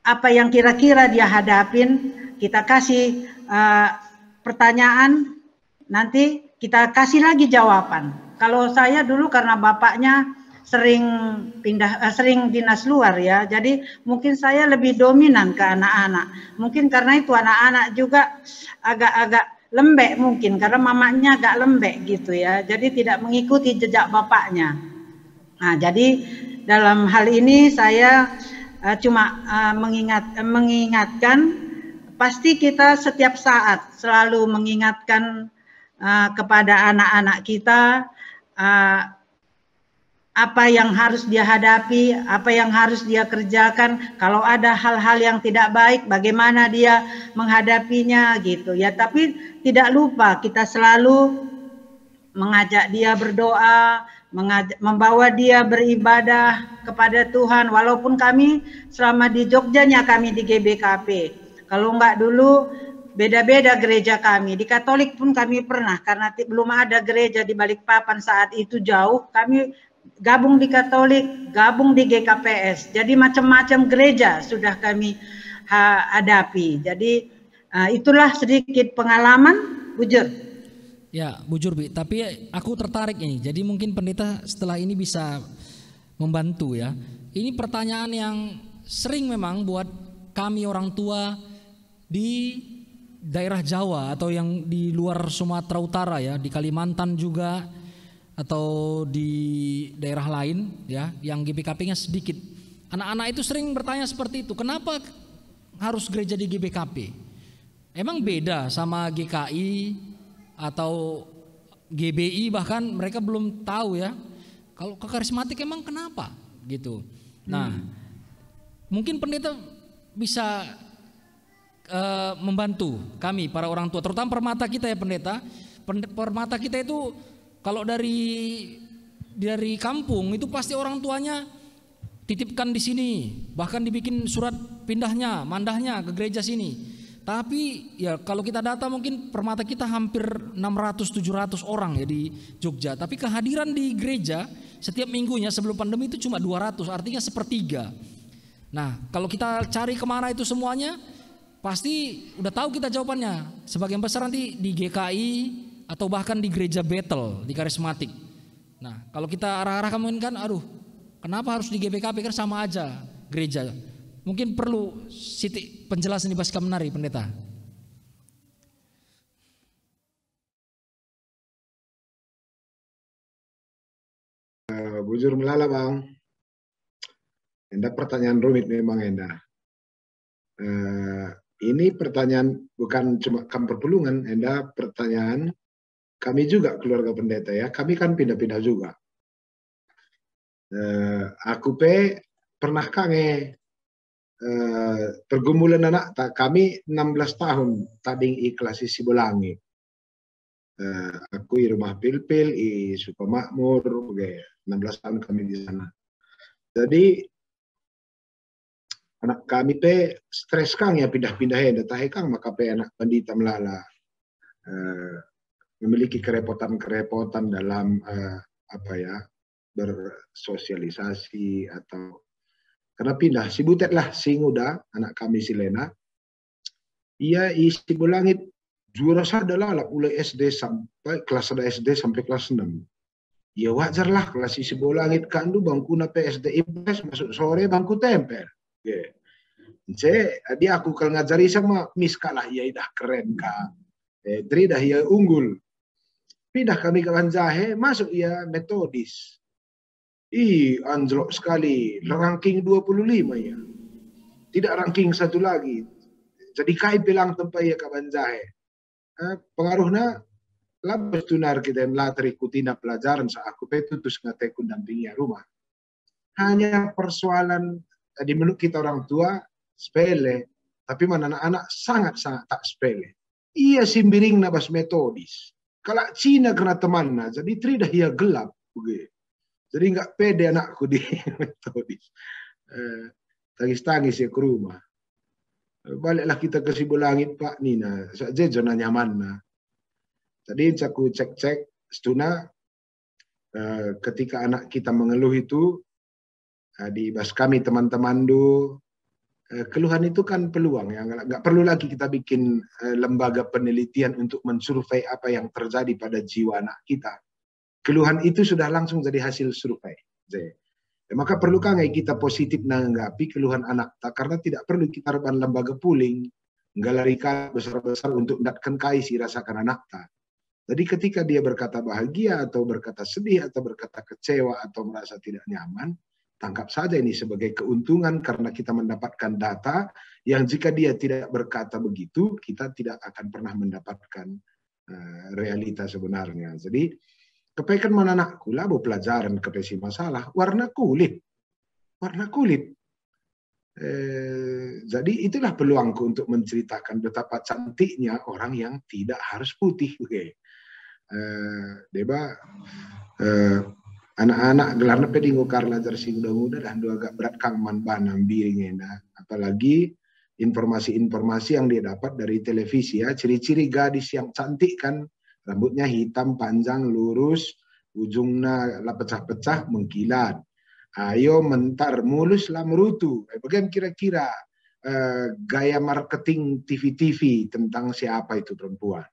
apa yang kira-kira dia hadapin, kita kasih eh, pertanyaan, nanti kita kasih lagi jawaban. Kalau saya dulu karena bapaknya sering pindah eh, sering dinas luar ya, jadi mungkin saya lebih dominan ke anak-anak. Mungkin karena itu anak-anak juga agak-agak lembek mungkin karena mamanya agak lembek gitu ya. Jadi tidak mengikuti jejak bapaknya. Nah, jadi dalam hal ini saya eh, cuma eh, mengingat eh, mengingatkan, pasti kita setiap saat selalu mengingatkan eh, kepada anak-anak kita eh, apa yang harus dia hadapi, apa yang harus dia kerjakan. Kalau ada hal-hal yang tidak baik, bagaimana dia menghadapinya gitu ya. Tapi tidak lupa kita selalu mengajak dia berdoa, mengajak, membawa dia beribadah kepada Tuhan. Walaupun kami selama di Jogjanya kami di G B K P. Kalau enggak dulu beda-beda gereja kami. Di Katolik pun kami pernah karena belum ada gereja di Balikpapan saat itu jauh. Kami gabung di Katolik, gabung di G K P S. Jadi macam-macam gereja sudah kami hadapi. Jadi uh, itulah sedikit pengalaman, bujur. Ya, bujur Bi. Tapi aku tertarik ini. Jadi mungkin pendeta setelah ini bisa membantu ya. Ini pertanyaan yang sering memang buat kami orang tua di daerah Jawa atau yang di luar Sumatera Utara ya, di Kalimantan juga atau di daerah lain ya, yang G B K P-nya sedikit. Anak-anak itu sering bertanya seperti itu, kenapa harus gereja di G B K P? Emang beda sama G K I atau G B I, bahkan mereka belum tahu ya. Kalau ke karismatik emang kenapa gitu. Nah, hmm. mungkin pendeta bisa uh, membantu kami para orang tua, terutama permata kita ya pendeta. Permata kita itu kalau dari dari kampung itu pasti orang tuanya titipkan di sini, bahkan dibikin surat pindahnya, mandahnya ke gereja sini. Tapi ya kalau kita data mungkin permata kita hampir enam ratus tujuh ratus orang ya di Jogja. Tapi kehadiran di gereja setiap minggunya sebelum pandemi itu cuma dua ratus, artinya sepertiga. Nah, kalau kita cari kemana itu semuanya, pasti udah tahu kita jawabannya. Sebagian besar nanti di G K I atau bahkan di gereja Betel, di karismatik. Nah, kalau kita arah-arahkan mungkin kan, aduh, kenapa harus di G B K P, kan sama aja gereja. Mungkin perlu sitik penjelasan di bas kam nari, pendeta. Uh, bujur melala bang. Enda pertanyaan rumit memang enda. Uh, ini pertanyaan bukan cuma kam perpulungan, enda pertanyaan kami juga keluarga pendeta ya, kami kan pindah-pindah juga. Eh, aku pe pernah kange eh, pergumulan anak ta, kami enam belas tahun tading i kelas i Sibolangit. Eh, aku i rumah Pilpil, i Sukamakmur, oke, enam belas tahun kami di sana. Jadi anak kami pe stres kang ya pindah-pindah ya, tahe kang maka pe anak pandita melala eh, memiliki kerepotan-kerepotan dalam eh, apa ya bersosialisasi atau karena pindah si Butet lah si nguda anak kami si Lena. Ia isi belangit juara sada lalap mulai S D sampai kelas sada S D sampai kelas enam. Ya wajar lah kelas isi bola langit kandu bangkuna P S D I P S masuk sore bangku temper. Oke. Nce, adi aku kal ngajari sama Miska lah ia idah keren ka. Eh, teridah ia unggul. Pindah kami ke Banjahe, masuk ia Metodis. Ih, anjlok sekali, ranking dua puluh lima ia. Tidak ranking satu lagi. Jadi kai pelang tempat ia ke Banjahe. Eh, pengaruhnya Labo tunar kita la terikutina pelajaran, sa aku pe tutus ngateku ndampingi ia rumah. Hanya persoalan, tadi menurut kita orang tua, sepele, tapi man anak-anak sangat-sangat tak sepele. Ia si mbiringna bas Metodis. Kalak Cina kena temanna, jadi teridah ia gelap. Bage. Jadi nggak pede anakku di Metodis. Eh, tangis-tangis ia ke rumah. Baliklah kita ke Sibolangit, Pak, nina. Sa je zona nyamanna. Jadi aku cek-cek, setuna, eh, ketika anak kita mengeluh itu, eh, di bas kami teman-temanndu, eh, keluhan itu kan peluang, ya, nggak, nggak perlu lagi kita bikin, eh, lembaga penelitian untuk mensurvei apa yang terjadi pada jiwa anak kita. Keluhan itu sudah langsung jadi hasil survei. Jadi, ya, maka perlu ka nge kita positif nanggapi keluhan anakta, karena tidak perlu kita reban lembaga puling, nggalari ka besar-besar untuk ndatken kai si irasakan anakta. Jadi ketika dia berkata bahagia atau berkata sedih atau berkata kecewa atau merasa tidak nyaman, tangkap saja ini sebagai keuntungan karena kita mendapatkan data yang jika dia tidak berkata begitu, kita tidak akan pernah mendapatkan, eh, realita sebenarnya. Jadi, kepeken man anakku, labo pelajaran kepe si masalah, warna kulit. Warna kulit. Eh, jadi itulah peluangku untuk menceritakan betapa cantiknya orang yang tidak harus putih. Oke. Eh, deba, eh, anak-anak gelarna pe enggo ka erlajar si nguda-nguda dah, ndu agak berat kang man bana mbiring enda. Apalagi informasi-informasi yang dia dapat dari televisi, ya, ciri-ciri gadis yang cantik kan, rambutnya hitam, panjang, lurus, ujungna la pecah-pecah, mengkilat. Ayo mentar, mulus la merutu. Eh, bagaimana kira-kira, eh, gaya marketing T V-T V tentang siapa itu perempuan?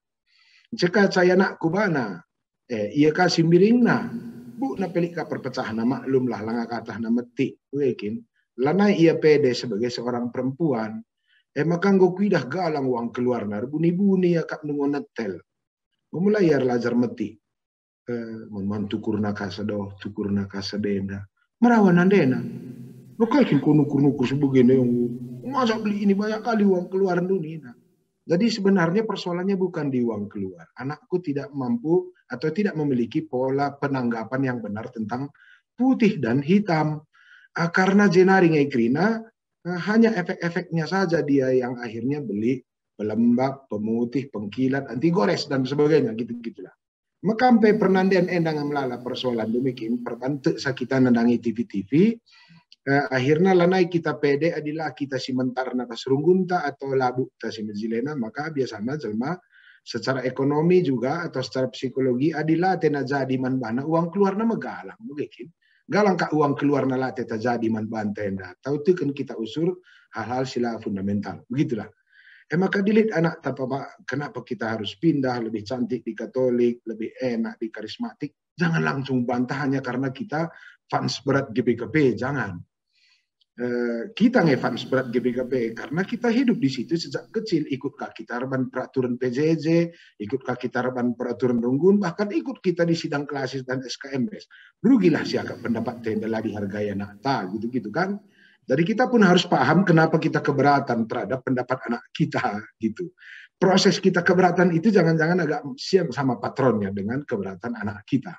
Ceka cai anakku bana, eh, ia ka si mbiringna. Bukna pe lit ka perpecahna, maklumlah langa katahna metik, wekin. Lanai ia pede sebagai seorang perempuan. Eh, maka enggo kuidah galang uang keluarna, erbuni-buni ia kap nunggu netel. Enggo mulai ia erlajar metik. Eh, man-man tukurna ka sedo, tukurna ka sedenda. Merawa nandena. Lo kai kin ko nukur-nukur sebagenda yang ngajak beli ini banyak kali uang keluar nina. Jadi sebenarnya persoalannya bukan di uang keluar. Anakku tidak mampu atau tidak memiliki pola penanggapan yang benar tentang putih dan hitam. Ah, karena jenari nge kerina, eh, hanya efek-efeknya saja dia yang akhirnya beli pelembab, pemutih, pengkilat, anti gores, dan sebagainya, gitu-gitulah. Mekampe pernanden enda nge melala persoalan demikian, perbantuk sa kita nandangi T V-T V, eh, akhirna lanai kita pede adila kita si mentarna bas runggunta atau labukta si mejilena, maka biasana jelma secara ekonomi juga atau secara psikologi adila tena jadi man bana uang keluarna megalang, begitu. Galang ka uang keluarna la teta jadi man banta enda. Tau teken kita usur hal-hal si la fundamental. Begitulah. E maka dilit anakta, Pak, kenapa kita harus pindah, lebih cantik di Katolik, lebih enak di Karismatik? Jangan langsung bantah hanya karena kita fans berat G B K P, jangan. Eh, kita nge fans berat G B K P karena kita hidup di situ sejak kecil, ikut ka kita reban peraturan P J J, ikut ka kita reban peraturan runggun, bahkan ikut kita di sidang klasis dan S K M S. Rugilah siakap pendapat tenda la dihargai anakta, gitu-gitu kan. Jadi kita pun harus paham kenapa kita keberatan terhadap pendapat anak kita, gitu. Proses kita keberatan itu jangan-jangan agak siang sama patronnya dengan keberatan anak kita.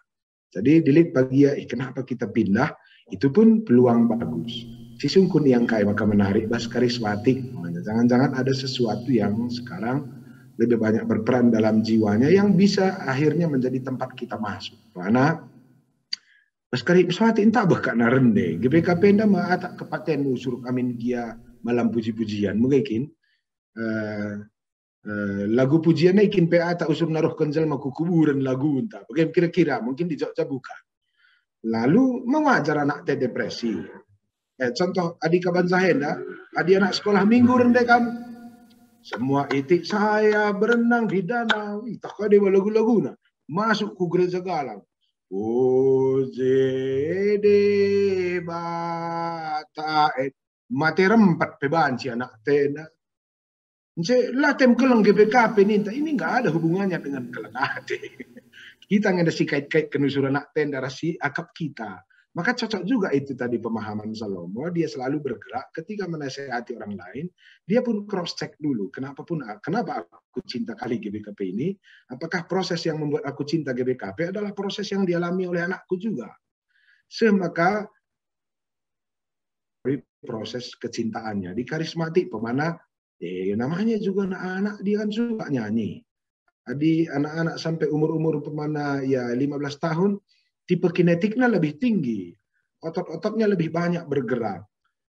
Jadi dilit bagi ia, eh, kenapa kita pindah? Itu pun peluang bagus. Si sungkun yang kai maka menarik bas Karismatik. Makanya jangan-jangan ada sesuatu yang sekarang lebih banyak berperan dalam jiwanya yang bisa akhirnya menjadi tempat kita masuk. Karena bas Karismatik entah beh kak na rende. G B K P enda me atak kepaten usur amin gia malam puji-pujian. Mungkin, eh, Eh, lagu pujian e kin pe ata usur naruhken jelma ku kuburen lagunta. Bage kira-kira, mungkin di Jogja bukan. Lalu mewajar anakta depresi. Eh, contoh, adi kaban jahenda, adi anak sekolah minggu rende kan, semua itik saya berenang di danau. Ih, tah kade lagu-laguna. Masuk ku gereja galang. O J D Bata, eh, mate rempet pe banci anakta enda. Nce la tem keleng G B K P ninta, ini nggak ada hubungannya dengan keleng ate. Kita nge enda si kait-kaitken usur anakta enda ras si akap kita. Maka cocok juga itu tadi pemahaman Salomo, dia selalu bergerak ketika menasehati orang lain, dia pun cross check dulu, kenapa pun kenapa aku cinta kali G B K P ini, apakah proses yang membuat aku cinta G B K P adalah proses yang dialami oleh anakku juga. Semaka proses kecintaannya di karismatik pemana, eh, namanya juga anak-anak, dia kan suka nyanyi. Adi anak-anak sampai umur-umur pemana ya lima belas tahun, tipe kinetiknya lebih tinggi, otot-ototnya lebih banyak bergerak.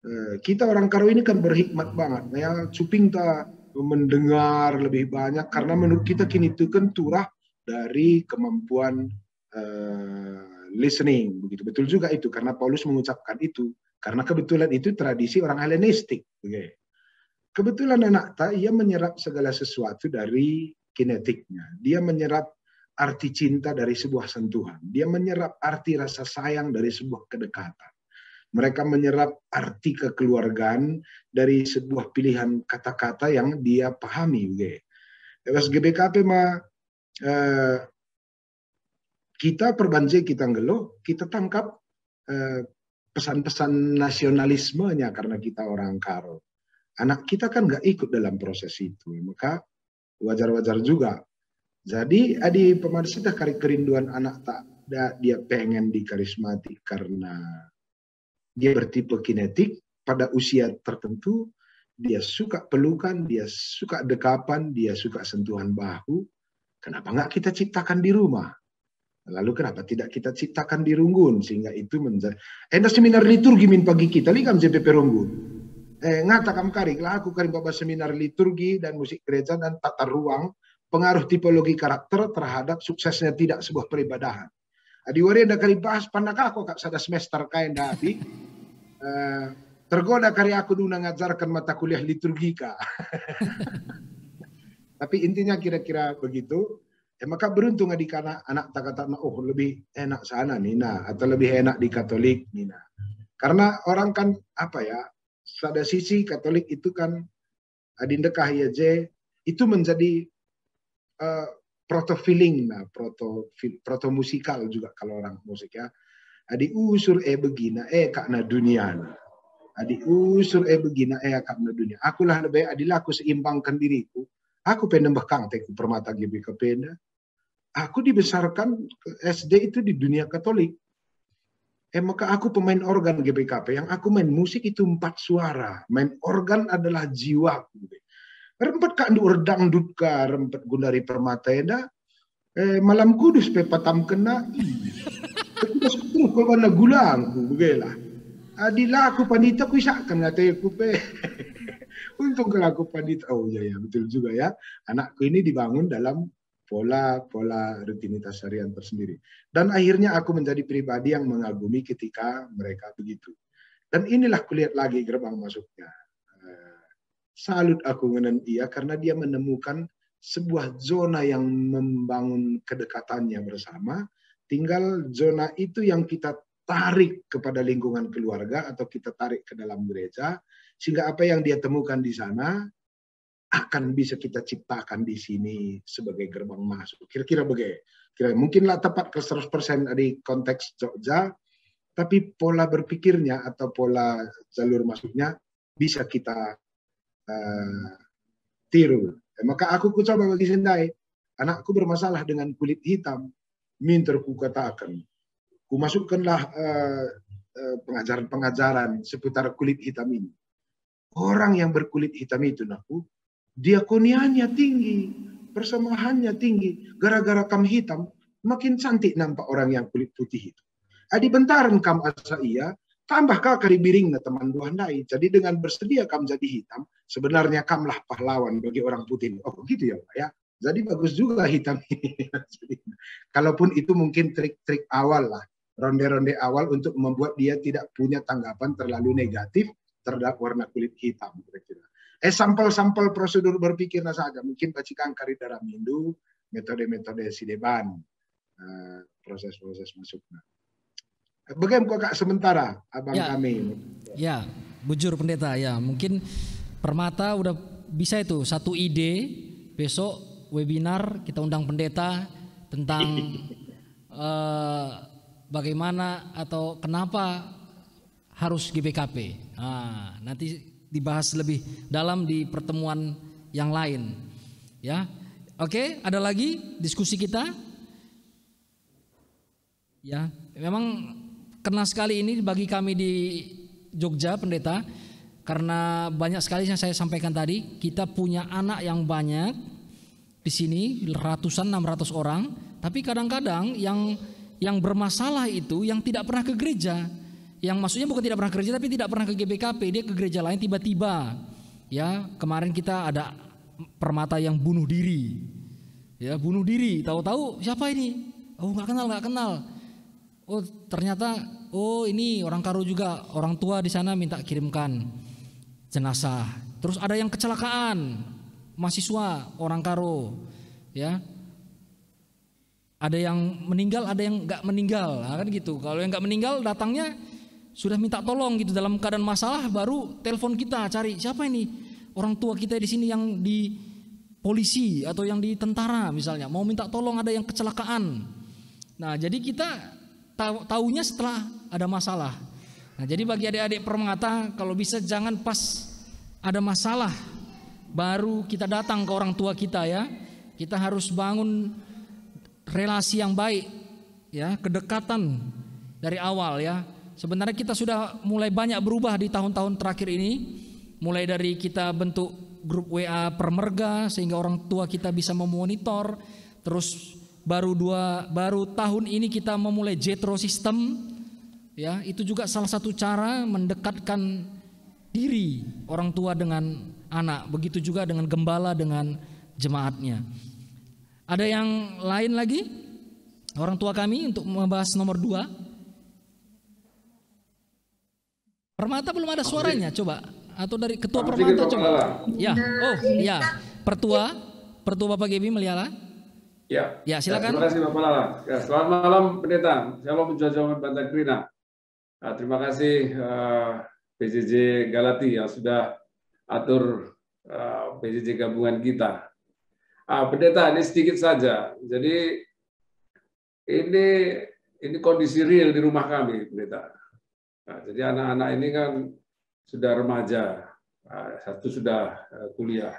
Eh, kita orang Karo ini kan berhikmat banget, ya, cuping ta mendengar lebih banyak karena menurut kita kini itu kan turah dari kemampuan eh, listening, begitu. Betul juga itu karena Paulus mengucapkan itu karena kebetulan itu tradisi orang Helenistik, begitu. Kebetulan anakta ia menyerap segala sesuatu dari kinetiknya. Dia menyerap arti cinta dari sebuah sentuhan. Dia menyerap arti rasa sayang dari sebuah kedekatan. Mereka menyerap arti kekeluargaan dari sebuah pilihan kata-kata yang dia pahami, begitu. Terus G B K P ma eh, kita perbanjir kita nggeluh, kita tangkap eh, pesan-pesan nasionalismenya karena kita orang Karo. Anak kita kan nggak ikut dalam proses itu, maka wajar-wajar juga. Jadi adi pemada sidah kari kerinduan anak tak da, dia pengen dikarismatik karena dia bertipe kinetik, pada usia tertentu dia suka pelukan, dia suka dekapan, dia suka sentuhan bahu. Kenapa nggak kita ciptakan di rumah? Lalu kenapa tidak kita ciptakan di Runggun sehingga itu menjadi enda seminar liturgi min pagi kita lit kam J P P Runggun. Eh, ngata kam kari, lah aku kari baba seminar liturgi dan musik gereja dan tata ruang pengaruh tipologi karakter terhadap suksesnya tidak sebuah peribadahan. Adi wari enda kari bahas, pernah aku kak sada semester kai enda abi. Eh, tergoda kari aku duna ngajarkan mata kuliah liturgika. Tapi intinya kira-kira begitu. Ya, maka beruntung adi kana anak tak kata, oh, lebih enak sana nina atau lebih enak di Katolik nina. Karena orang kan apa ya, sada sisi Katolik itu kan adi ndekah ia je, itu menjadi eh, proto feeling, nah, proto fil- proto musikal juga kalau orang musik ya. Adi usur e begina e kak na dunia na. Adi usur e begina e kak na dunia. Akulah lebih adi laku seimbangkan diriku. Aku pe nembeh kang teku permata G B K P enda. Aku dibesarkan S D itu di dunia Katolik. Eh, maka aku pemain organ G B K P, yang aku main musik itu empat suara. Main organ adalah jiwaku. Rempet kak ndu erdangdut ka, rempet gundari permata enda. Eh, malam kudus pe patam kena. Terus kalau mana gulangku, begela. Adi laku pandita kuisakkan ngateku pe. Untung kalau aku pandita. Oh ya, ya, betul juga ya. Anakku ini dibangun dalam pola-pola rutinitas harian tersendiri. Dan akhirnya aku menjadi pribadi yang mengagumi ketika mereka begitu. Dan inilah kulihat lagi gerbang masuknya. Eh, salut aku ngenen ia karena dia menemukan sebuah zona yang membangun kedekatannya bersama. Tinggal zona itu yang kita tarik kepada lingkungan keluarga atau kita tarik ke dalam gereja, sehingga apa yang dia temukan di sana akan bisa kita ciptakan di sini sebagai gerbang masuk. Kira-kira bage. Kira mungkin lah tepat ke seratus persen di konteks Jogja, tapi pola berpikirnya atau pola jalur masuknya bisa kita eh, tiru. Eh, maka aku kucoba bagi sendai, anakku bermasalah dengan kulit hitam, minter kukatakan, kumasukkanlah eh, eh, pengajaran-pengajaran seputar kulit hitam ini. Orang yang berkulit hitam itu, nakku, diakoniannya tinggi, persemahannya tinggi. Gara-gara kam hitam, makin cantik nampak orang yang kulit putih itu. Adi bentaren kam asa ia, tambah ka kari biringna teman buah ndai. Jadi dengan bersedia kam jadi hitam, sebenarnya kamlah pahlawan bagi orang putih. Oh, gitu ya, Pak ya. Jadi bagus juga hitam ini. Kalaupun itu mungkin trik-trik awal lah, ronde-ronde awal untuk membuat dia tidak punya tanggapan terlalu negatif terhadap warna kulit hitam, kira-kira. Eh, sampel-sampel prosedur berpikirnya saja, mungkin bacikang kari dara mindu, metode-metode si deban, eh, proses-proses masuknya. Bagaimana kak sementara abang Ya. kami? Ya, bujur pendeta ya. Mungkin permata udah bisa itu satu ide, besok webinar kita undang pendeta tentang eh, bagaimana atau kenapa harus G B K P. Ah, nanti dibahas lebih dalam di pertemuan yang lain. Ya. Oke, ada lagi diskusi kita? Ya, memang kena sekali ini bagi kami di Jogja, Pendeta, karena banyak sekali yang saya sampaikan tadi. Kita punya anak yang banyak di sini, ratusan, enam ratus orang, tapi kadang-kadang yang yang bermasalah itu yang tidak pernah ke gereja. Yang maksudnya bukan tidak pernah ke gereja, tapi tidak pernah ke G B K P, dia ke gereja lain tiba-tiba. Ya, kemarin kita ada permata yang bunuh diri. Ya, bunuh diri. Tahu-tahu, "Siapa ini?" "Oh, nggak kenal, nggak kenal." "Oh, ternyata, oh, ini orang Karo juga, orang tua di sana minta kirimkan jenazah." Terus ada yang kecelakaan, mahasiswa orang Karo, ya. Ada yang meninggal, ada yang nggak meninggal, nah, kan gitu. Kalau yang nggak meninggal datangnya sudah minta tolong gitu, dalam keadaan masalah, baru telepon kita, cari, "Siapa ini orang tua kita di sini yang di polisi atau yang di tentara misalnya, mau minta tolong, ada yang kecelakaan." Nah, jadi kita tahu, taunya setelah ada masalah. Nah, jadi bagi adik-adik permata, kalau bisa jangan pas ada masalah baru kita datang ke orang tua kita, ya. Kita harus bangun relasi yang baik, ya, kedekatan dari awal, ya. Sebenarnya kita sudah mulai banyak berubah di tahun-tahun terakhir ini, mulai dari kita bentuk grup W A permerga sehingga orang tua kita bisa memonitor, terus baru dua baru tahun ini kita memulai Jethro System, ya, itu juga salah satu cara mendekatkan diri orang tua dengan anak, begitu juga dengan gembala dengan jemaatnya. Ada yang lain lagi? Orang tua kami untuk membahas nomor dua. Permata belum ada suaranya, coba. Atau dari ketua permata, coba. Ya, oh ya, pertua, pertua Bapak Gebi Meliala. Ya. Ya, silakan. Terima kasih, Bapak Lala. Ya, selamat malam, Pendeta. Shalom, Jemaat Banta Kerina. Ah, terima kasih, eh, P J J Galati yang sudah atur, eh, P J J gabungan kita. Ah, Pendeta, ini sedikit saja. Jadi ini ini kondisi real di rumah kami, Pendeta. Nah, jadi anak-anak ini kan sudah remaja, ah, satu sudah, eh, kuliah.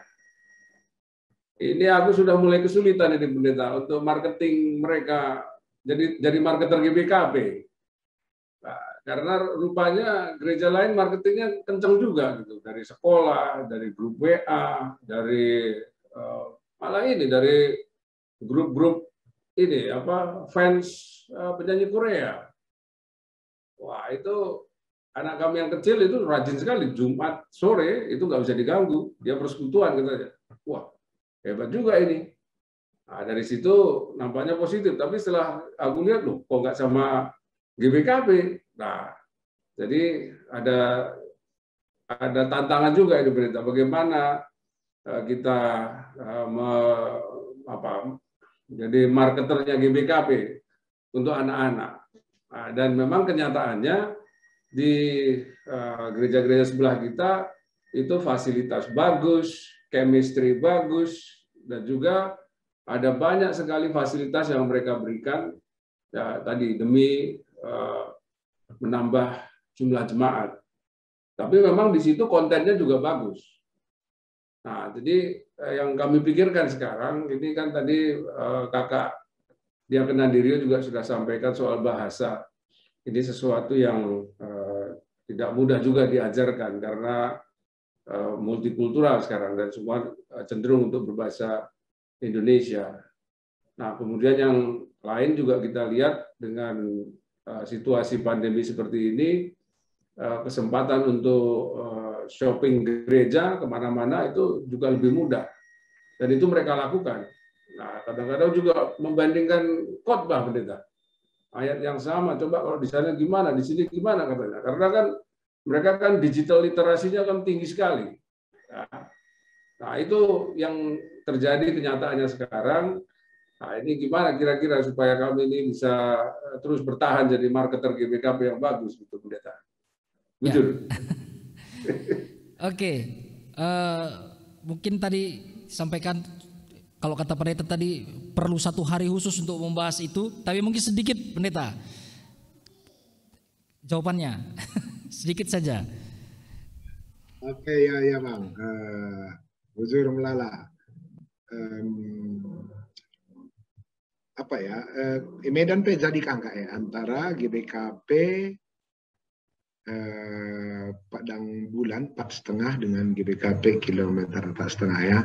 Ini aku sudah mulai kesulitan ini, Pendeta, untuk marketing mereka jadi jadi marketer G B K P. Nah, karena rupanya gereja lain marketingnya kencang juga gitu, dari sekolah, dari grup W A, dari, eh, malah ini dari grup-grup ini apa, fans, eh, penyanyi Korea. Wah, itu anak kami yang kecil itu rajin sekali, Jumat sore itu nggak bisa diganggu, dia persekutuan katanya. Wah, hebat juga ini. Nah, dari situ nampaknya positif, tapi setelah aku lihat, loh, kok nggak sama G B K P? Nah, jadi ada ada tantangan juga ini, Pendeta. Bagaimana, eh, kita, eh, me- apa, jadi marketernya G B K P untuk anak-anak. Ah, dan memang kenyataannya di, eh, gereja-gereja sebelah kita itu fasilitas bagus, chemistry bagus, dan juga ada banyak sekali fasilitas yang mereka berikan, ya, tadi demi, eh, menambah jumlah jemaat. Tapi memang di situ kontennya juga bagus. Nah, jadi, eh, yang kami pikirkan sekarang ini kan tadi, eh, Kakak Diaken Nandirio juga sudah sampaikan soal bahasa. Ini sesuatu yang, eh, tidak mudah juga diajarkan karena, eh, multikultural sekarang dan semua, eh, cenderung untuk berbahasa Indonesia. Nah, kemudian yang lain juga kita lihat dengan, eh, situasi pandemi seperti ini, eh, kesempatan untuk, eh, shopping gereja kemana-mana itu juga lebih mudah. Dan itu mereka lakukan. Nah, kadang-kadang juga membandingkan khotbah, Pendeta. Ayat yang sama, coba kalau di sana gimana, di sini gimana katanya. Karena kan mereka kan digital literasinya kan tinggi sekali. Ya. Nah, itu yang terjadi kenyataannya sekarang. Nah, ini gimana kira-kira supaya kami ini bisa, eh, terus bertahan jadi marketer G B K P yang bagus gitu, Pendeta? Ya. Jujur. Oke, eh, mungkin tadi sampaikan, kalau kata Pendeta tadi, perlu satu hari khusus untuk membahas itu, tapi mungkin sedikit, Pendeta. jawabannya. Sedikit saja. Oke, ya, ya, Bang. Eh, bujur melala. Em, apa ya? Eh, Medan pe jadi kangka ya antara G B K P eh, Padang Bulan empat setengah dengan G B K P kilometer empat setengah ya.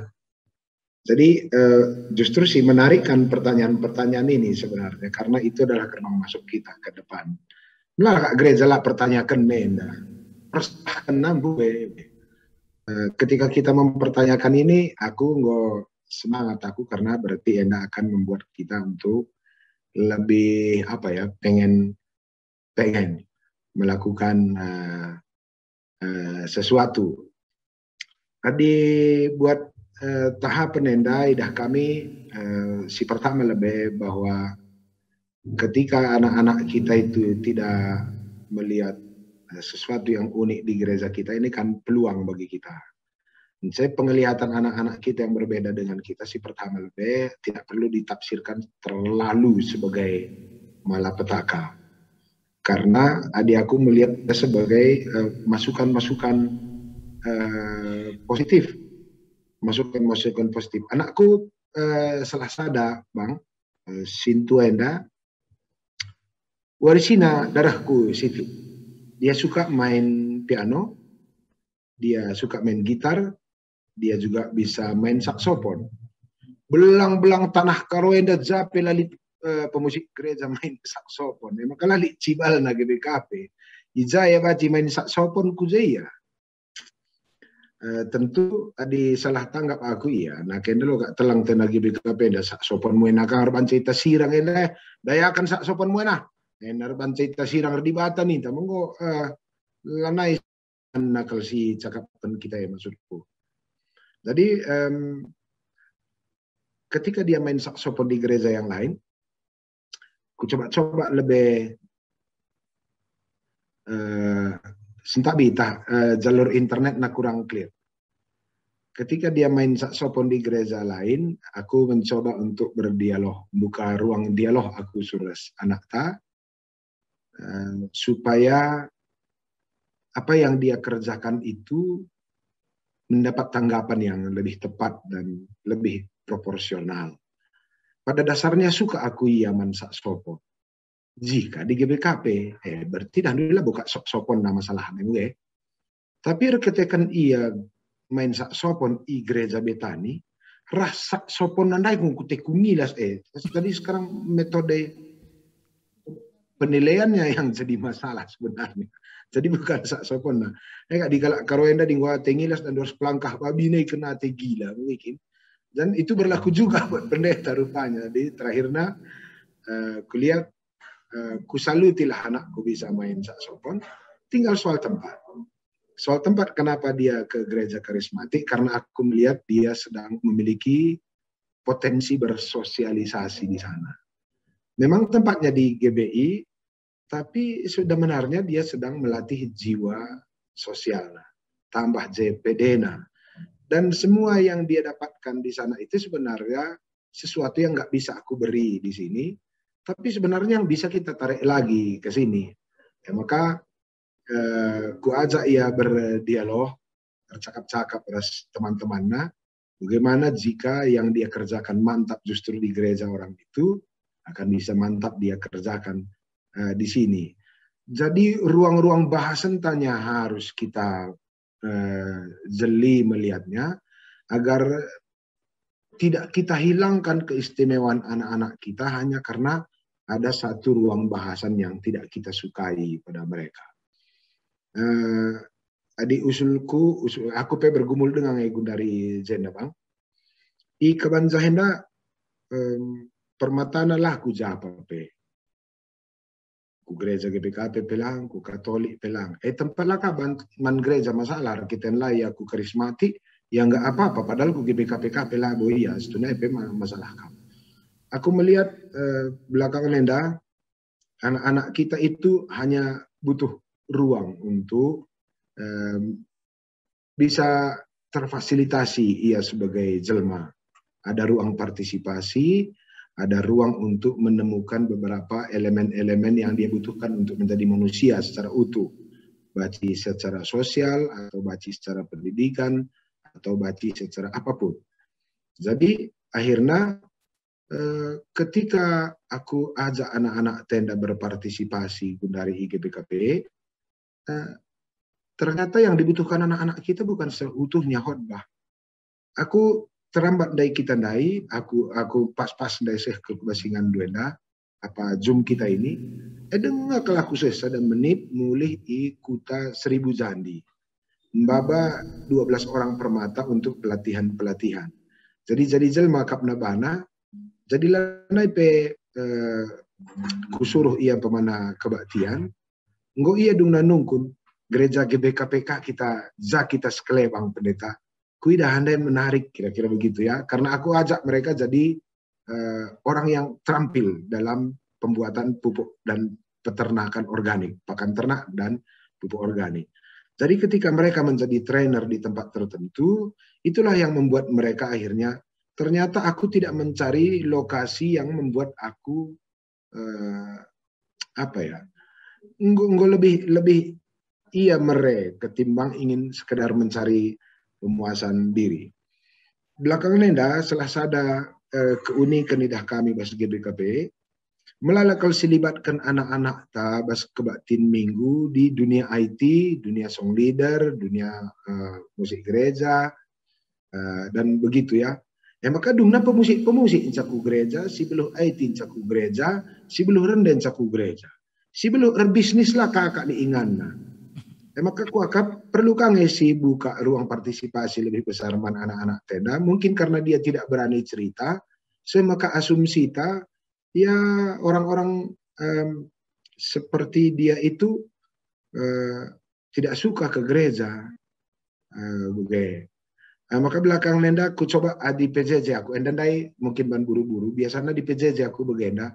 Jadi eh, justru si menarik kan pertanyaan-pertanyaan ini sebenarnya karena itu adalah gerbang masuk kita ke depan. Lah kak gereja lah pertanyakan enda. Persahkan nambu eh, ketika kita mempertanyakan ini aku nggak semangat aku karena berarti enda akan membuat kita untuk lebih apa ya pengen pengen melakukan uh, uh, sesuatu. Tadi buat uh, tahap penendai dah kami uh, si pertama lebih bahwa ketika anak-anak kita itu tidak melihat uh, sesuatu yang unik di gereja kita ini kan peluang bagi kita. Saya penglihatan anak-anak kita yang berbeda dengan kita si pertama lebih tidak perlu ditafsirkan terlalu sebagai malapetaka. Karena adi aku melihat sebagai eh, masukan-masukan uh, uh, positif. Masukan-masukan positif. Anakku uh, salah sada, Bang, uh, sintu enda warisina darahku situ. Dia suka main piano, dia suka main gitar, dia juga bisa main saksofon. Belang-belang tanah karo enda jape lalit uh, pemusik gereja main saksofon. Emang kan lalit cibalna G B K P. Ija ya baci main saksofon ku ia. Uh, tentu adi salah tanggap aku iya. Nah kenda lo gak telang tena G B K P enda saksofon muena kang erban cerita sirang enda. Dayakan saksofon muena. Enda erban cerita sirang erdibata ninta menggo uh, lanai nakal si cakapkan kita ya maksudku. Jadi um, ketika dia main saksofon di gereja yang lain, ku coba-coba lebih uh, sentabi tah uh, jalur internet na kurang clear. Ketika dia main saksofon di gereja lain, aku mencoba untuk berdialog, buka ruang dialog aku surres anak ta, uh, supaya apa yang dia kerjakan itu mendapat tanggapan yang lebih tepat dan lebih proporsional. Pada dasarnya suka aku ia man saksofon. Jika di G B K P, eh, berarti dah dulu buka saksofon nama salah gue. Tapi erketeken ia main saksofon i gereja Betani, rah saksofon nandai ku teku ngilas eh. Jadi sekarang metode penilaiannya yang jadi masalah sebenarnya. Jadi bukan saksofon nah. Eh di kalak karo enda di ngua tengilas dan dos pelangkah babi ne kena te gila mungkin. Dan itu berlaku juga buat pendeta rupanya. Jadi terakhirnya uh, kulihat uh, kusalutilah anakku bisa main saksofon. Tinggal soal tempat. Soal tempat kenapa dia ke gereja karismatik karena aku melihat dia sedang memiliki potensi bersosialisasi di sana. Memang tempatnya di G B I, tapi sebenarnya dia sedang melatih jiwa sosialnya, tambah J P D-na. Dan semua yang dia dapatkan di sana itu sebenarnya sesuatu yang nggak bisa aku beri di sini, tapi sebenarnya yang bisa kita tarik lagi ke sini. Ya, maka eh, kuajak ia berdialog, bercakap-cakap ras teman-temannya. Bagaimana jika yang dia kerjakan mantap justru di gereja orang itu akan bisa mantap dia kerjakan uh, di sini. Jadi ruang-ruang bahasan tanya harus kita uh, jeli melihatnya agar tidak kita hilangkan keistimewaan anak-anak kita hanya karena ada satu ruang bahasan yang tidak kita sukai pada mereka. Uh, adi usulku, usul, aku pe bergumul dengan e gundari jenda bang. I kaban jahenda um, permatana lah ku japa pe. Ku gereja G B K P pe lang, ku Katolik pe lang. Eh tempat lah kaban man gereja masalah kita lah ya ku karismatik, ya nggak apa-apa padahal ku G B K P K pe lah boya setuna pe masalah kamu. Aku melihat eh, belakangan enda anak-anak kita itu hanya butuh ruang untuk eh, bisa terfasilitasi ia sebagai jelma. Ada ruang partisipasi, ada ruang untuk menemukan beberapa elemen-elemen yang dia butuhkan untuk menjadi manusia secara utuh, baik secara sosial atau baik secara pendidikan atau baik secara apapun. Jadi akhirnya, eh, ketika aku ajak anak-anak enda berpartisipasi gundari i G B K P, eh, ternyata yang dibutuhkan anak-anak kita bukan seutuhnya khotbah. Aku terlambat ndai kita ndai, aku aku pas-pas ndai seh ke kebasingan enda, apa Zoom kita ini, eh, denga kal aku seh sada menit mulih i kuta Seribu Jandi. Maba dua belas orang permata untuk pelatihan-pelatihan. Jadi, jadi jelma kap na bana, jadi lanai pe, eh, kusuruh ia pemana kebaktian, enggo ia dungna nungkun gereja G B K P K kita, ja kita sekelewang pendeta. Kuidah andai menarik, kira-kira begitu ya. Karena aku ajak mereka jadi, eh, orang yang terampil dalam pembuatan pupuk dan peternakan organik, pakan ternak dan pupuk organik. Jadi ketika mereka menjadi trainer di tempat tertentu, itulah yang membuat mereka akhirnya, ternyata aku tidak mencari lokasi yang membuat aku, eh, apa ya, enggo, enggo lebih, lebih ia mere ketimbang ingin sekedar mencari pemuasan diri. Belakang enda salah sada, eh, keunikan idah kami bas G B K P, melala kal si libatkan anak-anak ta bas kebaktin minggu di dunia I T, dunia song leader, dunia, eh, musik gereja, eh, dan begitu ya. E maka dungna pemusik-pemusik ncaku gereja, si beluh I T ncaku gereja, si beluh rende ncaku gereja. Si beluh erbisnislah kakak ni inganna. E maka kuakap perlu ka nge si buka ruang partisipasi lebih besar man anak-anak enda. Mungkin karena dia tidak berani cerita, seh maka asumsita, ya, orang-orang, em, seperti dia itu, eh, tidak suka ke gereja, eh, bage. Eh, maka belakang enda ku coba adi P J J aku, enda ndai mungkin ban buru-buru, biasanya di P J J aku bagenda.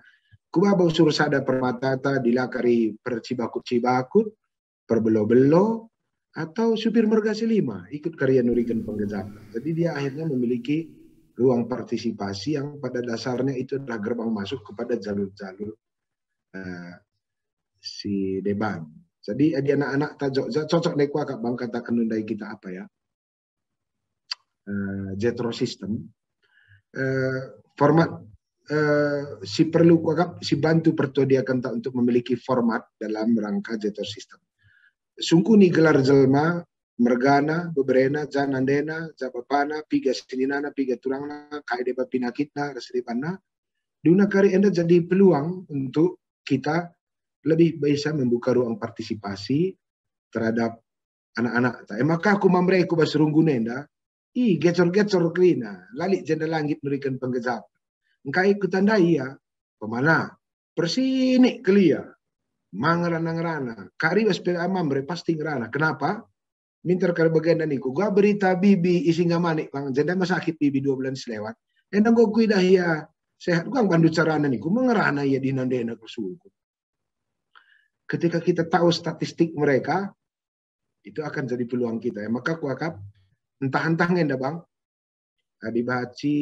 Ku baba usur sada permatata, dila kari percibakut-cibakut, perbelo-belo, atau supir merga si lima, ikut kari ia nuriken penggejapen. Jadi dia akhirnya memiliki ruang partisipasi yang pada dasarnya itu adalah gerbang masuk kepada jalur-jalur, eh, si deban. Jadi adi anak-anak ta Jogja, cocok ndai kuakap bang kataken ndai kita apa ya? Eh, Jethro System. Eh, format, eh, si perlu kuakap, si bantu pertodia kenta untuk memiliki format dalam rangka Jethro System. Sungkuni gelar jelma, mergana, beberena, ja nandena, ja bapana, piga seninana, piga turangna, kai deba pinakitna, ras debanna. Duna kari enda jadi peluang untuk kita lebih bisa membuka ruang partisipasi terhadap anak-anak ta. E maka aku mamreku bas runggun enda, i gecor-gecor kerina, lalik jenda langit nuriken penggejapen. Engkai kutandai ia, pemana, persinik kelia, mangerana-ngerana, kari bas pe amam re pasti ngerana. Kenapa? Minter kari bagenda niku, gua berita bibi isi nggamanik bang, jenda masakit bibi dua bulan selewat. Enda enggo kuidah ia sehat, gua bandu carana niku, mengerana ia di nandena kesuku. Ketika kita tahu statistik mereka, itu akan jadi peluang kita. Ya, maka kuakap, entah-entah nge enda bang, adi baci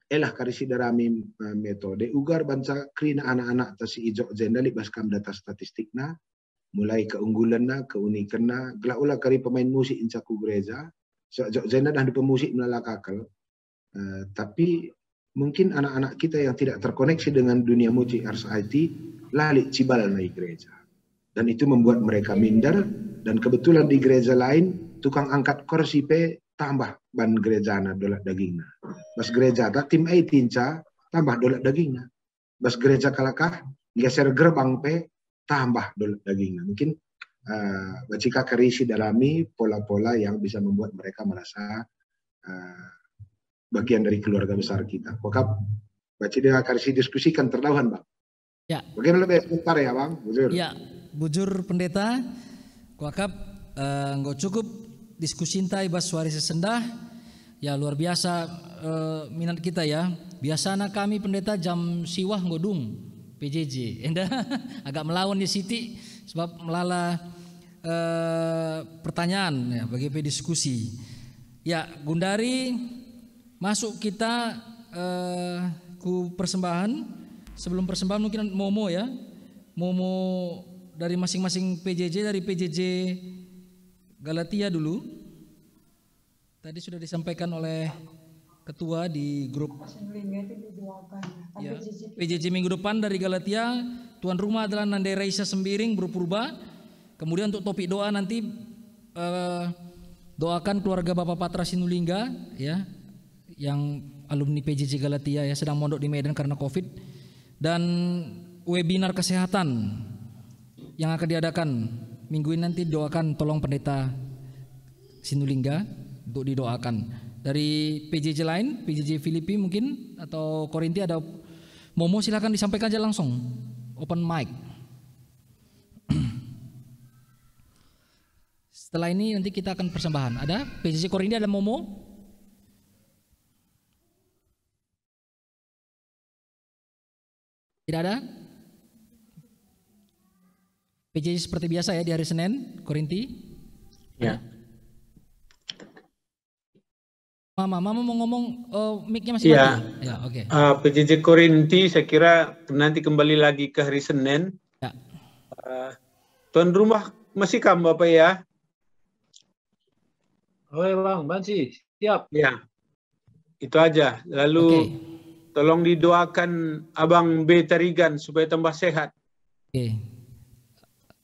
elah kari si darami, eh, metode, uga banca kerina anak-anak ta si i Jogja enda lit bas kam data statistikna, mulai keunggulenna, keunikenna, gelah ula kari pemain musik ncaku gereja, so Jogja enda dah pemusik melala kakel. Eh, tapi mungkin anak-anak kita yang tidak terkoneksi dengan dunia musik ras I T, lalik cibalna i gereja. Dan itu membuat mereka minder, dan kebetulan di gereja lain, tukang angkat kursi pe tambah ban gerejana dolat dagingna. Bas gereja ta tim I T nca tambah dolat dagingna. Bas gereja kalak ah, geser gerbang pe tambah dolat dagingna. Mungkin, eh, bacika kari si darami pola-pola yang bisa membuat mereka merasa, eh, bagian dari keluarga besar kita. Kuakap, baci denga kari si diskusikan terdauhan, Bang. Ya. Bagaimana be sebentar ya, Bang? Bujur. Ya, bujur Pendeta. Kuakap, eh, enggo cukup diskusinta i bas wari si sendah. Ya, luar biasa, eh, minat kita ya. Biasana kami Pendeta jam siwah enggo dung P J J. Enda agak melawan ya siti sebab melala, eh, pertanyaan ya, bagi pe diskusi. Ya, gundari masuk kita, eh, ku persembahan. Sebelum persembahan mungkin Momo ya. Momo dari masing-masing P J J, dari P J J Galatia dulu. Tadi sudah disampaikan oleh ketua di grup. Ya, P J J minggu depan dari Galatia, tuan rumah adalah Nande Raisa Sembiring, Bro Purba. Kemudian untuk topik doa nanti, eh, doakan keluarga Bapak Patra Sinulingga, ya, yang alumni P J J Galatia, ya, sedang mondok di Medan karena covid. Dan webinar kesehatan yang akan diadakan minggu ini nanti, doakan tolong Pendeta Sinulingga untuk didoakan. Dari P J J lain, P J J Filipi mungkin, atau Korinti ada, Momo, silakan disampaikan aja langsung. Open mic. Setelah ini nanti kita akan persembahan. Ada P J J Korinti, ada Momo? Tidak ada? P J J seperti biasa ya di hari Senin, Korinti? Ya. Mama, Mama mau ngomong, eh, mic-nya masih Iya. mati? Ya, oke. Eh, P J J Korinti saya kira nanti kembali lagi ke hari Senin. Ya. Eh, tuan rumah masih kam, Bapak, ya? Oke, Bang, banci. Siap. Ya. Itu aja. Lalu Oke. tolong didoakan Abang B Tarigan supaya tambah sehat. Oke.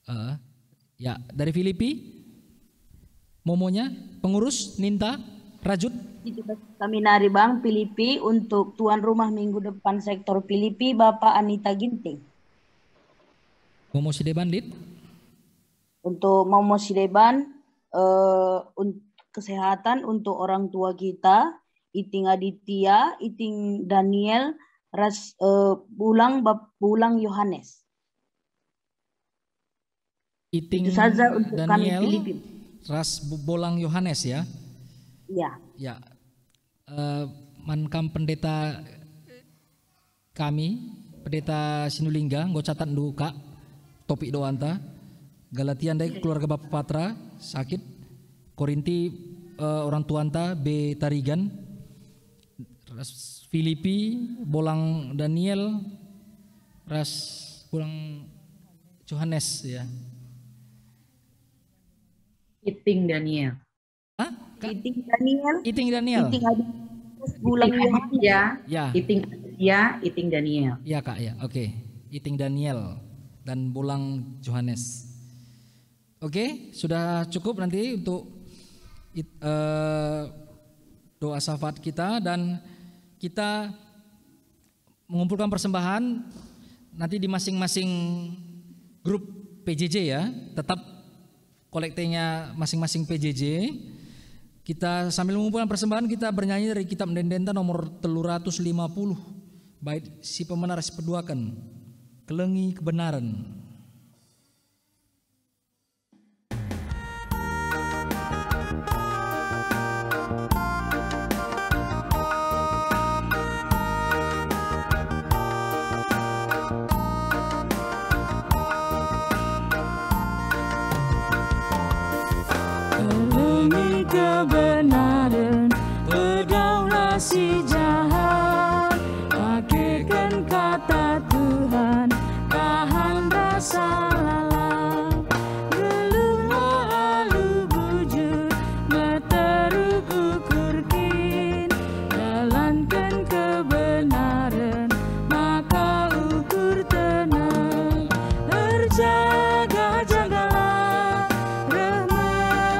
Eh, ya, dari Filipi, Momonya, pengurus, Ninta, Rajut. Kami nari, Bang, Filipi, untuk tuan rumah minggu depan sektor Filipi, Bapak Anita Ginting. Momo Sideban, Lit. Untuk Momo Sideban, eh, un-, kesehatan untuk orang tua kita, Iting Aditya, Iting Daniel, ras, eh, Bulang Bap-, Bulang Yohanes. Iting Itu saja untuk kami Daniel Filipin. ras Bu-, Bolang Yohanes ya? Iya. Ya. Eh, man kam pendeta kami, Pendeta Sinulingga, enggo catat ndu kak topik doanta. Galatia ndai keluarga Bapa Patra, sakit. Korinti, eh, orang tuanta, B Tarigan. Ras Filipi, Bolang Daniel, ras Bolang Johanes, ya. Iting Daniel. Hah? Kak? Iting Daniel. Iting Daniel. Iting Adi-, Bulang Iting Yohanes. Aditya. Ya. Iting Aditya, Iting Daniel. Ya, Kak, ya. Oke. Iting Daniel dan Bolang Johanes. Oke, sudah cukup nanti untuk it-, eh, doa syafaat kita, dan kita mengumpulkan persembahan nanti di masing-masing grup P J J ya, tetap kolektenya masing-masing P J J. Kita sambil mengumpulkan persembahan, kita bernyanyi dari kitab Ende-Endenta nomor telu ratus lima puluh, bait si pemena ras si peduaken, Kelengi Kebenaren. Kelengi kebenaren, pedaulah si jahat. Pakeken kata Tuhan, tahan rasa lalap. Geluhlah alu bujur, meteruk ukur kin. Dalanken kebenaren, maka ukur tenang. Erjaga-jagalah, reh me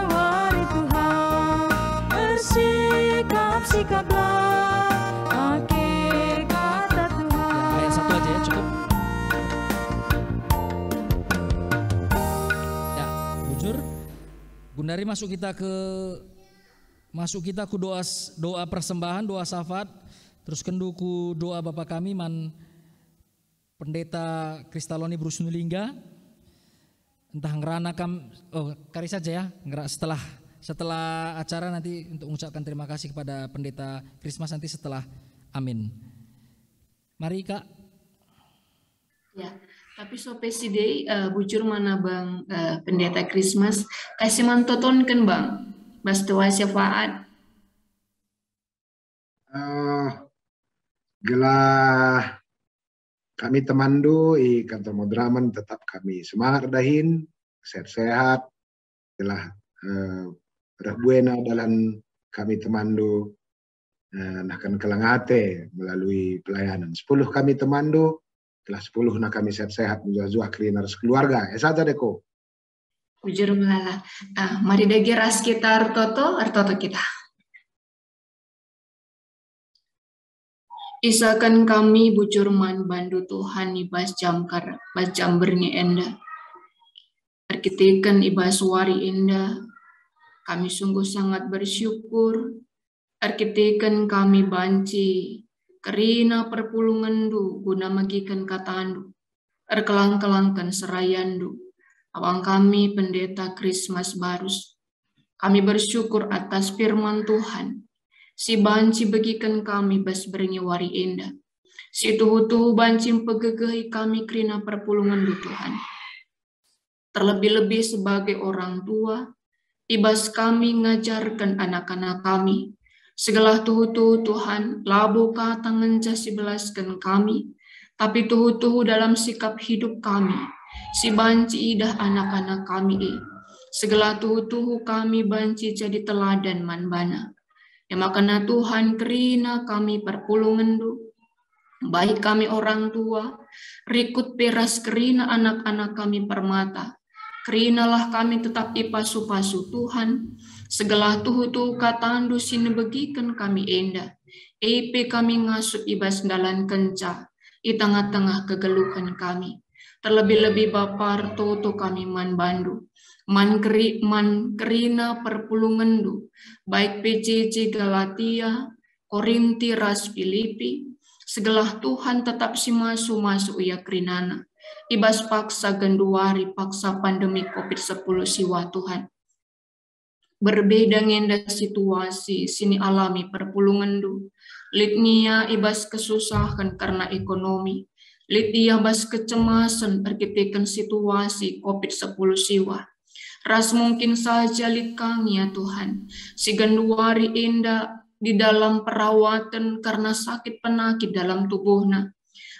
wari Tuhan. Ersikap-sikaplah, ake kata Tuhan. Ya, ayat satu aja ya, cukup. Ya, bujur. Gundari masuk kita ke, masuk kita ku doa s-, doa persembahan, doa syafaat, terus kendu ku doa Bapa kami man Pendeta Kristaloni Bruce Nulingga. Entah ngerana kam, oh, kari saja ya, ngera-, setelah, setelah acara nanti untuk mengucapkan terima kasih kepada Pendeta Krismas nanti setelah amin. Mari, Kak. Ya, tapi sope sidei, eh, bujur mana Bang, eh, Pendeta Krismas, kasih mantotonken Bang, bas doa syafaat. Eh, Gelah kami temanndu i kantor Madramen tetap kami semangat erdahin, sehat-sehat, gelah, eh, reh buena dalan kami temanndu, eh, nahken keleng ate melalui pelayanan. Sepuluh kami temanndu, gelah sepuluhna kami sehat-sehat, mejuah-juah kerina ras keluarga. E saja deko. Bujur melala. Ah, mari dage ras kita ertoto, ertoto kita. Isaken kami bujur man bandu Tuhan i bas jam kar-, bas jam berngi enda. Erkiteken i bas wari enda, kami sungguh sangat bersyukur. Erkiteken kami banci kerina perpulungenndu guna megiken katandu, erkelang-kelangken serayanndu, awang kami Pendeta Christmas Barus. Kami bersyukur atas firman Tuhan, si banci begiken kami bas berngi wari enda. Si tuhu-tuhu banci mpegegehi kami kerina perpulungenndu, Tuhan. Terlebih-lebih sebagai orang tua, i bas kami ngajarken anak-anak kami. Segelah tuhu-tuhu, Tuhan, labo kata ngenca si belasken kami, tapi tuhu-tuhu dalam sikap hidup kami, si banci idah anak-anak kami e. Segelah tuhu-tuhu kami banci jadi teladan man bana. E maka, Tuhan, kerina kami perpulungenndu, baik kami orang tua, rikut pe ras kerina anak-anak kami permata. Kerinalah kami tetap ipasu-pasu, Tuhan, segelah tuhu-tuhu katandu si nebegiken kami enda. E pe kami ngasup i bas ndalankenca i tengah-tengah kegeluhen kami. Terlebih-lebih Bapa, ertoto kami man bandu, man keri-, man kerina perpulungenndu, baik P J J Galatia, Korinti ras Pilipi, segelah Tuhan tetap si masu-masu ia kerinana. I bas paksa genduari, paksa pandemi covid sepuluh siwah, Tuhan. Berbeda nge enda situasi si nialami perpulungenndu. Lit nge ia i bas kesusahen kerna ekonomi. Lit ia bas kecemasen erkiteken situasi covid sepuluh siwah. Ras mungkin saja lit ka nge ia, Tuhan, si genduari enda di dalam perawatan kerna sakit penakit dalam tubuhna.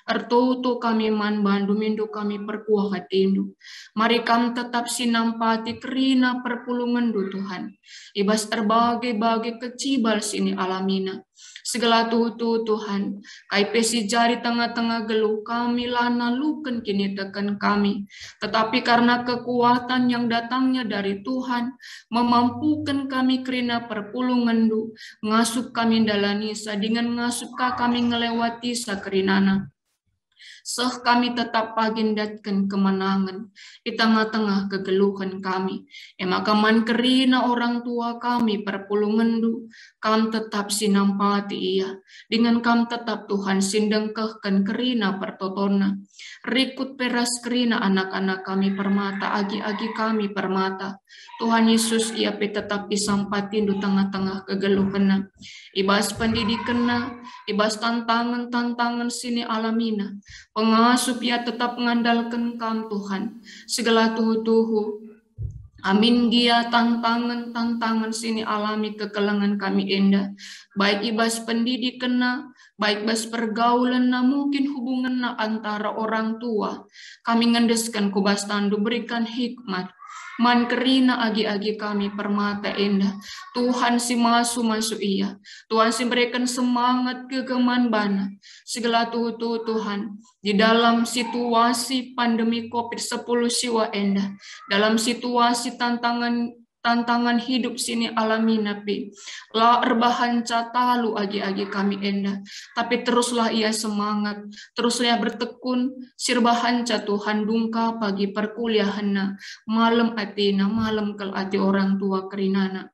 Ertoto kami man bandu, mindo kami perkuah atendu. Mari kam tetap si nampati kerina perpulungenndu, Tuhan, i bas erbage-bage kecibal si nialamina. Segelah tuhu-tuhu, Tuhan, kai pe si jadi tengah-tengah geluh kami la naluken kiniteken kami, tetapi karena kekuatan yang datangnya dari Tuhan, memampuken kami kerina perpulungenndu, ngasup kami ndalanisa dingen ngasup ka kami ngelewatisa kerinana. Seh kami tetap pagi ndatken kemenangen i tengah-tengah kegeluhen kami. E maka man kerina orang tua kami perpulungenndu, kam tetap si nampati ia, dingen kam tetap Tuhan si ndengkehken kerina pertotonna. Rikut pe ras kerina anak-anak kami permata, agi-agi kami permata. Tuhan Yesus, ia pe tetap isampatindu tengah-tengah kegeluhenna. I bas pendidikenna, i bas tantangen-tantangen si nialamina. Pengasup ia tetap ngandalken kam, Tuhan. Segelah tuhu-tuhu, amin gia tantangen-tantangen si nialami kekelengen kami enda, baik i bas pendidikenna, baik bas pergaulenna, mungkin hubungenna antara orang tua. Kami ngendesken ku bas tandu, berikan hikmat man kerina agi-agi kami permata enda. Tuhan si masu-masu ia, Tuhan si mereken semangat kegeman bana. Segelah tuhu-tuhu, Tuhan, di dalam situasi pandemi covid sepuluh siwa enda, dalam situasi tantangan tantangan hidup si nialamina pe. La erbahanca talu agi-agi kami enda, tapi teruslah ia semangat, teruslah ia bertekun, si erbahanca Tuhan dungka pagi perkuliahenna, malem atena, malem kal ate orang tua kerinana.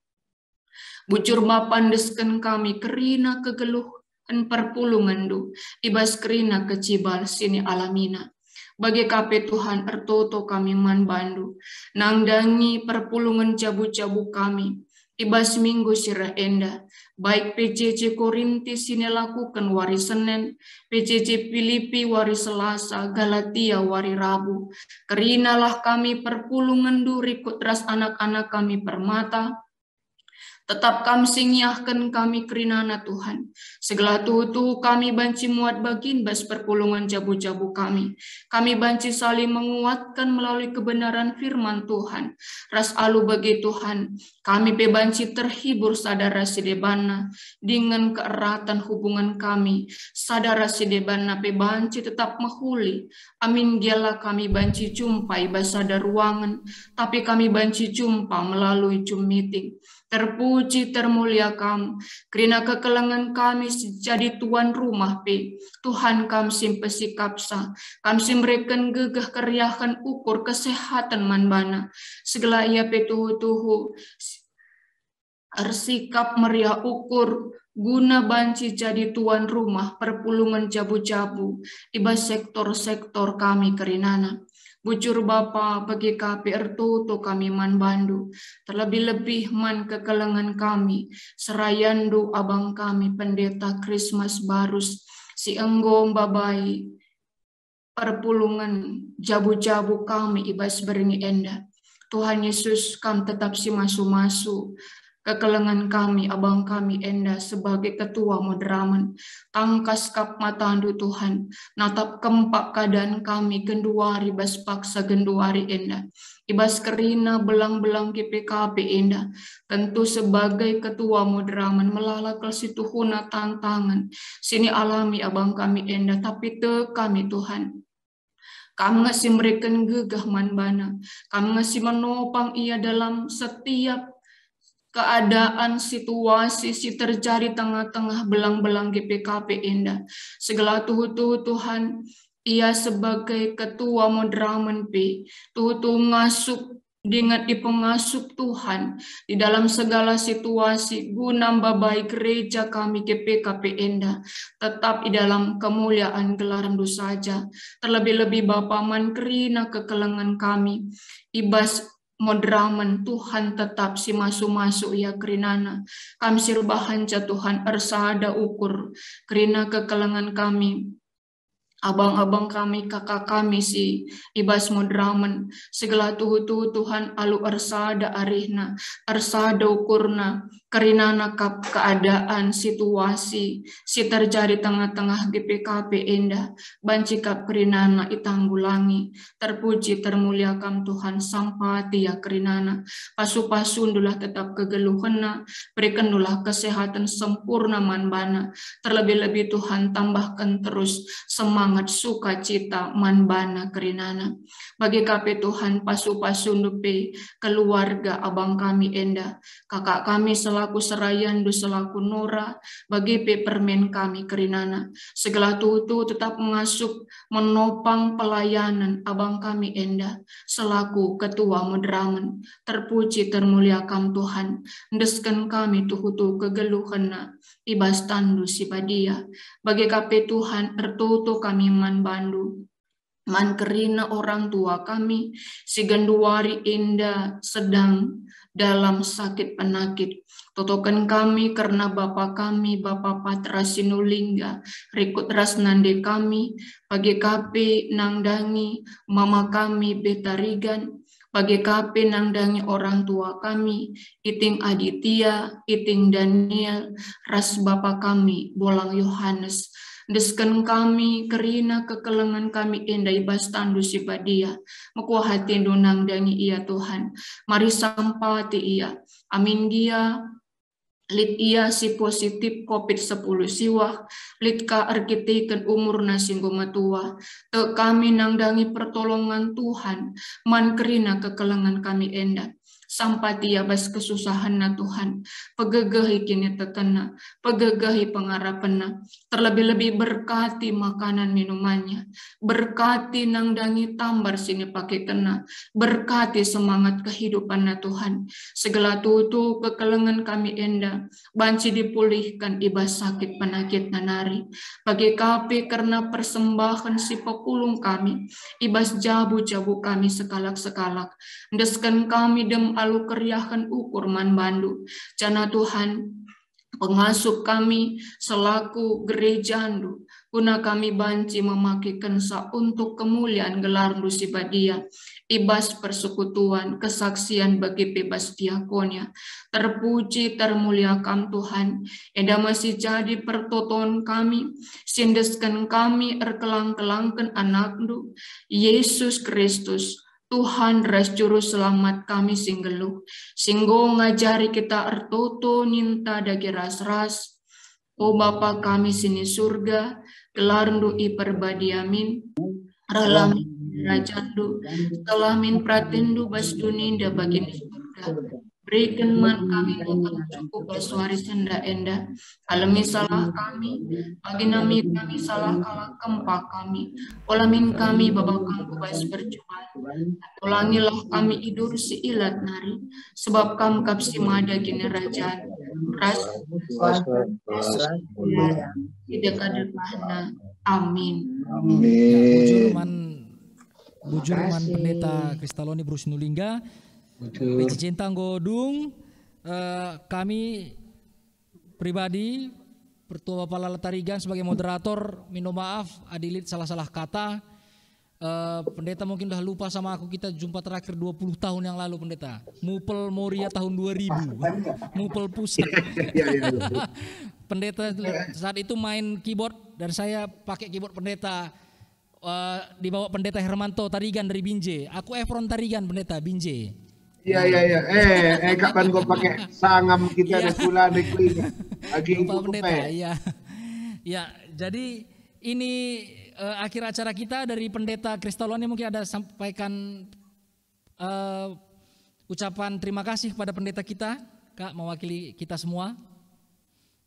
Bujur Bapa, endesken kami kerina kegeluh en perpulungenndu, i bas kerina kecibal si nialamina. Bage ka pe Tuhan, ertoto kami man bandu, nandangi perpulungen jabu-jabu kami i bas minggu si reh enda, baik P J J Korinti si nilakuken wari Senen, P J J Pilipi wari Selasa, Galatia wari Rabu. Kerinalah kami perpulungenndu rikut ras anak-anak kami permata, Tetap Kam si ngiahken kami kerinana, Tuhan. Segelah tuhu-tuhu kami banci muat bagin bas perpulungen jabu-jabu kami. Kami banci saling menguatkan melalui kebenaran firman Tuhan. Ras alu bage, Tuhan, kami pe banci terhibur sada ras si debanna, dingen keeraten hubungen kami sada ras si debanna pe banci tetap mehuli. Amin gia la kami banci jumpa i bas sada ruangen, tapi kami banci jumpa melalui Zoom meeting. Terpuji, termulia Kam, kerina kekelengen kami si jadi tuan rumah pe. Tuhan, Kam si mpesikapsa, Kam si mereken gegeh, keriahen, ukur, kesehaten man bana. Segelah ia pe tuhu-tuhu ersikap meriah ukur guna banci jadi tuan rumah perpulungen jabu-jabu i bas sektor-sektor kami kerinana. Bujur Bapa, bage ka pe ertoto kami man bandu, terlebih-lebih man kekelengen kami, serayandu abang kami Pendeta Christmas Barus, si enggo mbabai perpulungen jabu-jabu kami i bas berngi enda. Tuhan Yesus, Kam tetap si masu-masu kekelengen kami, abang kami enda sebagai ketua moderamen. Tangkas kap matandu, Tuhan, natap kempak keadaan kami genduari bas paksa genduari enda. I bas kerina belang-belang G P K P enda, tentu sebagai ketua moderamen melala kal situhuna tantangen si nialami abang kami enda, tapi tek kami, Tuhan. Kam nge si mereken gegeh man bana. Kam nge si menopang ia dalam setiap keadaan, situasi si terjadi tengah-tengah belang-belang G P K P enda. Segelah tuhu-tuhu, Tuhan, ia sebagai ketua moderamen pe tuhu-tuhu ngasup dingen ipengasup Tuhan di dalam segala situasi guna mbabai gereja kami G P K P enda tetap i dalam kemuliaan gelarNdu saja. Terlebih-lebih Bapa, man kerina kekelengen kami i bas moderamen, Tuhan tetap si masu-masu ia kerinana. Kam si erbahanca, Tuhan, ersada ukur kerina kekelengen kami, abang-abang kami, kaka kami si i bas moderamen. Segelah tuhu-tuhu, Tuhan, alu ersada arihna, ersada ukurna, kerinana kap keadaan, situasi si terjadi tengah-tengah G P K P enda, banci kap kerinana itanggulangi. Terpuji, termulia Kam, Tuhan, sampati ia kerinana. Pasu-pasundulah tetap kegeluhenna, berekendulah kesehatan sempurna man bana. Terlebih-lebih, Tuhan, tambahken terus semangat sukacita man bana kerinana. Bage ka pe, Tuhan, pasu-pasundu pe keluarga abang kami enda, kakak kami selaku serayandu, selaku nora, bage pe permen kami kerinana. Segelah tuhu-tuhu tetap ngasup menopang pelayanan abang kami enda selaku ketua moderamen. Terpuji, termulia Kam, Tuhan. Endesken kami tuhu-tuhu kegeluhenna i bas tanNdu si badia. Bage ka pe, Tuhan, ertoto kami man bandu, man kerina orang tua kami si genduari enda sedang dalam sakit penakit. Totoken kami kerna bapa kami, Bapa Patra Sinulingga, rikut ras nande kami, bage ka pe nandangi mama kami Betarigan, bage ka pe nandangi orang tua kami, Iting Aditya, Iting Daniel, ras bapa kami Bolang Yohanes. Endesken kami kerina kekelengen kami enda i bas tanNdu si badia. Mekuah atindu nandangi ia, Tuhan. Mari sampati ia. Amin gia lit ia si positif covid sepuluh siwah, lit ka erkiteken umurna si enggo metua. Tek kami nandangi pertolongan Tuhan man kerina kekelengen kami enda. Sampati ia bas kesusahenna, Tuhan. Pegegehi kinitekenna, pegegehi pengarapenna. Terlebih-lebih berkati makanan minumannya, berkati nandangi tambar si nipakekenna, berkati semangat kehidupanna, Tuhan. Segelah tuhu-tuhu kekelengen kami enda banci dipulihken i bas sakit penakitna nari. Bage ka pe kerna persembahen si pepulung kami i bas jabu-jabu kami sekalak-sekalak. Endesken kami dem alu keriahen ukur man bandu. Janah Tuhan, pengasup kami selaku gerejandu, guna kami banci memakekenca untuk kemulian gelarNdu si badia, i bas persekutuan, kesaksian bagi pe bas diakonia. Terpuji, termulia Kam, Tuhan, enda me si jadi pertoton kami, si endesken kami erkelang-kelangken AnakNdu, Yesus Kristus, Tuhan ras Juru Selamat kami si nggeluh, si enggo ngajari kita ertoto ninta dage ras-ras. O Bapa kami si ni Surga, gelarNdu iperbadia min, rehlah min kerajanNdu, sehlah min peratenNdu bas doni enda bagi ni Surga. Beriken man kami bekal cukup bas wari si enda-enda. Alemi salah kami, bagi nami kami salah kalak kempak kami. Ola min kami baba Kam ku bas percuban. Tolangilah kami idur si ilat nari, sebab Kam kap si mada kinirajan, ras dekah-dekahna. Amin. Amin. Bujur man, bujur man Pendeta Kristaloni Brusinulingga. Bujur. P C C-nta enggo dung, eh, kami pribadi, Pertua Bapa Lala Tarigan sebagai moderator, minta maaf adi lit salah-salah kata. Eh, Pendeta mungkin udah lupa sama aku, kita jumpa terakhir dua puluh tahun yang lalu, Pendeta. Mupel Moria tahun dua ribu. Mupel Pusat. Pendeta saat itu main keyboard dan saya pakai keyboard Pendeta. Eh, dibawa Pendeta Hermanto Tarigan dari Binjai. Aku Efron Tarigan, Pendeta, Binjai. Iya, iya, iya. Eh, eh, kapan kau pakai sangam kita ada pula ada kuih. Lagi lupa Pendeta, iya. Ya, jadi ini, eh, akhir acara kita. Dari Pendeta Kristaloni mungkin ada sampaikan, eh, ucapan terima kasih kepada Pendeta kita, Kak, mewakili kita semua.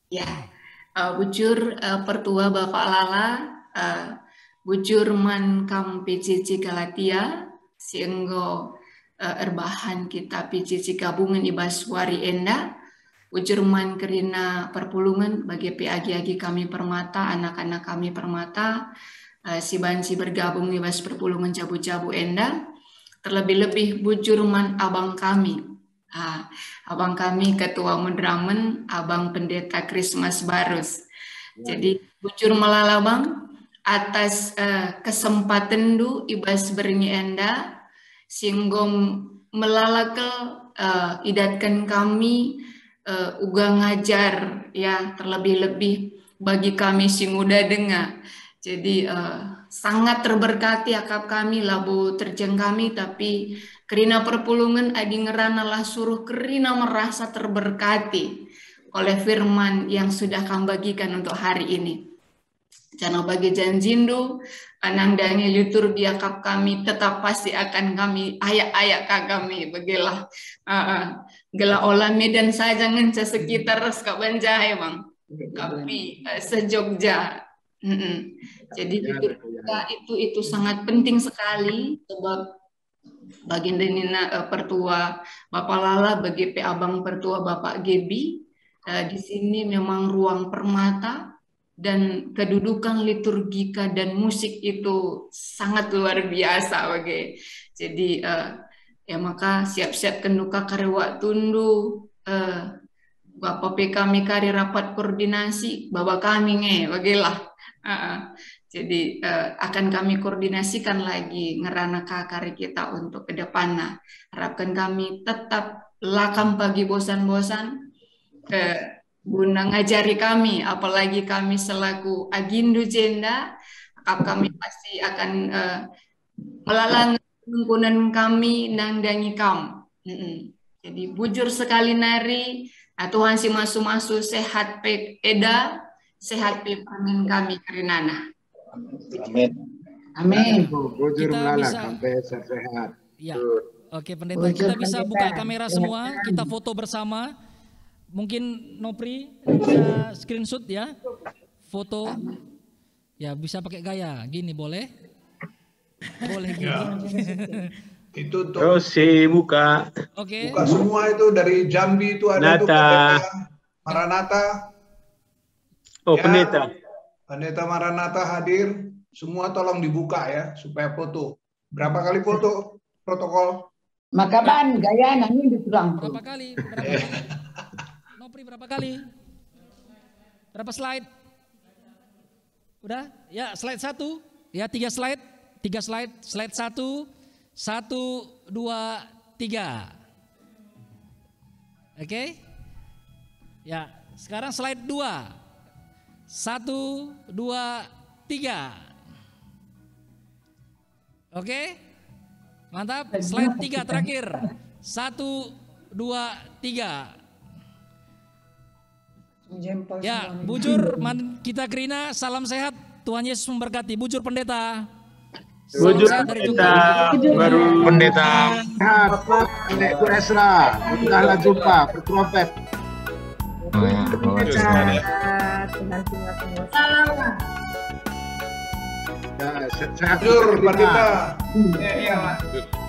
Ya, eh, bujur, eh, Pertua Bapak Lala, eh, bujur man kam P C C Galatia, si enggo, eh, erbahan kita P C C gabungen i bas wari enda. Bujur man kerina perpulungen, bage pe agi-agi kami Permata, anak-anak kami Permata, eh, si banci bergabung i bas perpulungen jabu-jabu enda, terlebih-lebih bujur man abang kami, Ah, abang kami Ketua Medramen, Abang Pendeta Christmas Barus. Jadi, bujur melala, Bang, atas, eh, kesempatenndu i bas berngi enda, si enggo melala kal, eh, idatken kami, eh, uga ngajar, ya, terlebih-lebih bagi kami si nguda denga. Jadi, eh, sangat terberkati akap kami, labo terjeng kami, tapi kerina perpulungen adi ngerana lah suruh kerina merasa terberkati oleh firman yang sudah kam bagikan untuk hari ini. Janah bagi janjindu, eh, nandangi liturgi akap kami tetap pasti akan kami ayak-ayak ka kami, begilah. Eh, eh, gelah ola Medan saja ngenca sekitar ras ka Banjar, Bang. Tapi, eh, se-Jogja. Mm-mm. Jadi, pikir kita itu, itu sangat penting sekali, sebab bagi nina, eh, Pertua Bapak Lala, bagi pe Abang Pertua Bapak Gebi, eh, di sini memang ruang Permata dan kedudukan liturgika dan musik itu sangat luar biasa, bage. Jadi, eh, ya, maka siap-siapken uga kari waktundu, eh, Bapa pe kami kari rapat koordinasi, baba kami nge, bagelah. Heeh. Jadi, eh, akan kami koordinasikan lagi ngerana ka kari kita untuk ke depanna. Harapken kami tetap la kam pagi bosan-bosan, eh, guna ngajari kami, apalagi kami selaku agindu jenda, akap kami pasti akan, eh, melala nungkunen kami nandangi kam. Mm-mm. Jadi, bujur sekali nari, nah, Tuhan si masu-masu, sehat pe eda, sehat pe permen kami kerinana. Amin. Amin. Bujur melala, sampai sehat. Ya. Oke, Pendeta. Kita bisa buka kamera semua, kita foto bersama. Mungkin Nopri bisa screenshot, ya. Foto. Ya, bisa pakai gaya. Gini boleh? Boleh gini. Itu untuk Terus si buka. Oke. Buka semua itu, dari Jambi itu ada tuh Pendeta Maranatha. Oh, ya, Pendeta. Pendeta Maranatha hadir. Semua tolong dibuka ya, supaya foto. Berapa kali foto protokol? Maka ban gaya nani dikurang. Berapa kali? Berapa kali? Nopri, berapa kali? Berapa slide? Udah? Ya, slide satu. Ya, tiga slide. Tiga slide. Slide satu. Satu, dua, tiga. Oke. Ya, sekarang slide dua. Satu, dua, tiga. Oke. Mantap. Slide tiga terakhir. Satu, dua, tiga. Ya, bujur man kita kerina, salam sehat. Tuhan Yesus memberkati. Bujur Pendeta. Salam sehat dari Jogja. Bujur Pendeta. Sehat, Adik Esra. Udahlah jumpa, bertrompet. Oh, ya, bawa Tuhan, ya. Tuhan, Tuhan, Tuhan. Ya, se-, sehat. Bujur, Pendeta. Ya, ya, Mas.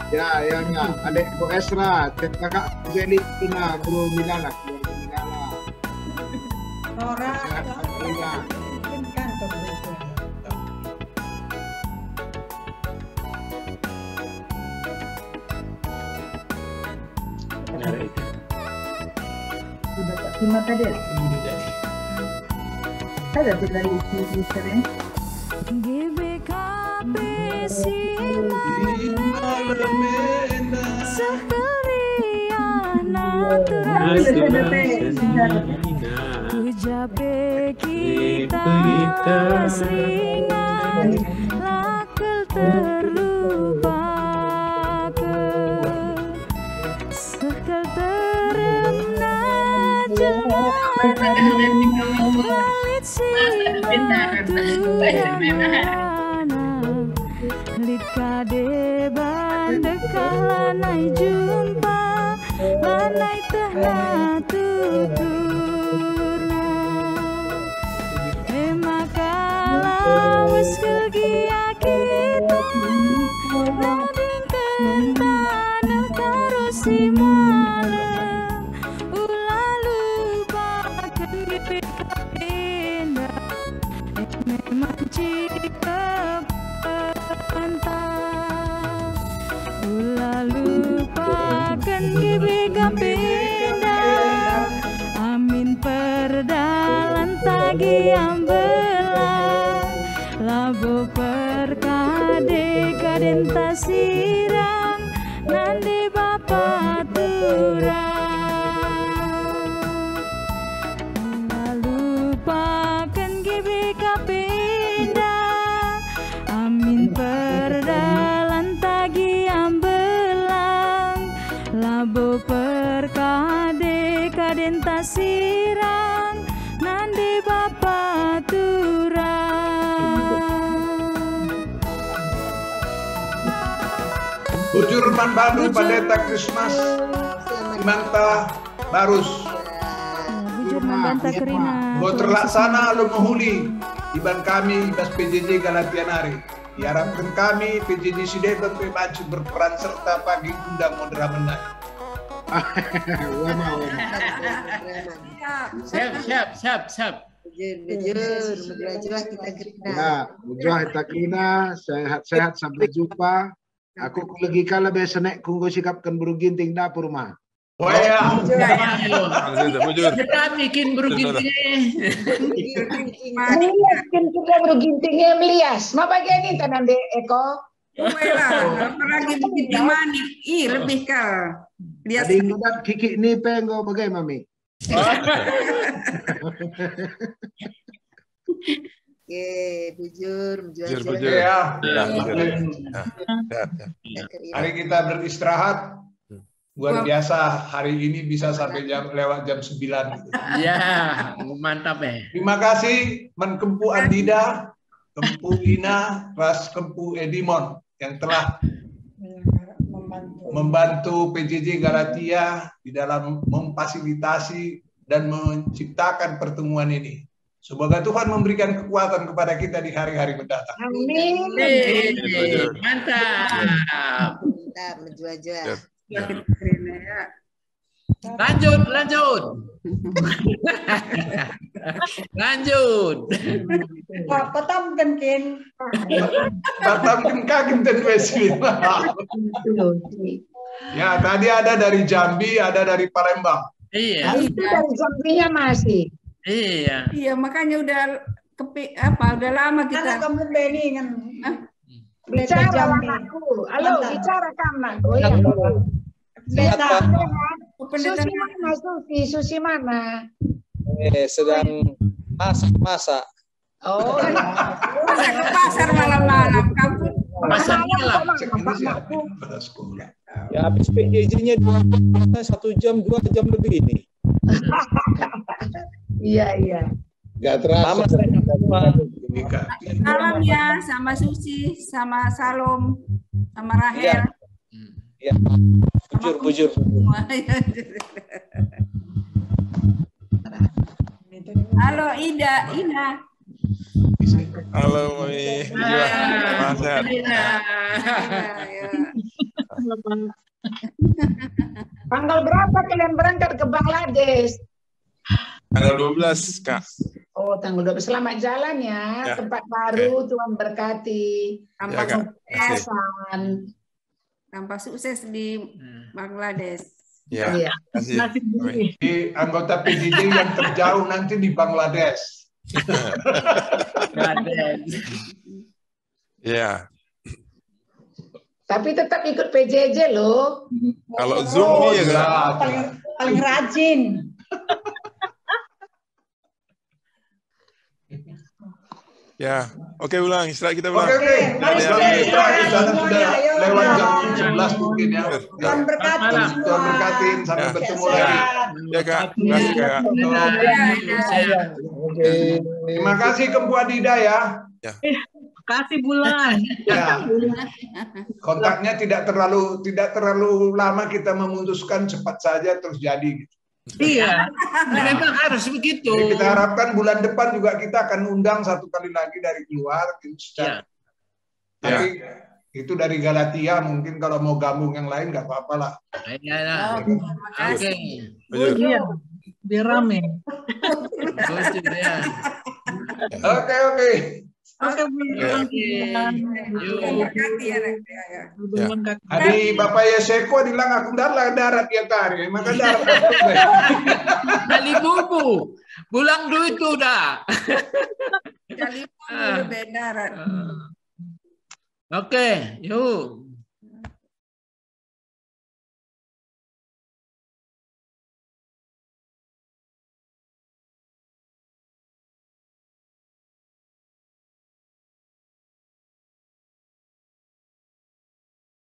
Ya, ya, ya. Adik Bu Esra, kakak Jeli, Tuna, Bro Milana, keluarga Milana. Sehat, Mas Rina. Sudah tak terima tadi? Ada berlari di sini. G B K P si malam enda, sekalian aturan ku jape kita las ringan, la kal terlupaken. Sekalteremna jelma lit si maturana, lit ka deban dekah lanai jumpa, lanai tehna tuturna. E maka lawes kal gia kita, nadingken taneh Karo si malem, ula lupaken G B K P enda, e me man cikepenta. Ula lupaken G B K P enda, amin perdalanta gia mbelang, labo perkade-kadenta sirang, nande bapa turang. Ula lupaken G B K P enda, amin perdalanta gia mbelang, labo perkade-kadenta sirang, nande bapa turang. Bujur man bandu, Bujur. Pandeta Krismas, imanta Barus. Ya, bujur man banta kerina. Enggo terlaksana alu mehuli iban kami i bas P J J Galatia nari. Iarapken kami P J J Sidebeng pe banci berperan serta pagi undang moderamen nari. Wema, wema. Siap, siap, siap, siap. Bujur, bujur, mejuah-juah kita kerina. Ya, mejuah kita kerina, sehat-sehat sampai jumpa. Aku kulegi ka lebe senek ku enggo sikapken beru ginting dapur ma. Oh ya. Bujur. Bujur, bujur. Kami kin beru ginting e. Iya, kin kita beru ginting e melias. Ma bage ninta nande Eko. Wela, apalagi beru ginting manik. Ih, lebih kal. Lias. Jadi enggo dat kiki ni pe enggo bage, Mami? Oke, bujur, mejuah-juah. Bujur, bujur. Ya. Ya, bujur. Ya. Ya, ya. Kita kerina. Mari kita beristirahat. Luar biasa, hari ini bisa sampai jam, lewat jam sembilan. Ya, mantap, eh. Terima kasih, man Kempu Andida, Kempu Ina, ras Kempu Edimon yang telah membantu P J J Galatia di dalam memfasilitasi dan menciptakan pertemuan ini. Semoga Tuhan memberikan kekuatan kepada kita di hari-hari mendatang. Amin. Amin. Mantap. Mantap, mejuah-juah. Ya. Lanjut, lanjut. Lanjut. Wah, petamken kin. Petamken kagin ten wesi. Ya, tadi ada dari Jambi, ada dari Palembang. Iya. Itu dari Jambinya masih. Iya. Iya, makanya udah kepi apa, udah lama kita. Anak kamu Beni kan. Hah? Pendeta Bicara, Jambi. Anakku. Halo, Mantan. Bicara kamu, anakku. Iya. Halo. Pendeta. Sehat, Pak. Pendeta Susi Nana. Mana, Susi? Susi mana? Eh, sedang masak-masak. Oh, iya. Udah ke pasar malam-malam, kampung. Pasar malam. Masak ini siapa? Anakku. Ya, habis P J J-nya dua, satu jam, dua jam lebih ini. Iya, iya. Nggak terasa. Sama saya. Salam ya, sama Susi, sama Salom, sama Rahel. Iya. Iya. Sama Bujur, bujur, bujur. Semua. Halo, Ida, Ina. Halo, Mami. Ah, Gimana? Sehat? Ina. Ina, ya. Tanggal berapa kalian berangkat ke Bangladesh? Tanggal dua belas, Kak. Oh, tanggal dua belas. Selamat jalan ya, ya. Tempat baru, oke. Tuhan berkati. Ya, Kak. Makasih. Kebiasaan. Tambah sukses di Hmm. Bangladesh. Ya, Iya. Makasih. Makasih. Di anggota P J J yang terjauh nanti di Bangladesh. Bangladesh. Ya. Tapi tetap ikut P J J loh. Kalau Zoom, oh, iya, kan? Paling, paling rajin. Ya, oke, ulang. Istirahat kita ulang. Oke, oke. Ya, mari ya. Kita istirahat, di sana sudah lewat jam sebelas mungkin, ya. Tuhan berkati semua. Tuhan berkatin, sampai bertemu lagi. Ya, Kak. Terima kasih, Kak. Oke. Terima kasih, Kempu Adida, ya. Ya. Kasih bulan. Ya. Kontaknya tidak terlalu, tidak terlalu lama kita memutuskan, cepat saja terus jadi gitu. Iya. Memang harus begitu. Jadi kita harapkan bulan depan juga kita akan undang satu kali lagi dari keluar gitu, secara. Ya. Tapi itu dari Galatia, mungkin kalau mau gabung yang lain nggak apa-apa lah. Iya lah. Oh, terima kasih. Oke. Iya, biar rame. Lucu, ya. Oke, oke. Oke, Bu. Ya. Oke. Yuk. Berkati ya, Rek. Ya, ya. Berkati. Adi Bapak Yeseko bilang aku darat, darat ya kari, maka darat. Kali bubu, bulan dua itu dah. Kali bubu Ah. Lebih darat. Ah. Oke, yuk.